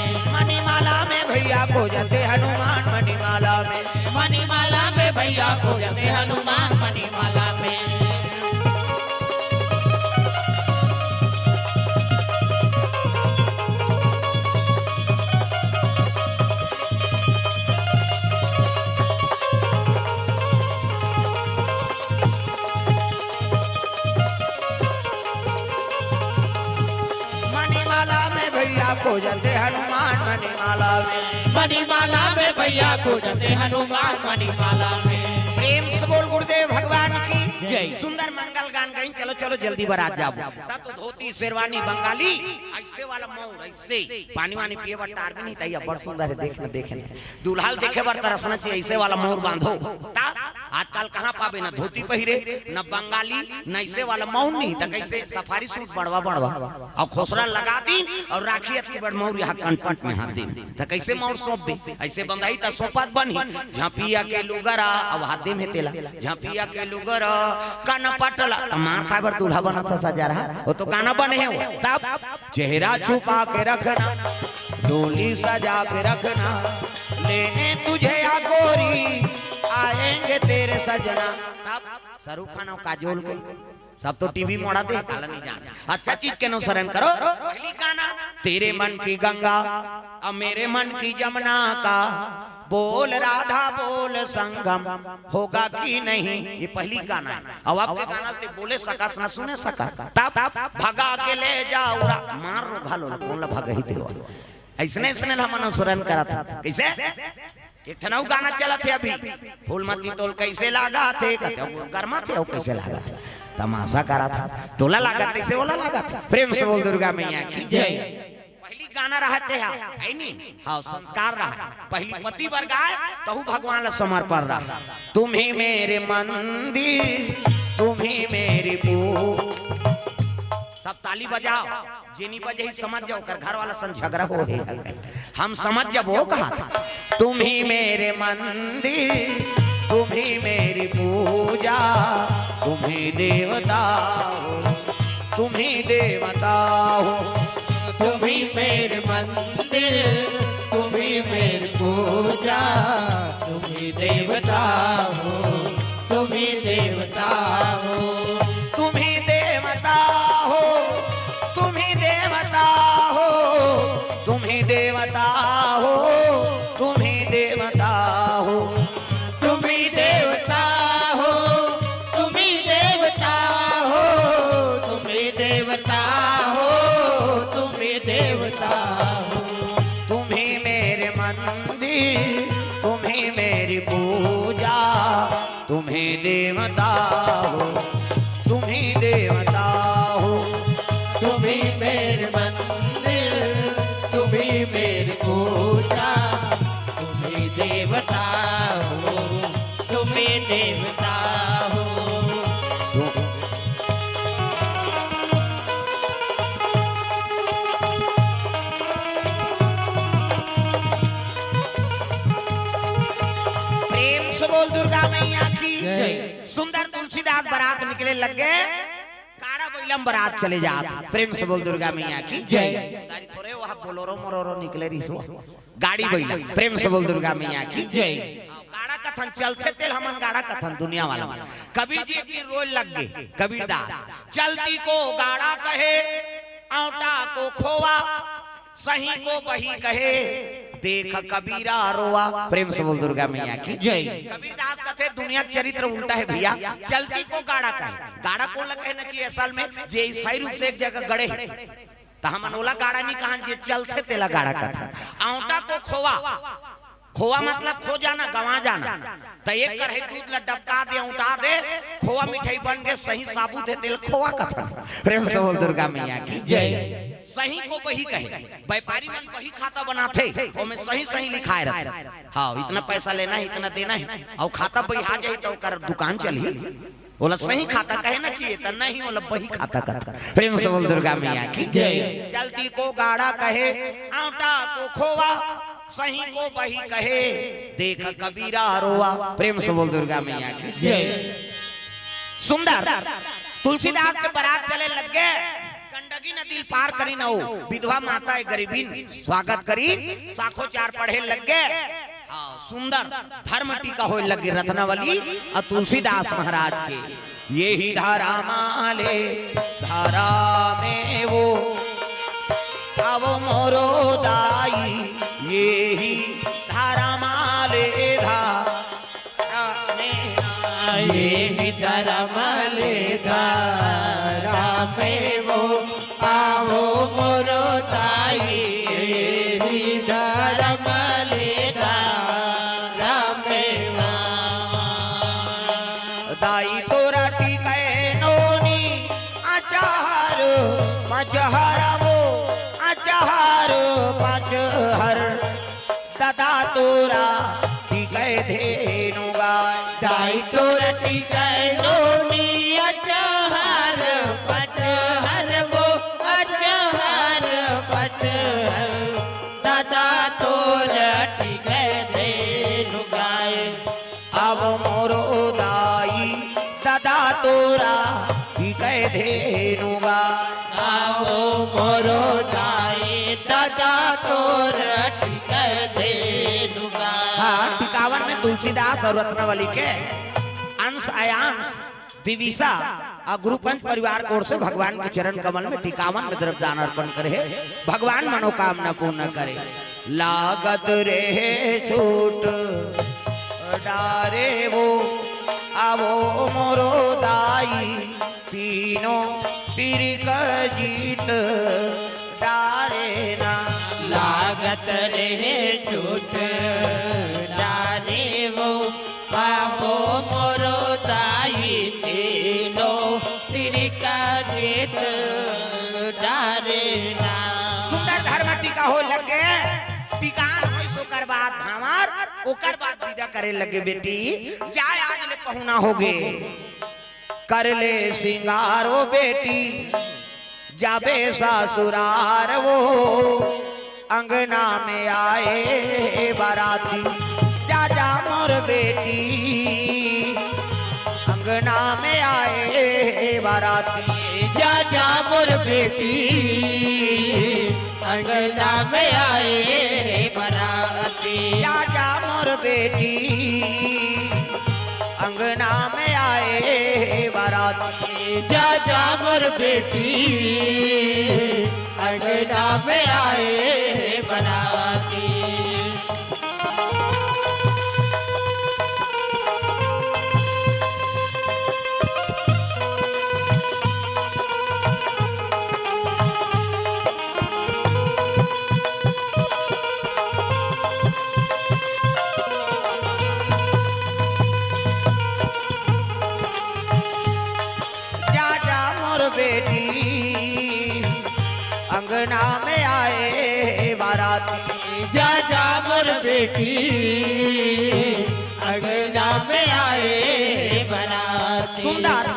माला में भैया खोजते हनुमान मणिमाला में। मणिमाला में भैया खोजते हनुमान मणिमाला में। मणिमाला में भैया खोजते हनुमान मणिमाला में। मणिमाला में भैया खोजते हनुमान मणिमाला में। प्रेम से बोल गुरुदेव भगवान की जय। सुंदर मंगल गान गई, चलो चलो जल्दी बरात जाबो। तब तो धोती शेरवानी बंगाली, ऐसे वाला मौर, ऐसे पानी वानी पिए बर टार भी नहीं तैया, बड़ सुंदर है, देख न देखे न। दूल्हा ल देखे बर तरसना चाहिए, ऐसे वाला मौर बांधो। ता आजकल कहाँ पाबे, न धोती पहिरे, न बंगाली, न ऐसे वाला मौर नहीं, त कैसे सफारी सूट बड़वा बड़वा, अउ खोसरा लगा दी, अउ राखी अतकी बड़ मौर यहाँ कनपट में हाथ दे, त कैसे मौर सौंप दे? ऐसे बंधाई त सौंपत बनही। झपिया के लुगरा, अउ हाथ दे में तेला, झपिया के लुगरा, कनपट ला, त मार खाए बर दूल्हा बनत सा सजा रहा, वो तो गाना बने है वो। तब चेहरा छुपा के रखना, डोली सजा के रखना, लेने तुझे या गोरी, आएंगे तेरे सजना। तब शाहरुख खान अउ काजोल के सब तो टीवी मोड़ा दे, काला नहीं जान। अच्छा चीज के अनुसरण करो। पहली गाना, तेरे मन की गंगा, अब मेरे मन की जमुना का, बोल राधा बोल संगम, होगा कि नहीं। ये पहली गाना है। अब आपके गाना ते बोले सकस ना सुने सकस। तब भगा के ले जा उड़ा, मार रो घालो, कौन ला भगही देवा। ऐसने ऐसने ला मन अनुसरण करा था। कैसे? एक ठन अउ गाना चलत हे अभी, फूलमती तोल कैसे लागत हे, कहते, "वो गरमा थे, वो कैसे लागत हे?" तमाशा करा था, तोला लागत तैसे ओला लागत हे। प्रेम से बोल दुर्गा मैया की जय। पहली गाना रहते हा, है नी? हाँ, संस्कार रहा। पहली पति बर गाय, तहु भगवान ला समर्पण रहा। तुम ही मेरे मंदिर, तुम ही मेरी पू-, सब ताली बजाओ। जे नी बजही समझ जाओ, ओकर घर वाला संग झगड़ा हो हे। हम समझ जब वो कहा था, तुम ही मेरे मंदिर, तुम ही मेरी पूजा, तुम ही देवता हो, तुम ही देवता हो। तुम ही मेरे मंदिर, तुम ही मेरी पूजा, तुम ही देवता हो, तुम ही देवता हो। तुम ही देवता हो, तुम ही देवता हो, तुम ही देवता हो, तुम ही देवता हो। तुम ही देवता हो, तुम ही देवता हो, तुम ही देवता हो, तुम ही देवता हो। तुम ही मेरे मंदिर, तुम ही मेरी पूजा, तुम ही देवता हो, तुम ही देवता हो। तुम ही मेरे मंदिर, तुम ही मेरी पूजा, तुम ही देवता हो, तुम ही देवता हो। तुम प्रेम से बोल दुर्गा मैया की जय। सुंदर तुलसीदास बरात निकले लग गए, काड़ा बइला म बरात चले जात। प्रेम से बोल दुर्गा मैया की जय। गाड़ी थोड़े वहाँ बोलोरो मोरोरो निकले रहिस वो, गाड़ी बइला। प्रेम से बोल दुर्गा मैया की जय। काड़ा कथन चलथे तेल हमन गाड़ा कथन दुनिया वाला मन। कबीर जी एक दिन रोए लग गए, कबीर दास, चलती को गाड़ा कहे, औंटा को खोवा, सही को बही कहे, देख कबीरा रोवा। प्रेम से बोल दुर्गा मैया की जय। कबीर दास कथे दुनिया के चरित्र उल्टा है भैया, चलती को गाड़ा कहे। गाड़ा कोन ला कहना चाहिए असल में? जे स्थायी रूप से एक जगह गड़े है, त हमन ओला गाड़ा नहीं कहन, जे चलथे तेला गाड़ा कथन। औंटा को खोवा, खोवा मतलब खो जाना, गंवा जाना। त एक कढ़ाई दूध ला डबका दे, औंटा दे, खोवा मिठाई बन के सही साबुत हे तेला खोवा कथन। प्रेम से बोल दुर्गा मैया की जय। सही को बही कहे, व्यापारी मन बही खाता बनाथे, ओमे सही सही लिखाए रहथे। हाँ, इतना पैसा लेना है, इतना देना है, अउ खाता बहिहा जाही त ओकर दुकान चलही। ओला सही खाता कहे ना चाहिए, त नहीं, ओला बही खाता कथे। प्रेम से बोल दुर्गा मैया की जय। चलती को गाड़ा कहे, औंटा को खोवा, सही को बही कहे, देख कबीरा रोवा। प्रेम से बोल दुर्गा मैया की जय। सुंदर तुलसीदास के बरात चले लग गए, गंडगी न दिल पार करिन अउ विधवा माता ए गरीबिन स्वागत करिन। साखो चार पढ़े लग गे। हाँ, सुंदर धर्म टीका होए लग गे रत्नावली अउ तुलसीदास महाराज के। ये ही धर्म ले धर्म वो, अब मोरो दाई, ये ही धर्म ले धर्म। ये ही धर्म ले धर्म वो, आवो मोरो दाई, ये ही धर्म ले धर्म वो। दाई तोरा टीके नोनी अचहर पचहर वो, अचहर पचहर ददा तोरा टीके धेनु गाय। दाई तोरा टीके नोनी अचहर पचहर वो, अचहर पचहर ददा तोरा टीके धेनु गाय। अब मोरो दाई ददा तोरा टीके धेनु गाय। आवो मोरो दाई ददा तोरा टीके धेनु गाय। हाँ, टिकावन में तुलसीदास अउ रत्नावली के अंश अयांश दिविसा अउ गुरु पंच परिवार के ओर से भगवान के चरण कमल में टिकावन में द्रव्य दान अर्पण करे हे। भगवान मनोकामना पूर्ण करे। लागत रहे चोट डारे वो, आवो मोरो दाई तीनों तिरिक जीत डारे ना। लागत रहे चोट डारे वो, आवो मोरो दाई तीनों तिरिक जीत डारे ना। सुंदर धर्म टीका होए लग गे। टिकान होइस ओकर बाद भांवर, ओकर बाद विदा करे लग गे, बेटी जाय, आज ले पहुना होगे। कर ले सिंगार वो बेटी, जाबे ससुरार वो, अंगना में आए बाराती। जा जा मोर बेटी, अंगना में आए बाराती। जा जा मोर बेटी, अंगना में आए बाराती। जा जा मोर बेटी, अंगना में आए बाराती। जा जा मोर बेटी, अंगना में आए बाराती। जा जा मोर बेटी, अंगना में आए बाराती। जा जा मोर बेटी, अंगना में आए बाराती। सुंदर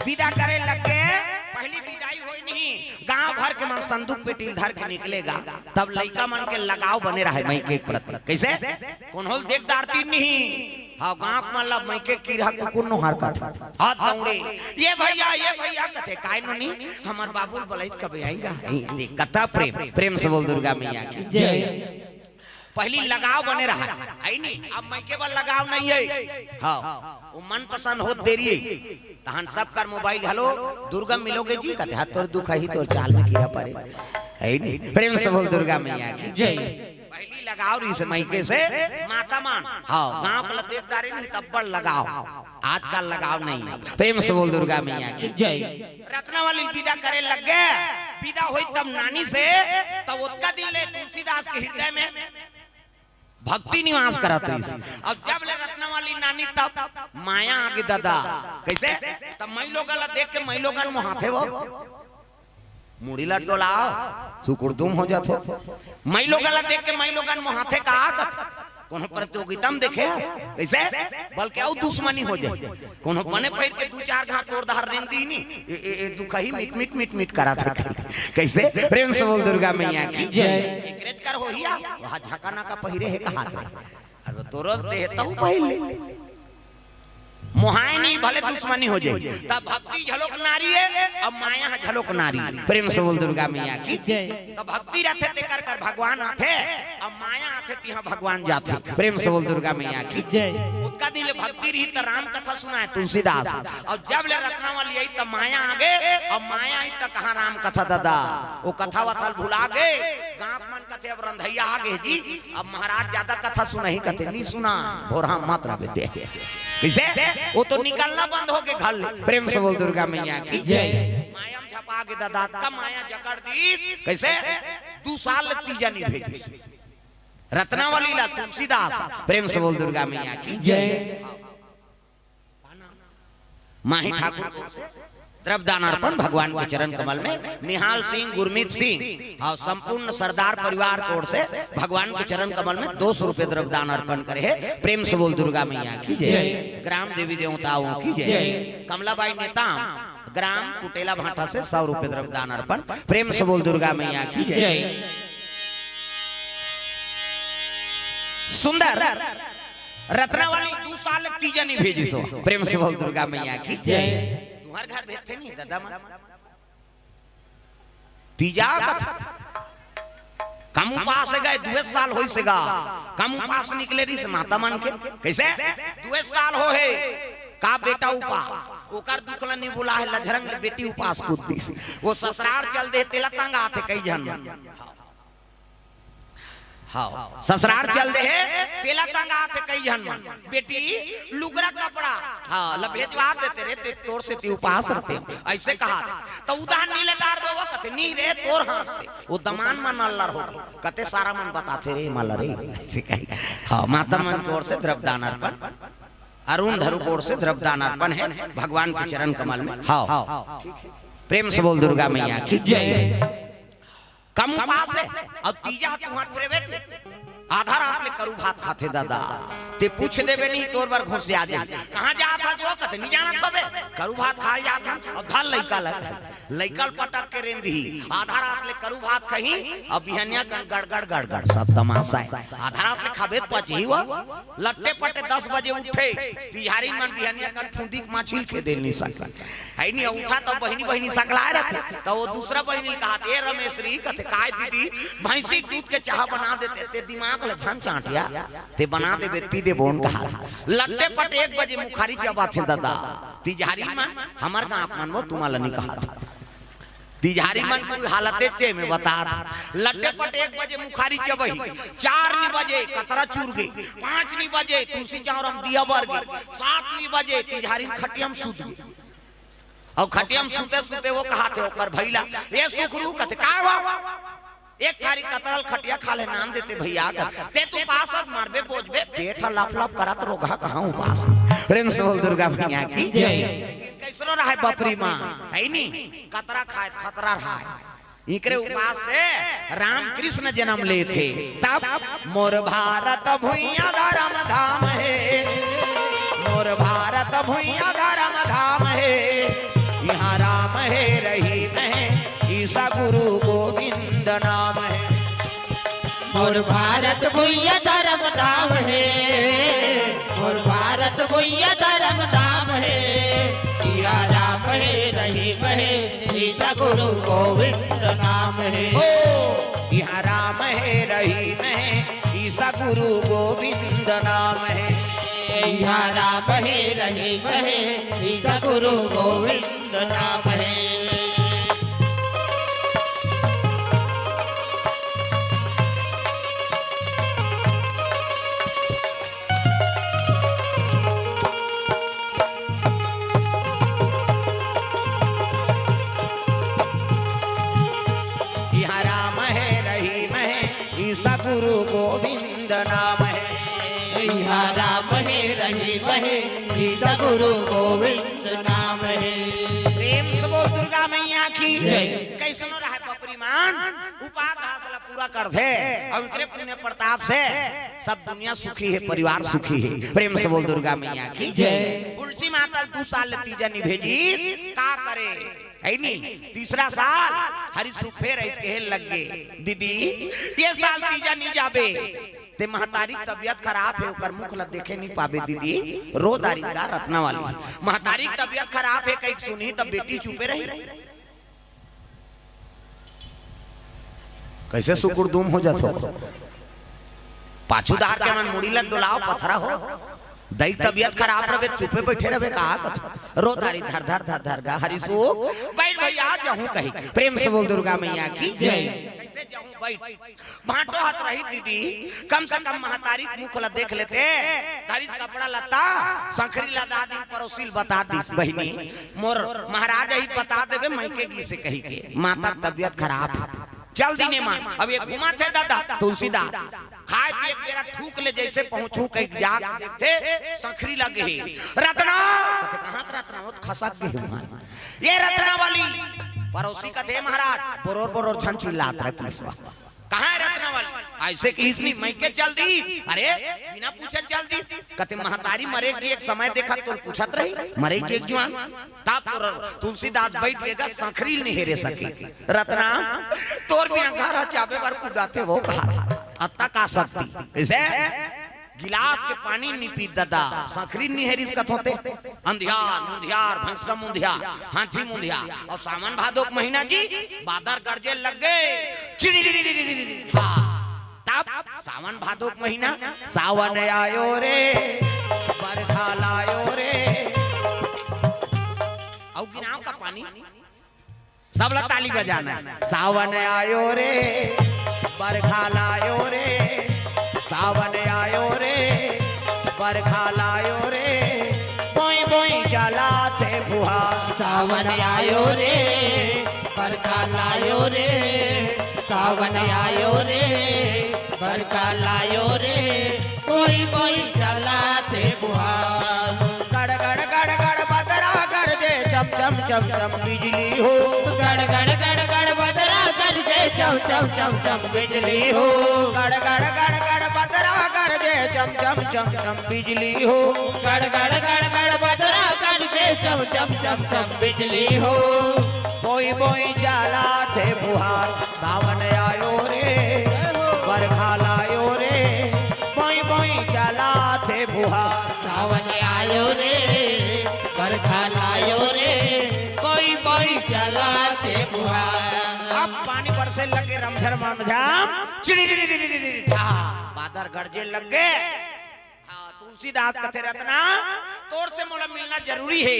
विदा करे लग गे। पहली विदाई होय नहीं, गांव भर के मन संदूक पेटी ल धर के निकले गा, तब लइका मन के लगाव बने रहे मइके के प्रति। कइसे? कोनो ल देख डारतिन नहीं। हाँ, गांव के मन ला मइके के कीरा कुकुर नोहर कथे। हाथ दौड़े, "ये भइया, ये भइया," कथे, "काय नोनी?" "हमर बाबू ल बलाइस कबे आइगा।" ए, देख, कता प्रेम, प्रेम से बोल दुर्गा मैया की। जय। पहली लगाव बने रहा, हइ नी? अब मइके बर लगाव नइ हे। हाँ, वो मनपसंद होत देरी हे। तहन सब कर मोबाइल, "हेलो, दुर्गा मिलोगे जी?" कथे, "हाँ, तोर दुख ही, तोर चाल में कीरा परे।" हइ नी? प्रेम से बोल दुर्गा मैया की। जय। पहली लगाव रहिस मइके से, माता मन। हाँ, गांव के ल देख डारे नहीं, तब बड़ लगाव। आजकल लगाव नहीं हे। प्रेम से बोल दुर्गा मैया की। जय। रत्नावली ल विदा करे लग गे। विदा होइस तब नानी से, तब ओतका दिन ले तुलसीदास के हृदय में भक्ति निवास करत रहिस। अब जब ले रत्नावली नानी, तब माया आगे ददा। कइसे? तब मइलोगन ला देख के मइलोगन मोहाथे वो। मुड़ी ला डोलाव, सुकुड़दुम हो जाथो। मइलोगन ला देख के मइलोगन मोहाथे, का कथे? कोनो प्रतियोगिता में देखे हस? कइसे? बल्कि अउ दुश्मनी हो जाय। कोनो बने पहिर के दू चार घांव तोर डहर रेंग दिही नी, ए, ए, ए दुखही मिट, मिट, मिट, मिट करत हे। कइसे? प्रेम से बोल दुर्गा मैया की। जय। एकरेच कर होही आ, वहाँ झका नका पहिरे हे कहात रहे। अरे तोरो देह तहूँ पहिर ले। मोहाय नहीं, भले दुश्मनी हो जाए, तब भक्ति झलोक नारी है, अब माया झलोक नारी है। प्रेम से बोल दुर्गा मैया की। जय। तब भक्ति रथे तेकर कर भगवान आथे, अब माया आथे तिहाँ भगवान जाथे। प्रेम से बोल दुर्गा मैया की। जय। ओतका दिन ले भक्ति रही त राम कथा सुनाय तुलसीदास, अउ जब ले रत्नावली आई त माया आगे, अब माया आई त कहाँ राम कथा दादा, वो कथा वथा ल भुला गे। गाँव मन कथे अब रंधैया आगे जी, अब महाराज ज्यादा कथा सुनही कथे, नहीं सुना, भोरहा मत रह बेटे। कइसे? वो तो निकलना बंद हो गे घर ले। प्रेम से बोल दुर्गा मैया की। जय। माया म झपा गे दादा, का माया जकड़ दिस। कइसे? दू साल ले तीजा नहीं भेजिस। रत्नावली ला तुलसीदास। प्रेम से बोल दुर्गा मैया की। जय। माही ठाकुर के ओर से द्रव्य दान अर्पण भगवान के चरण कमल में, निहाल सिंह, गुरमीत सिंह अउ संपूर्ण सरदार परिवार के ओर से भगवान के चरण कमल में दो सौ रुपये द्रव्य दान अर्पण करे हे। प्रेम से बोल दुर्गा मैया की जय। जय। ग्राम देवी देवताओं की जय। जय। कमलाबाई नेताम, ग्राम कुटेला भाटा से सौ रुपये द्रव्य दान अर्पण। प्रेम से बोल दुर्गा मैया की जय। जय। सुंदर रत्नावली दू साल तीजा नहीं भेजिस। प्रेम से बोल दुर्गा मैया की जय। तुम्हर घर भेजथे नहीं दादा मन, तीजा कथे। कम उपास हे गा, दुए साल होइस हे गा। कम उपास निकले रहिस माता मन के। कइसे? दुए साल हो हे। का बेटा उपास? ओकर दुख ल नहीं भुला हे, लझरंग बेटी उपास कूद दिस। वो ससुरार चल दे, तेला तंग आथे कई झन मन। हाँ, ससुरार चल दे हे, तेला तंग आथे कई झन मन। बेटी, लुगरा कपड़ा, हाँ, ल भेजवा देते रे, ते तोर सेती उपास रहितेंव, अइसे कहाथे। त उधार नीले दार बउवा कथे, "नहीं रे, तोर हाथ से।" वो दमांद मन अल्लर हो गे, कथे, "सारा मन बताथे रे, माला रे।" अइसे कही। हाँ, माता मन के ओर से द्रव्य दान अर्पण, अरुण धरू के ओर से द्रव्य दान अर्पण हे भगवान के चरण कमल में। हाँ, प्रेम से बोल दुर्गा मैया की जय। कम उपास हे, अउ तीजा तुहर private, आधा रात ले करू भात खाथे दादा। ते पूछ देबे नहीं, तोर बर घुसिया जाही। कहाँ जात हस वो? कथे, "नहीं जानत हबे, करू भात खाय ल जात हन।" अउ धर लइका ल, लइका ल पटक के रेंदही। आधा रात ले करू भात खही, अउ बिहनिया कन गड़गड़ गड़गड़ सब तमाशा हे। आधा रात ले खाबे त पचही वो। लट्टे पट्टे दस बजे उठे, तिजहारी मन बिहनिया कन फुंदी के माछी ल खेदे ल नहीं सकय। हे नहीं, उठा त बहिनी, बहिनी सकलाय रथे। त वो दूसरा बहिनी कहाथे, "ए रमेश री," कथे, "काय दीदी, भैंसी के दूध के चाह बना देते, ते दिमाग ल झन चाटिया, ते बना देबे, पी देबोन," कहाथे। लट्टे पट्टे एक बजे मुखारी चबाथे दादा। तिजहारी मन, हमर गाँव मन वो तुम्हर ल नहीं कहाथे। तिजहारी मन के हालत हे चे में बतात। लट्टे पट्टे एक बजे मुखारी चबही, चार नी बजे कतरा चुर गे, पाँच नी बजे तुलसी चौरा म दिया बर गे, सात नी बजे तिजहारी खटिया म सुत गे। अउ खटिया म सुते सुते वो कहाथे ओकर भइला, "ए सुखरू," कथे, "काय वो?" "एक थारी कतरा ल खटिया खाल्हे नान देते भइया," कथे, "ते तो उपास अस, मरबे बोजबे, पेट ह लप लप करत, रोगहा कहाँ उपास।" प्रेम से बोल दुर्गा मैया की जय। कइसनो रहय बपरी मन, हे नी? कतरा खाय त खतरा रहय। इकरे उपास से राम कृष्ण जनम लेथे। तब मोर भारत भुइयां धरम धाम हे, मोर भारत भुइयां धरम धाम हे, इहाँ राम हे रहीम हे, ईसा गुरु गोविंद नाम हे। मोर भारत भुइयां धरम धाम हे, मोर भारत भुइयां धरम धाम हे, इहाँ राम हे रहीम हे, ईसा गुरु गोविंद नाम हे। हो, इहाँ राम हे रहीम हे, ईसा गुरु गोविंद नाम हे। इहाँ राम हे रहीम हे, ईसा गुरु गोविंद नाम हे। इहाँ राम हे रहीम हे, ईसा गुरु गोविंद नाम हे। इहाँ राम हे रहीम हे, ईसा गुरु गोविंद नाम हे। प्रेम से बोल दुर्गा मैया की जय। कइसनो रहय बपरी मन, उपास धास ला पूरा करथे, अउ इकरे पुण्य प्रताप से सब दुनिया सुखी हे, परिवार सुखी हे। प्रेम से बोल दुर्गा मैया की जय। तुलसी माता ल दू साल ले तीजा नी भेजिस, का करे? हे नी? तीसरा साल हरी सुख फेर अइस कहे लग गे, "दीदी, ये साल तीजा नी जाबे।" ते महतारी के तबियत खराब हे, ओकर मुख ला देखे नहीं पाबे दीदी, रो डारिस गा रत्ना वाली। महतारी के तबियत खराब हे कहिके सुनही त बेटी चुपे रही? कइसे सुकुर दुम हो जाथो? पाछू डहर के मन मुड़ी ला डोलाव, पथरा हो। दई तबियत खराब रहे, चुपे बइठे रहे, का कथो? रो डारिस धर धर धर धर गा, हरिसु, बइठ भइया, जाहूं कहिके। प्रेम से बोल दुर्गा मैया की जय। कइसे जाहूं, बइठ। भांटो हाथ रही दीदी, कम से कम महतारी के मुख ला देख लेते। धरिस कपड़ा लत्ता, संखरी ला डारिस, परोसी ल बता दिस, बहिनी, मोर महाराज अही बता देबे, मइके गिसे कहिके, माता के तबियत खराब हे। चल दीन ए मा, अब ये घूमत हे दादा, तुलसीदास, खाय पिये के बेरा थूक ले, जइसे पहुंचहूं कहिके जाके देखथे, संखरी लगे हे। रत्ना, कथे, "कहां के रत्ना?" "वो तो खसक गे हे मान।" "ये रत्ना वाली।" परोसी कथे, "महाराज, बरोर बरोर झन चिल्लात रह किसवा।" "कहां हे रत्ना वाली?" "अइसे किहिस नहीं, मइके चल दिस।" "अरे, बिना पूछे चल दिस?" कथे, "महतारी मरे के एक समय देखत तोला पूछत रही, मरे के एक जुआन।" तब तोर तुलसीदास बइठ गे गा, संखरी ल निहेरे सके। "रत्ना, तोर बिना घर ह चाबे बर कुदाथे वो," कहाथे। अत्ता का शक्ति। कइसे? गिलास के पानी नी पीस ददा, संखरी ल निहेरिस कथों ते। अंधियार, मुंधियार, भैंसा मुंधियार, हाथी मुंधियार। अउ सावन भादो के महीना जी, बादर गरजे लग गे। चिड़ी, तब सावन भादो के महीना, सावन आयो रे, बरखा लायो रे। अउ गिनाव का पानी, सबला ताली बजाना हे। सावन आयो रे, बरखा लायो रे, सावन आयो रे, बरखा लायो रे, बोई बोई चलाथे फुहार। सावन आयो रे, बरखा लायो रे, सावन आयो रे, बरखा लायो रे, बोई बोई चलाथे फुहार। गड़ गड़ गड़ गड़ बदरा गरजे, चम चम चम चम बिजली हो। गड़ गड़ गड़ गड़ बदरा गरजे, चम चम चम चम बिजली हो। गड़ गड़ गड़ गड़ बदरा गरजे, चम चम चम चम बिजली हो। गड़ गड़ गड़ गड़ बदरा गरजे, चम चम चम चम बिजली हो। बोई बोई चलाथे फुहार। सावन आयो रे, बरखा लायो रे, बोई बोई चलाथे फुहार। सावन आयो रे, बरखा लायो रे, बोई बोई चलाथे फुहार। अब पानी बरसे लगे, रमझम रमझम, चिड़ी, बादर गरजे लग गे। हाँ, तुलसीदास कथे, "रत्ना, तोर से मोला मिलना जरूरी हे।"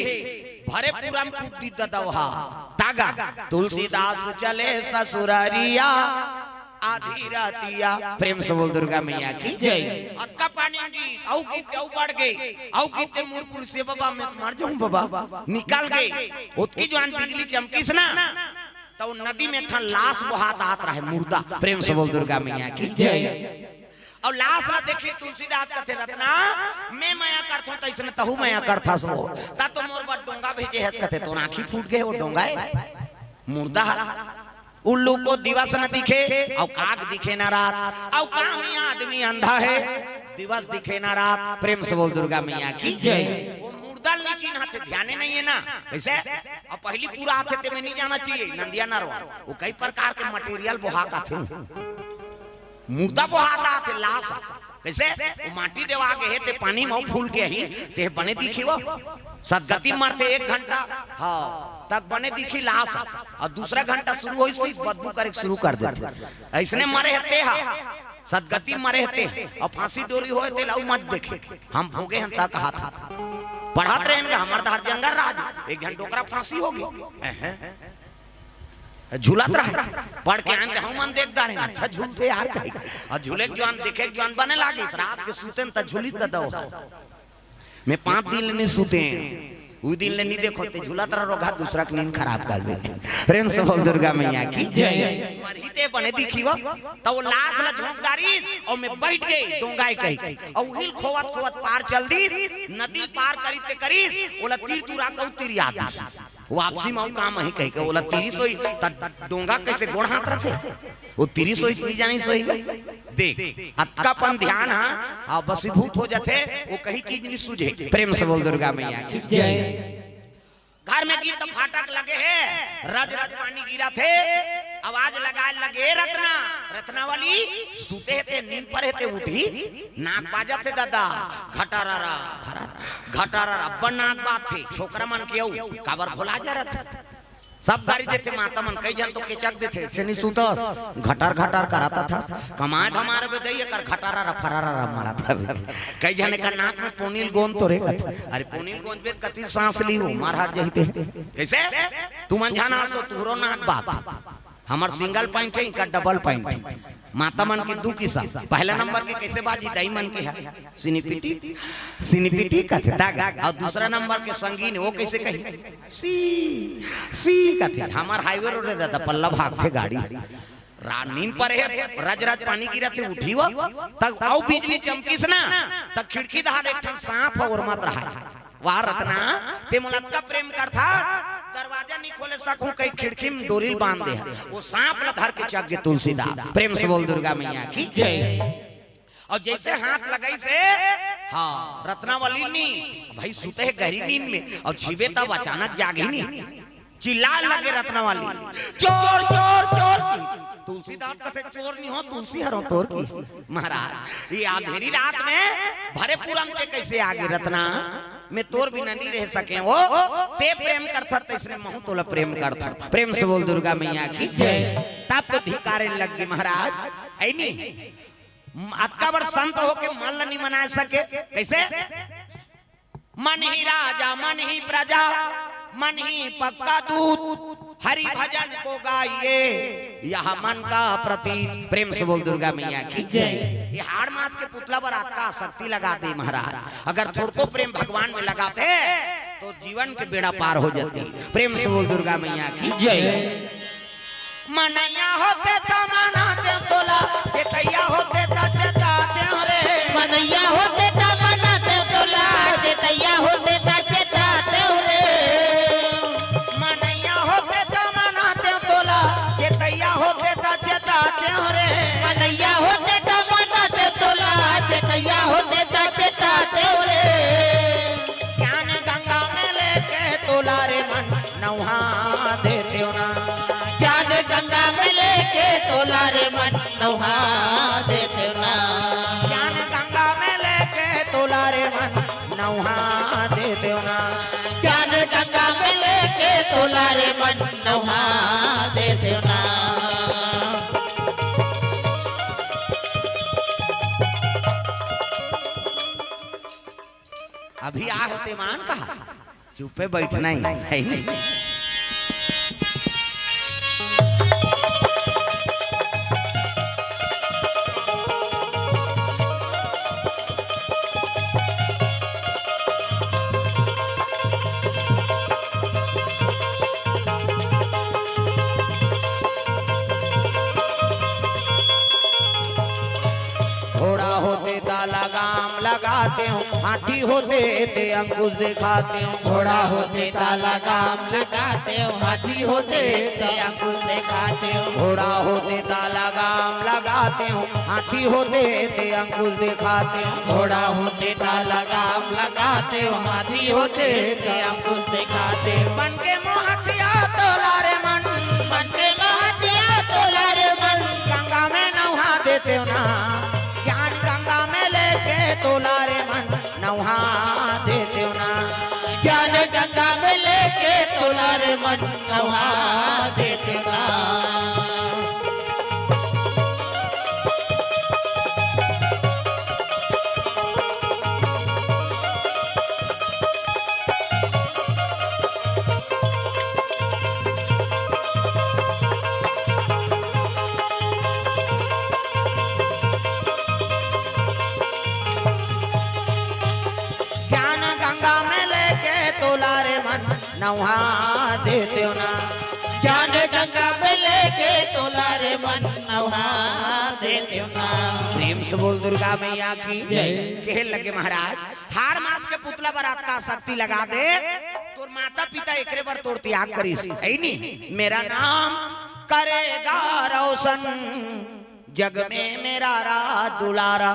भरे पूरा में कूद दिस ददा हा। तागा, तुलसीदास चले ससुररिया, आधी रतिया। प्रेम से बोल दुर्गा मैया की जय। अतका पानी में गिस, अउ गिस ते अउ बढ़ गे, अउ गिस ते मुड़ पुलिस से, "बाबा, मैं तो मर जाहूं बाबा।" निकल गे। ओतकी जुआन बिजली चमकिस ना, त ओ नदी में एक ठन लाश बोहात आत रहे, मुर्दा। प्रेम से बोल दुर्गा मैया की जय। अउ लाश ला देखिस तुलसीदास कथे, "रत्ना, मैं मया करथंव त अइसने तहूं मया करथस वो। त तो मोर बर डोंगा भेजे हस।" कथे, "तोर आंखी फूट गे हे, वो डोंगा हे, मुर्दा हे।" उल्लू को दिवस न दिखे, अउ काग दिखे न रात, अउ कामी आदमी अंधा हे, दिवस दिखे न रात। प्रेम से बोल दुर्गा मैया की जय। वो मुर्दा ल नी चिन्हाथे, ध्याने नइ हे ना। कइसे? अउ पहिली पूरा आथे, ते में नइ जाना चाहिए, नंदिया नरवा। वो कई प्रकार के material बोहा के आथे। मुर्दा बोहात आथे, लाश। कइसे? वो माटी देवा गे हे, ते पानी में फूल के ही, ते बने दिखी वो। सदगति मरथे एक घंटा, हाँ, तक बने दिखी लाश। अउ दूसरा घंटा शुरू होइस, बदबू करे के शुरू कर देथे। अइसने मरे हे ते हा, सदगति मरे हे ते, अउ फांसी डोरी होय ते ला अउ मत देखे। हम भोगे हन त कहाथे। पढ़त रहेन गा, हमर डहर जंगल राज, एक झन डोकरा फांसी हो गे। एहे। झूलत रहे। पढ़ के आएन त हमन देख डारेन, "अच्छा झूलथे यार," कहिके। अउ झूले के जुआन, देखे के जुआन बने लागिस। रात के सुतेन त झूलिस ददा हा। मैं पांच दिन ले नइ सुतेंव। उ दिन ले नइ देखंव, ते झूलत रह रोगहा, दूसरा के नींद खराब करबे। प्रेम से बोल दुर्गा मैया की जय। मरही ते बने दिखी वो। त वो लाश ला झोंक डारिस, अउ मैं बइठ गेंव डोंगा ए कहिके। अउ उही ल खोवत खोवत पार चल दिस, नदी पार करिस ते करिस, ओला तीर तुरा के अउ तीर याद दिस। वापसी म अउ काम आही कहिके ओला तीरिस होही, त डोंगा कइसे गोड़ हाथ रथे? वो तीरिस होही, तीर जानिस होही। देख, अतका अपन ध्यान हा, आ, बसीभूत हो जाथे, वो कहीं चीज नइ सूझे। प्रेम से बोल दुर्गा मैया की जय। घर में गिस त फाटक लगे हे, रज रज पानी गिरत हे, आवाज लगाय लगे, "ए रत्ना, रत्नावली सुते हे ते, नींद परे हे ते उठही, नाक बाजत हे दादा, घटारारा, घटारारा, अब्बड़ नाक बाजथे, छोकरा मन के अउ, काबर भोला जा रथे। सब गारी देथे माता मन, कई झन तो केचक देथे, "से नी सुतस, घटार घटार करत हस, कमाए धमार बे दई, एकर घटारारा फरारारा मारत हवे।" कई झन एकर नाक में पोनील गोंद तो रे कथे, अरे पोनील गोंद बे कति सांस ली हो, मार हार जही ते। कइसे? तुमन झन हसो, तुहरो नाक बात। हमर single point हे, इनका double point हे। माता मन के दू किसम। पहला नंबर के कइसे बाजी, दाई मन के हे, सिनिपिटी, सिनिपिटी कथे दागा। अउ दूसरा नंबर के संगीन, वो कइसे कही, सी, सी कथे। हमर highway road हे दादा, पल्ला भागथे गाड़ी। रा-, नींद परे हे, रज रज पानी गिरत हे, उठही वो, तब अउ बिजली चमकिस ना, तब खिड़की डहार एक ठन सांप ह ओरमत रहय। वाह रतना, ते मोला अतका प्रेम करथस, दरवाजा नी खोले सकहूं, कई खिड़की में डोरी ल बांध दे हस। वो सांप ल धर के चघ गे तुलसीदास। प्रेम से बोल दुर्गा मैया की जय। अउ जइसे हाथ लगाइस हे, हाँ, रत्नावली नी, भाई सुते हे गहरी नींद में, अउ छिबे तब अचानक जागही नी, चिल्लाय लगे रत्नावली, "चोर, चोर, चोर" कहिस। तुलसीदास कथे, "चोर नी हों, तुलसी हरों तोर" कहिस। महाराज, ये अंधेरी रात में भरे पुरम ते कइसे आगे रतना? मैं तोर बिना नी रह सकेंव। ते प्रेम करथस तइसने महूं तोला प्रेम करथंव। प्रेम से बोल दुर्गा मैया की जय। तब तो धिक्कारे लग गे महाराज, हे नी? अतका बड़ संत होके मन ल नी मनाय सके, कइसे? मन ही राजा, मन ही प्रजा, मन ही पक्का दूत, हरि भजन को गाइए, यह मन का प्रतीत। प्रेम से बोल दुर्गा मैया की जय। ये हाड़ मांस के पुतला बर अतका आसक्ति लगा दे महाराज, अगर थोरको प्रेम भगवान में लगाते तो जीवन के बेड़ा पार हो जाती। प्रेम से बोल दुर्गा मैया की जय। मनैया होते त मनातेंव तोला, चेतैया होते त चेतातेंव रे। मनैया होते त मनातेंव तोला, चेतैया होते त चेतातेंव रे। मनैया होते त मनातेंव तोला, चेतैया होते त चेतातेंव रे। मनैया होते त मनातेंव तोला, चेतैया होते त चेतातेंव रे। ज्ञान गंगा में लेके तोला रे मन नहा देतेंव ना। ज्ञान गंगा में लेके तोला रे मन नहा देतेंव ना। ज्ञान गंगा में लेके तोला रे मन नहा देतेंव ना। ज्ञान गंगा में लेके तोला रे मन नहा देतेंव ना। अभी आ होते मान कहा, चुप्पे बैठना ही है, है नहीं? घोड़ा होते त लगाम लगातेंव, हाथी होते ते अंकुश देखातेंव। घोड़ा होते त लगाम लगातेंव, हाथी होते ते अंकुश देखातेंव। घोड़ा होते त लगाम लगातेंव, हाथी होते ते अंकुश देखातेंव। घोड़ा होते त लगाम लगातेंव, हाथी होते ते अंकुश देखातेंव। बन के मोहतिया तोला रे मन, बन के मोहतिया तोला रे मन, गंगा में नहा देतेंव ना। ज्ञान गंगा में लेके तोला रे मन नहा देतेंव ना। ज्ञान गंगा में लेके तोला रे मन नहा देतेंव ना। ज्ञान गंगा में लेके तोला रे मन नहा देतेंव ना। ज्ञान गंगा में लेके तोला रे मन नहा देतेंव ना। प्रेम से बोल दुर्गा मैया की जय। कहे लगे महाराज, हाड़ मांस के पुतला बर अतका आसक्ति लगा दे, तोर माता पिता एकरे बर तोर त्याग करिस, है नी? मेरा नाम करेगा रोशन जग में मेरा रा दुलारा।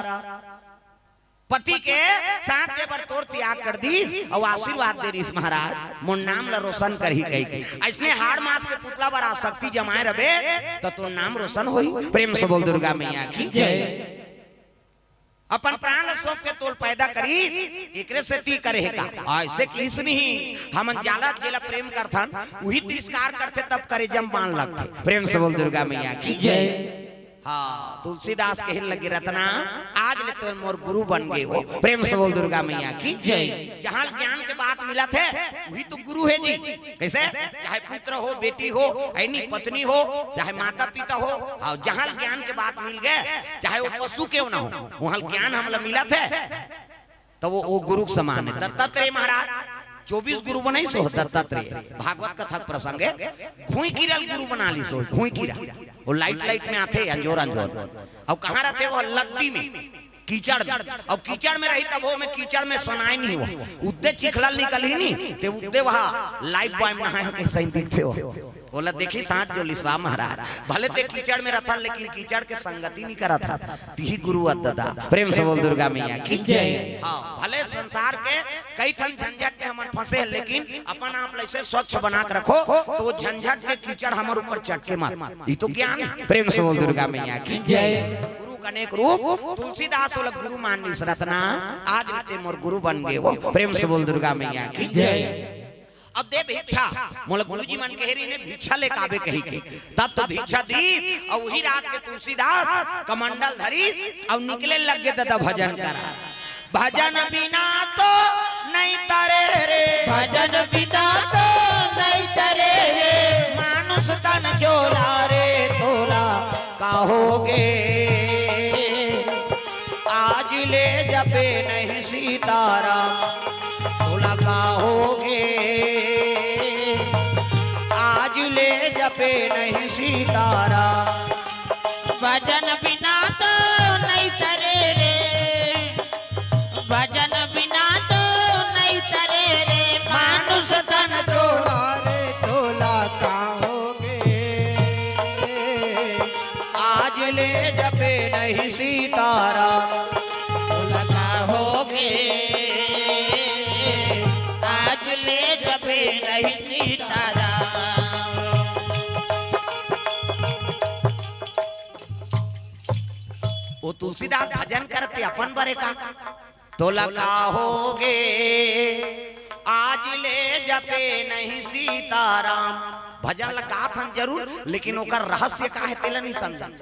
पति के साथ दे बर तोर त्याग कर दीस अउ आशीर्वाद दे रहिस, महाराज, मोर नाम ल रोशन करही कहिके। अइसने हाड़ मांस के पुतला बर आसक्ति जमाए रबे, त तोर नाम रोशन होही। प्रेम से बोल दुर्गा मैया की जय। अपन प्राण ल सौंप के तोल पैदा करी, एकरे सेती करे हे का? अइसे किस नहीं, हमन जाला जेला प्रेम करथन, उही तिरस्कार करथे, तब करेजा म बाण लगथे। प्रेम से बोल दुर्गा मैया की जय। हाँ, तुलसीदास कहे लगे, "रतना, आज ले तो मोर गुरु बन गे हो।" प्रेम से बोल दुर्गा मैया की जय। जहाँ ज्ञान के बात मिलत हे, उही तो गुरु हे जी। कइसे? चाहे पुत्र हो, बेटी हो, ऐनी पत्नी हो, चाहे माता पिता हो, हाँ, जहाँ ज्ञान के बात मिल गे, चाहे वो पशु क्यों ना हो, वहाँ ज्ञान हमला मिलत हे, त वो, वो गुरु के समान हे। दत्तात्रेय महाराज चौबीस गुरु बनाइस हो, दत्तात्रेय, भागवत कथा के प्रसंग हे, घुईं कीरा ल गुरु बना लिस हो, घुईं कीरा। वो लाइट लाइट में आथे, अंजोर अंजोर। अउ कहाँ रहिथे वो? लद्दी में, कीचड़ में। अउ कीचड़ में रही तब वो में कीचड़ में सनाय नहीं हो, उद्दे चिखला ल निकलही नहीं, ते उद्दे वहाँ लाइफ बॉय में नहाए हो, कइसे दिखथे हो। ओला देखिस हाथ जोड़िस, "वाह महाराज, भले ते कीचड़ में रथस, लेकिन कीचड़ के संगति नहीं करत हस, तिही गुरु अस ददा।" प्रेम से बोल दुर्गा मैया की जय। हाँ, भले संसार के कई ठन झंझट में हमन फंसे हन, लेकिन अपन आप ल अइसे स्वच्छ बना के रखो, त वो झंझट के कीचड़ हमर ऊपर चटके मत। ई तो ज्ञान हे। प्रेम से बोल दुर्गा मैया की जय। गुरु के अनेक रूप, तुलसीदास ओला गुरु मान लिस, "रतना, आज ले ते मोर गुरु बन गे हो।" प्रेम से बोल दुर्गा मैया की जय। अब दे भिक्षा, मोला गुरुजी मन कहे रहिन हे भिक्षा लेके आबे कहिके, तब तो भिक्षा दीस, अउ उही रात के तुलसीदास कमंडल धरिस अउ निकले लगे ददा भजन करा। भजन बिना तो नहीं तरे रे, भजन बिना तो नहीं तरे रे, मानुष तन चोला रे तोला का होगे। आज ले जपे नहीं सीताराम, तोला का होगे। आज ले जपे नहीं सीताराम। भजन बिना तो नहीं तरे रे, भजन बिना तो नहीं तरे रे, मानुष तन चोला रे तोला का होगे। आज ले जपे नहीं सीताराम, तोला का होगे। आज ले जपे नहीं सीताराम। वो तुलसीदास भजन करत हे अपन बर का, तोला का होगे, आज ले जपे नहीं सीताराम। भजन ल गाथन जरूर, लेकिन ओकर रहस्य का हे, तेला नहीं समझन।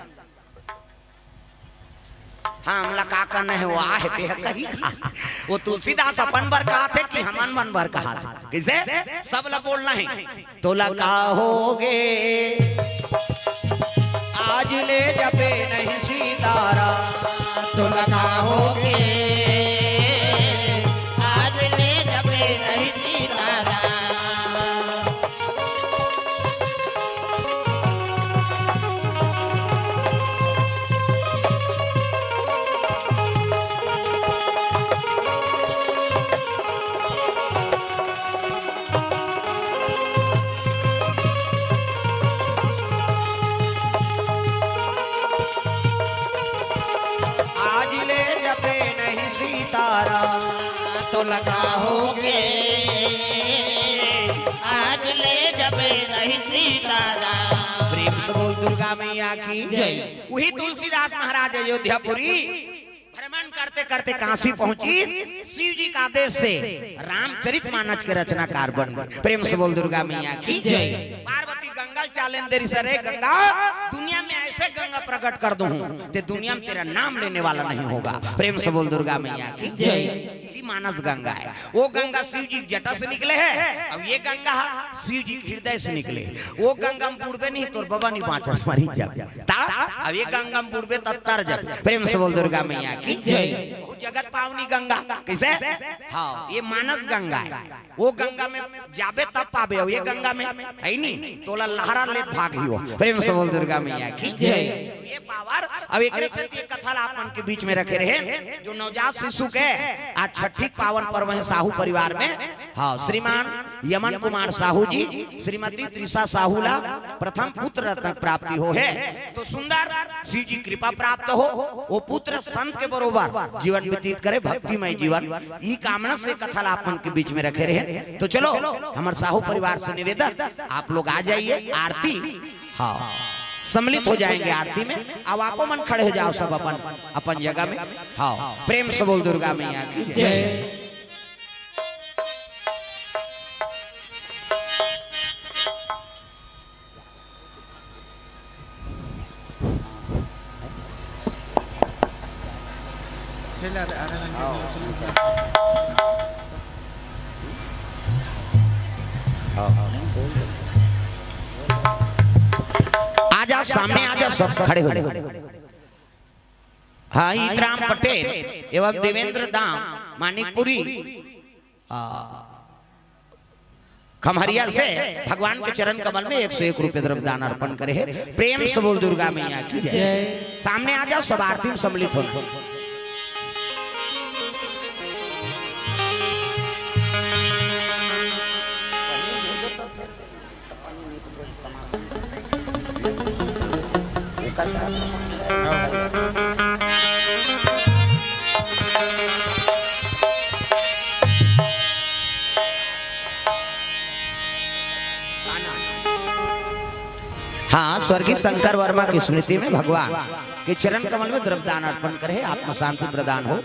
हाँ, हमला का करना हे, वो आहे ते ह कही का। वो तुलसीदास अपन बर कहत हे कि हमन मन बर कहत हे? कइसे? सब ला बोलना हे। तोला का होगे, आज ले जपे नहीं सीताराम। तोला का होगे, आज ले जपे नहीं सीताराम। आज ले जपे नहीं सीताराम, तोला का होगे। आज ले जपे नहीं सीताराम। प्रेम से बोल दुर्गा मैया की जय। वही तुलसीदास महाराज अयोध्यापुरी भ्रमण करते करते काशी पहुंचिस, शिव जी के आदेश से रामचरित मानस के रचनाकार बन गे। प्रेम से बोल दुर्गा मैया की जय। पार्वती गंगा ल चालेन दे रहिस, "अरे गंगा, दुनिया में ऐसे गंगा प्रकट कर दूं, ते दुनिया में तेरा नाम लेने वाला नहीं होगा।" प्रेम से बोल दुर्गा मैया की जय। यही मानस गंगा हे। वो गंगा शिव जी के जटा से निकले हे, अउ ये गंगा ह शिव जी के हृदय से निकले। वो गंगा म बुड़बे नहीं, तोर बबा नहीं बाँचस, मरी जाबे। त अब ये गंगा म बुड़बे त तर जाबे। प्रेम से बोल दुर्गा मैया की जय। बहुत जगत पावनी गंगा। कइसे? हाँ, ये मानस गंगा हे। वो गंगा में जाबे तब पाबे, अउ ये गंगा में हे नहीं, तोला लहरा लेत भागही हो। प्रेम से बोल दुर्गा मैया की जय। ये पावर। अब एकरे सेती एक कथा ला आप मन के बीच में रखे रहे, जो नवजात शिशु के आज छठी के पावन पर्व हे साहू परिवार में। हाँ, श्रीमान यमन कुमार साहू जी, श्रीमती त्रिशा साहू ला प्रथम पुत्र रत्न प्राप्ति हो हे। तो सुंदर शिव जी कृपा प्राप्त हो, वो पुत्र संत के बरोबर जीवन व्यतीत करे, भक्तिमय जीवन। ई कामना से कथा ला आप मन के बीच में रखे रहे। तो चलो, हमर साहू परिवार से निवेदन, आप लोग आ जाइए, आरती, हाँ, सम्मिलित हो जाएंगे आरती में। अब आपो मन खड़े हो जाओ सब अपन अपन जगह में। हाँ, प्रेम से बोल दुर्गा मैया की जय। जय। आ जाओ, सामने आ जाओ, सब खड़े हो जाओ। हाँ, इतराम पटेल एवं देवेंद्र दाम मानिकपुरी, आ, खम्हरिया से भगवान के चरण कमल में एक सौ एक रुपये द्रव्य दान अर्पण करे हे। प्रेम से बोल दुर्गा मैया की जय। जय। सामने आ जाओ, सब आरती में सम्मिलित होना। हाँ, स्वर्गीय शंकर वर्मा की स्मृति में भगवान के चरण कमल में द्रव्य दान अर्पण करे, आत्म शांति प्रदान हो।